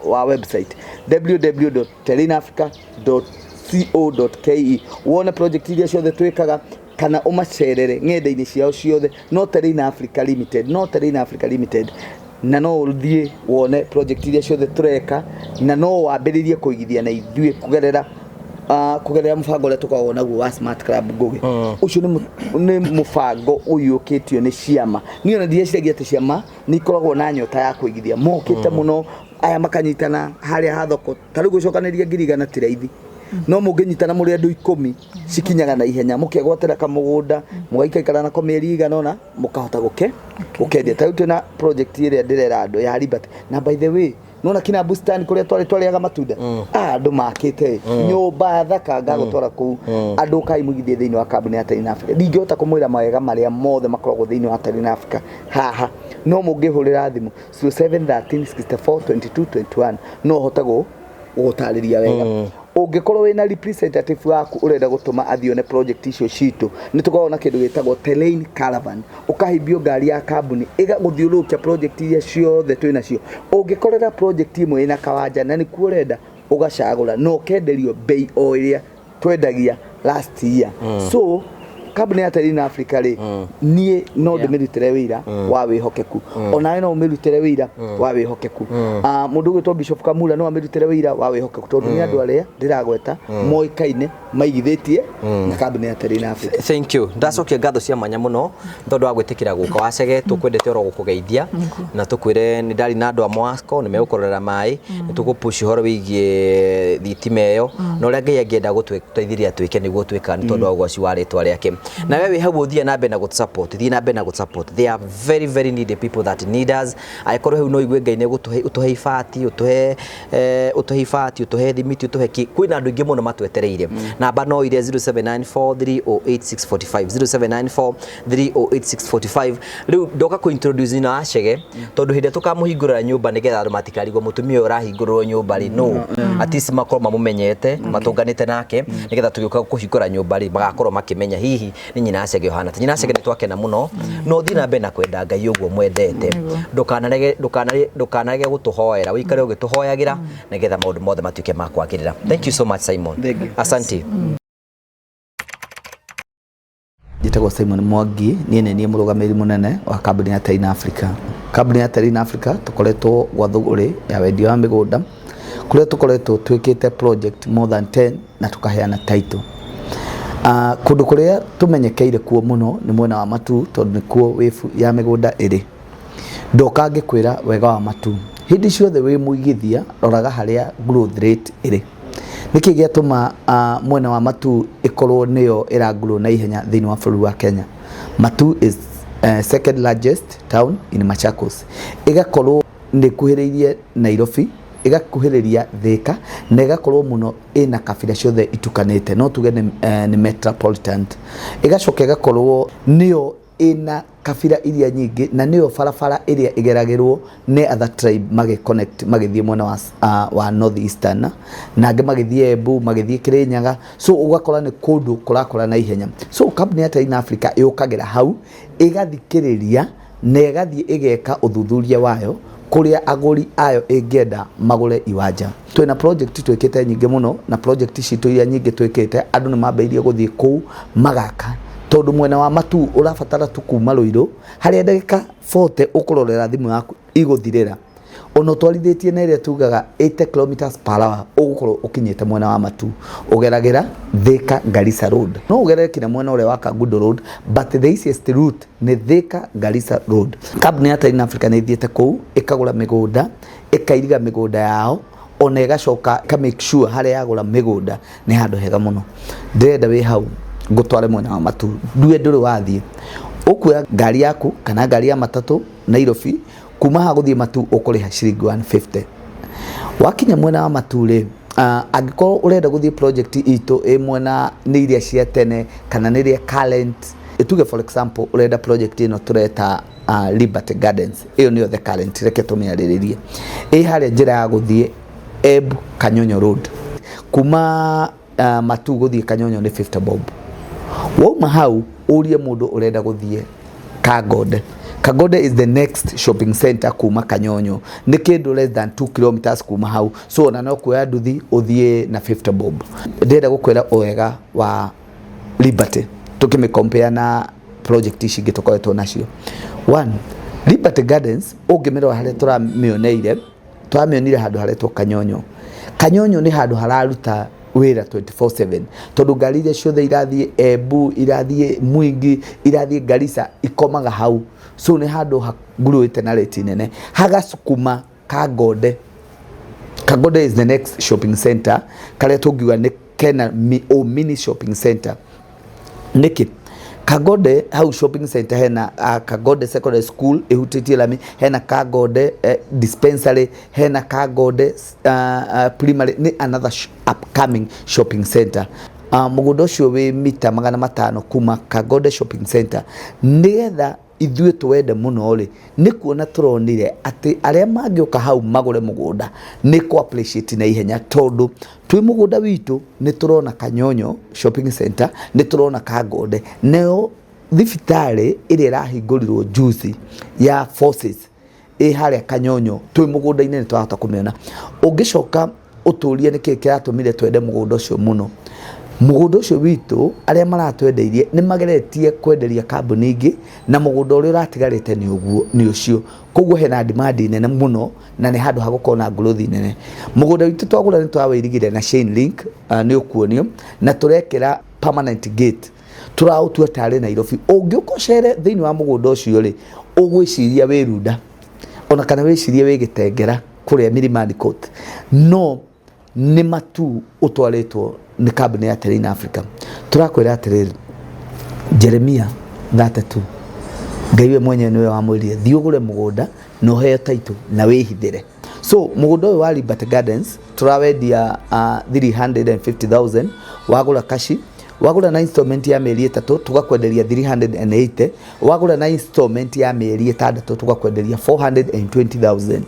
wa website www.terrainafrica.co.ke, wone project iria ciothe twĩkaga kana ũmacerere ng'enda-inĩ ciao ciothe, no Terrain Africa Limited, no Terrain Africa Limited, na no ũthiĩ wone project iria ciothe tũreka, na no wambĩrĩrie kũigithia na ithuĩ kũgerera mũbango ũrĩa tũkoragwo naguo wa Smart Club Ngũgĩ. Ũcio nĩ mũbango ũiyũkĩtio nĩ ciama. Niĩ ona ndireciragia atĩ ciama nĩ ikoragwo na nyota ya kũigithia. Mokĩte mũno aya makanyitana harĩa ha thoko, ta rĩu gũcokanĩria 100,000 ti raithi, no mũngĩnyitana mũrĩ andũ 10 cikinyaga na ihenya, mũkegwatĩra kamũgũnda mũgaikaikara nako mĩeri igana ũna mũkahota gũkendia. Ta rĩu twĩna project ĩrĩa ndĩrera andũ ya Liberty, na by the way nona kina bustani kũrĩa twarĩ twarĩaga matunda, andũ makĩte nyũmba thaka, ngagũtwara kũu. Andũ kai mũigithie thĩinĩ wa kambuni ya Terrain Africa. Ndingĩhota kũmwĩra mawega marĩa mothe makoragwo thĩinĩ wa Terrain Africa haha, no mũngĩhũrĩra thimũ 0713 64 22 21 no hote gũgũtarĩria wega. Ũngĩkorwo wĩna representative waku ũrenda gũtũma athiĩ one project icio citũ, nĩ tũkoragwo na kĩndũ gĩtagwo Terrain Caravan, ũkahimbio ngari ya kambuni ĩgagũthiũrũrũkia project iria ciothe twĩ nacio. Ũngĩkorera project ĩmwe ĩna kawanja na nĩkuo ũrenda, ũgacagũra na ũkenderio bei o ĩrĩa twendagia last year. So Kambuni ya Terina Africa rĩ, niĩ no ndĩmĩrutĩre wĩra wa wĩhokeku, onawe no ũmĩrutĩre wĩra wa wĩhokeku. Mũndũ ũgwĩtwo Bishop Kamura no amĩrutĩre wĩra wa wĩhokeku, tondũ nĩ andũ arĩa ndĩragweta moĩkaine maigithĩtie na kambuni ya Terina Africa. Thank you. Ndacokia ngatho cia mwanya mũno tondũ wa gwĩtĩkĩra gũka. Wacege, tũkwendete oro gũkũgeithia na tũkwĩre nĩ ndari na andũ a Mwasco nĩ megũkũrorera maĩ, nĩ tũgũpush ũhoro wĩgiĩ thitima ĩyo, na ũrĩa Ngai angĩenda gũtũteithĩrĩria twĩke nĩguo twĩka nĩ tondũ wa ũgoci wa rĩtwa rĩake. Na we wĩ hau ũthiĩ na mbere na gũtũ-support, thiĩ na mbere na gũtũ-support. They are very very needy people that need us. Angĩkorwo hau no igue Ngai nĩ gũtũhe, ũtũhe ibati, ũtũhe ibati, ũtũhe thimiti, ũtũhe kĩ, kwĩna andũ aingĩ mũno matwetereire. Namba no iria 0794308645, 0794308645. Rĩu ndoka kũ introduce nyina wa Chege, tondũ hĩndĩ ĩrĩa tũkamũhingũrĩra nyũmba nĩgetha andũ matikarigwo mũtumia ũyũ ũrahingũrĩrwo nyũmba rĩ no at least makorwo mamũmenyete, matũnganĩte nake, nĩgetha tũgĩũka kũhingũra nyũmba rĩ magakorwo makĩmenya hihi nĩ nyina wa Chege ũhana. Nyina wa Chege, nĩ twakena mũno, no thiĩ na mbere na kwenda Ngai ũguo mwendete. Ndũkanarege gũtũhoera, ũikare ũgĩtũhoyagĩra nĩgetha maũndũ mothe matuĩke ma kwagĩrĩra. Thank you so much, Simon. Thank you. Asante. Njĩtagwo Simon Mwangi, niĩ nĩ niĩ mũrũgamĩrĩri mũnene wa kambuni ya Terina Africa. Kambuni ya Terina Africa tũkoretwo gwa thũgũrĩ ya wendia wa mĩgũnda, kũrĩa tũkoretwo twĩkĩte project more than 10 na tũkaheana title. Kũndũ kũrĩa tũmenyekeire kuo mũno nĩ mwena wa Matuu, tondũ nĩkuo wĩbu ya mĩgũnda ĩrĩ. Ndoka ngĩkwĩra wega wa Matuu, hĩndĩ ciothe wĩ mũigithia roraga harĩa growth rate ĩrĩ. Nĩkĩ gĩatũma mwena wa Matuu ĩkorwo nĩyo ĩra grow na ihenya thĩinĩ wa bũrũri wa Kenya? Matuu is second largest town in Machakos. Ĩgakorwo nĩ ĩkuhĩrĩirie Nairobi, ĩgakuhĩrĩria Thika, na ĩgakorwo mũno ĩna kabira ciothe itukanĩte, no tuge nĩ metropolitan. Ĩgacoka ĩgakorwo nĩyo ĩna kabira iria nyingĩ, na nĩyo barabara ĩrĩa ĩgeragĩrwo nĩ other tribe magĩ connect magĩthiĩ mwena wa North Eastern, na angĩ magĩthiĩ Embu, magĩthiĩ Kĩrĩnyaga. So ũgakora nĩ kũndũ kũrakũra na ihenya. So kambuni ya Terina Africa yũkagĩra hau, ĩgathikĩrĩria na ĩgathiĩ ĩgeka ũthuthuria wayo kũrĩa agũri ayo ĩngĩenda magũre iwanja. Twĩna project twĩkĩte nyingĩ mũno, na project citũ iria nyingĩ twĩkĩte, andũ nĩ mambĩrĩirie gũthiĩ kũu magaka, tondũ mwena wa Matuu ũrabatara tu kuma Ruiru harĩa ndagĩka 40 ũkũrorera thimũ yaku igũthirĩra, ona ũtwarithĩtie na ĩrĩa tugaga 80 kilometers per hour, ũgũkorwo ũkinyĩte mwena wa Matuu. Ũgeragĩra Thika Garissa Road, no ũgerere kinya mwena ũrĩa wa Kangundo Road, but the easiest route nĩ Thika Garissa Road. Kambuni ya Terina Africa nĩ ĩthiĩte kũu ĩkagũra mĩgũnda, ĩkairiga mĩgũnda yao, ona ĩgacoka ĩka make sure harĩa yagũra mĩgũnda nĩ handũ hega mũno. Ndĩrenda wĩ hau ngũtware mwena wa Matuu, ndue ndũrĩ wathiĩ. Ũkuoya ngari yaku kana ngari ya matatũ Nairobi, kuma haha gũthiĩ Matuu ũkũrĩha ciringi 150. Wakinya mwena wa Matuu rĩ, angĩkorwo ũrenda gũthiĩ project itũ ĩ mwena nĩ iria cia tene kana nĩ iria current, tuge for example ũrenda project ĩno tũreta Liberty Gardens, ĩyo nĩyo the current, reke tũmĩarĩrĩrie. Ĩ harĩa njĩra ya gũthiĩ Embu Kanyonyo Road, kuma Matuu gũthiĩ Kanyonyo nĩ 50 bob. Wauma hau ũrie mũndũ ũrenda gũthiĩ Kangonde. Kangonde is the next shopping center kuma Kanyonyo, nĩ kĩndũ less than 2 kilometers kuma hau, so ona no kuoya nduthi ũthiĩ na 50 bob. Ndĩrenda gũkwĩra wega wa Liberty tũkĩmĩ compare na project ici ingĩ tũkoretwo nacio. One, Liberty Gardens ũngĩmĩrora harĩa tũramĩoneire, tũramĩonire handũ haretwo Kanyonyo. Kanyonyo nĩ handũ hararuta wĩra 24/7, tondũ ngari iria ciothe irathiĩ Embu, irathiĩ Mwingi, irathiĩ Garissa ikomaga hau. So nĩ handũ hangurũĩte na rate nene. Hagasukuma Kangonde. Kangonde is the next shopping center karĩa tũngiuga nĩ kena o mini shopping center. Nĩkĩ? Kangonde hau shopping center hena Kangonde Secondary School ĩhutĩtie lami, hena Kangonde dispensary, hena Kangonde primary, nĩ another upcoming shopping center. Mũgũnda ũcio wĩ mita 500 kuma Kangonde shopping center. Nĩgetha ithuĩ tũwende mũno rĩ, nĩ kuona tũronire atĩ arĩa mangĩũka hau magũre mũgũnda nĩ kũ appreciate na ihenya, tondũ twĩ mũgũnda witũ nĩ tũrona Kanyonyo shopping center, nĩ tũrona Kangonde, nayo thibitarĩ ĩrĩa ĩrahingũrirwo juzi ya Forces ĩ harĩa Kanyonyo, twĩ mũgũnda-inĩ nĩ twahota kũmĩona. Ũngĩcoka ũtũrie nĩkĩ kĩratũmire twende mũgũnda ũcio mũno, Mũgũnda ũcio witũ arĩa maratwendeirie nĩ mageretie kwenderia kambuni ingĩ na mũgũnda ũrĩa ũratigarĩte nĩ ũguo nĩ ũcio. Koguo hena demand nene mũno na nĩ handũ ha gũkorwo na growth nene. Mũgũnda witũ twagũra nĩ tũrawĩirigĩra na chain link, nĩ ũkuonio na tũrekĩra permanent gate. Tũraũtua tarĩ Nairobi. Ũngĩũka ũcere thĩinĩ wa mũgũnda ũcio rĩ, ũgwĩciria wĩ Runda ona kana wĩcirie wĩ Gĩtengera kũrĩa Milimani Court. No nĩ matu ũtwarĩtwo nĩ kambuni ya Terrain Africa. Tũrakwĩra atĩrĩrĩ, Jeremia 32 Ngai we mwenyewe nĩwe wamwĩrire thiĩ ũgũre mũgũnda na ũheo title na wĩhithĩre. So mũgũnda ũyũ wa Liberty Gardens tũrawendia 350,000 wagũra kashi, wagũra na installment ya mĩeri 3 tũgakwenderia 380, wagũra na installment ya mĩeri 6 tũgakwenderia 420,000.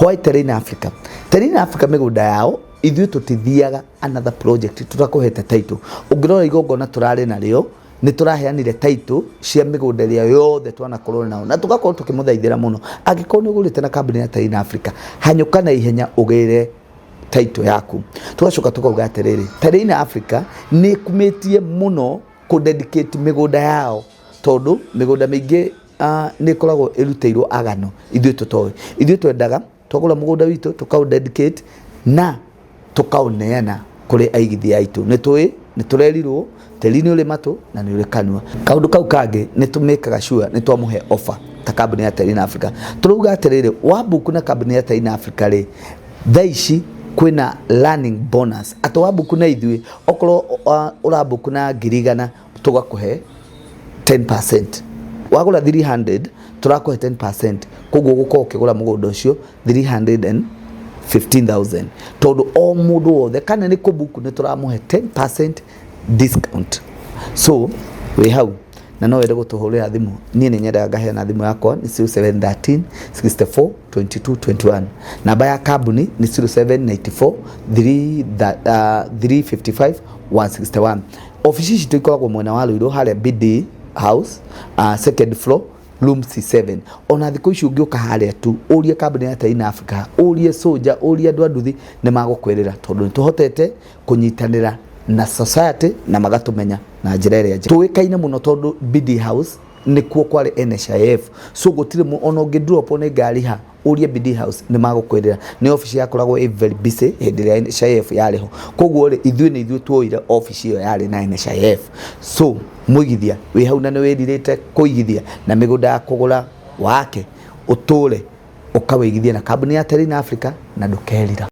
Why Terrain Africa? Terrain Africa mĩgũnda yao ithuĩ tũtithiaga another project tũtakũhete title. Ũngĩrora igongona tũrarĩ narĩo nĩ tũraheanire title cia mĩgũnda ĩrĩa yothe twanakorwo nao na tũgakorwo tũkĩmũthaithĩra mũno. Angĩkorwo nĩ ũgũrĩte na kambuni ya Terrain Africa, hanyũka na ihenya ũgĩre title yaku. Tũgacoka tũkauga atĩrĩrĩ, Terrain Africa nĩ ĩkumĩtie mũno kũ dedicate mĩgũnda yao tondũ mĩgũnda mĩingĩ nĩ ĩkoragwo ĩrutĩirwo agano ithuĩ tũtoĩ. Ithuĩ twendaga twagũra mũgũnda witũ tũkaũ dedicate na tũkaũneana kũrĩ aigithia aitũ. Nĩ tũĩ nĩ tũrerirwo tĩri nĩ ũrĩ matũ na nĩ ũrĩ kanua. Kaũndũ kau kangĩ nĩ tũmĩkaga sure nĩ twamũhe offer ta kambuni ya Terrain Africa. Tũrauga atĩrĩrĩ, wabuku na kambuni ya Terrain Africa rĩ, thaa ici kwĩna learning bonus. Atĩ wabuku na ithuĩ okorwo ũrabuku na 100,000 tũgakũhe 10%. Wagũra 300 tũrakũhe 10%, koguo ũgũkorwo ũkĩgũra mũgũnda ũcio 315,000 tondũ o mũndũ wothe kana nĩ kũbuku nĩ tũramũhe 10% discount. So wĩ hau na no wende gũtũhũrĩra thimũ, niĩ nĩ nyendaga ngaheana thimũ yakwa nĩ 0713 64 22 21. Namba ya kambuni nĩ 0794 355 161. Ofici citũ ikoragwo mwena wa Ruiru harĩa BD House, second floor room C7. Ona thikũ ici ũngĩũka harĩa tu ũrie kambuni ya Terrain Africa, ũrie Soja, ũrie andũ a nduthi, nĩ magũkwĩrĩra tondũ nĩ tũhotete kũnyitanĩra na society na magatũmenya na njĩra ĩrĩa njega. Tũĩkaine mũno tondũ BD House nĩkuo kwarĩ NHIF, so gũtirĩ ona ũngĩ drop nĩ ngari ha ũrie BD House nĩ magũkwĩrĩra. Nĩ ofici yakoragwo ĩ very busy hĩndĩ ĩrĩa NHIF yarĩ ho, koguo rĩ ithuĩ nĩ ithuĩ tuoire ofici ĩyo yarĩ na NHIF. So mũigithia wĩ hau na nĩ wĩrirĩte kũigithia na mĩgũnda ya kũgũra wake ũtũre ũkawĩigithia na kambuni ya Terrain Africa na ndũkerira.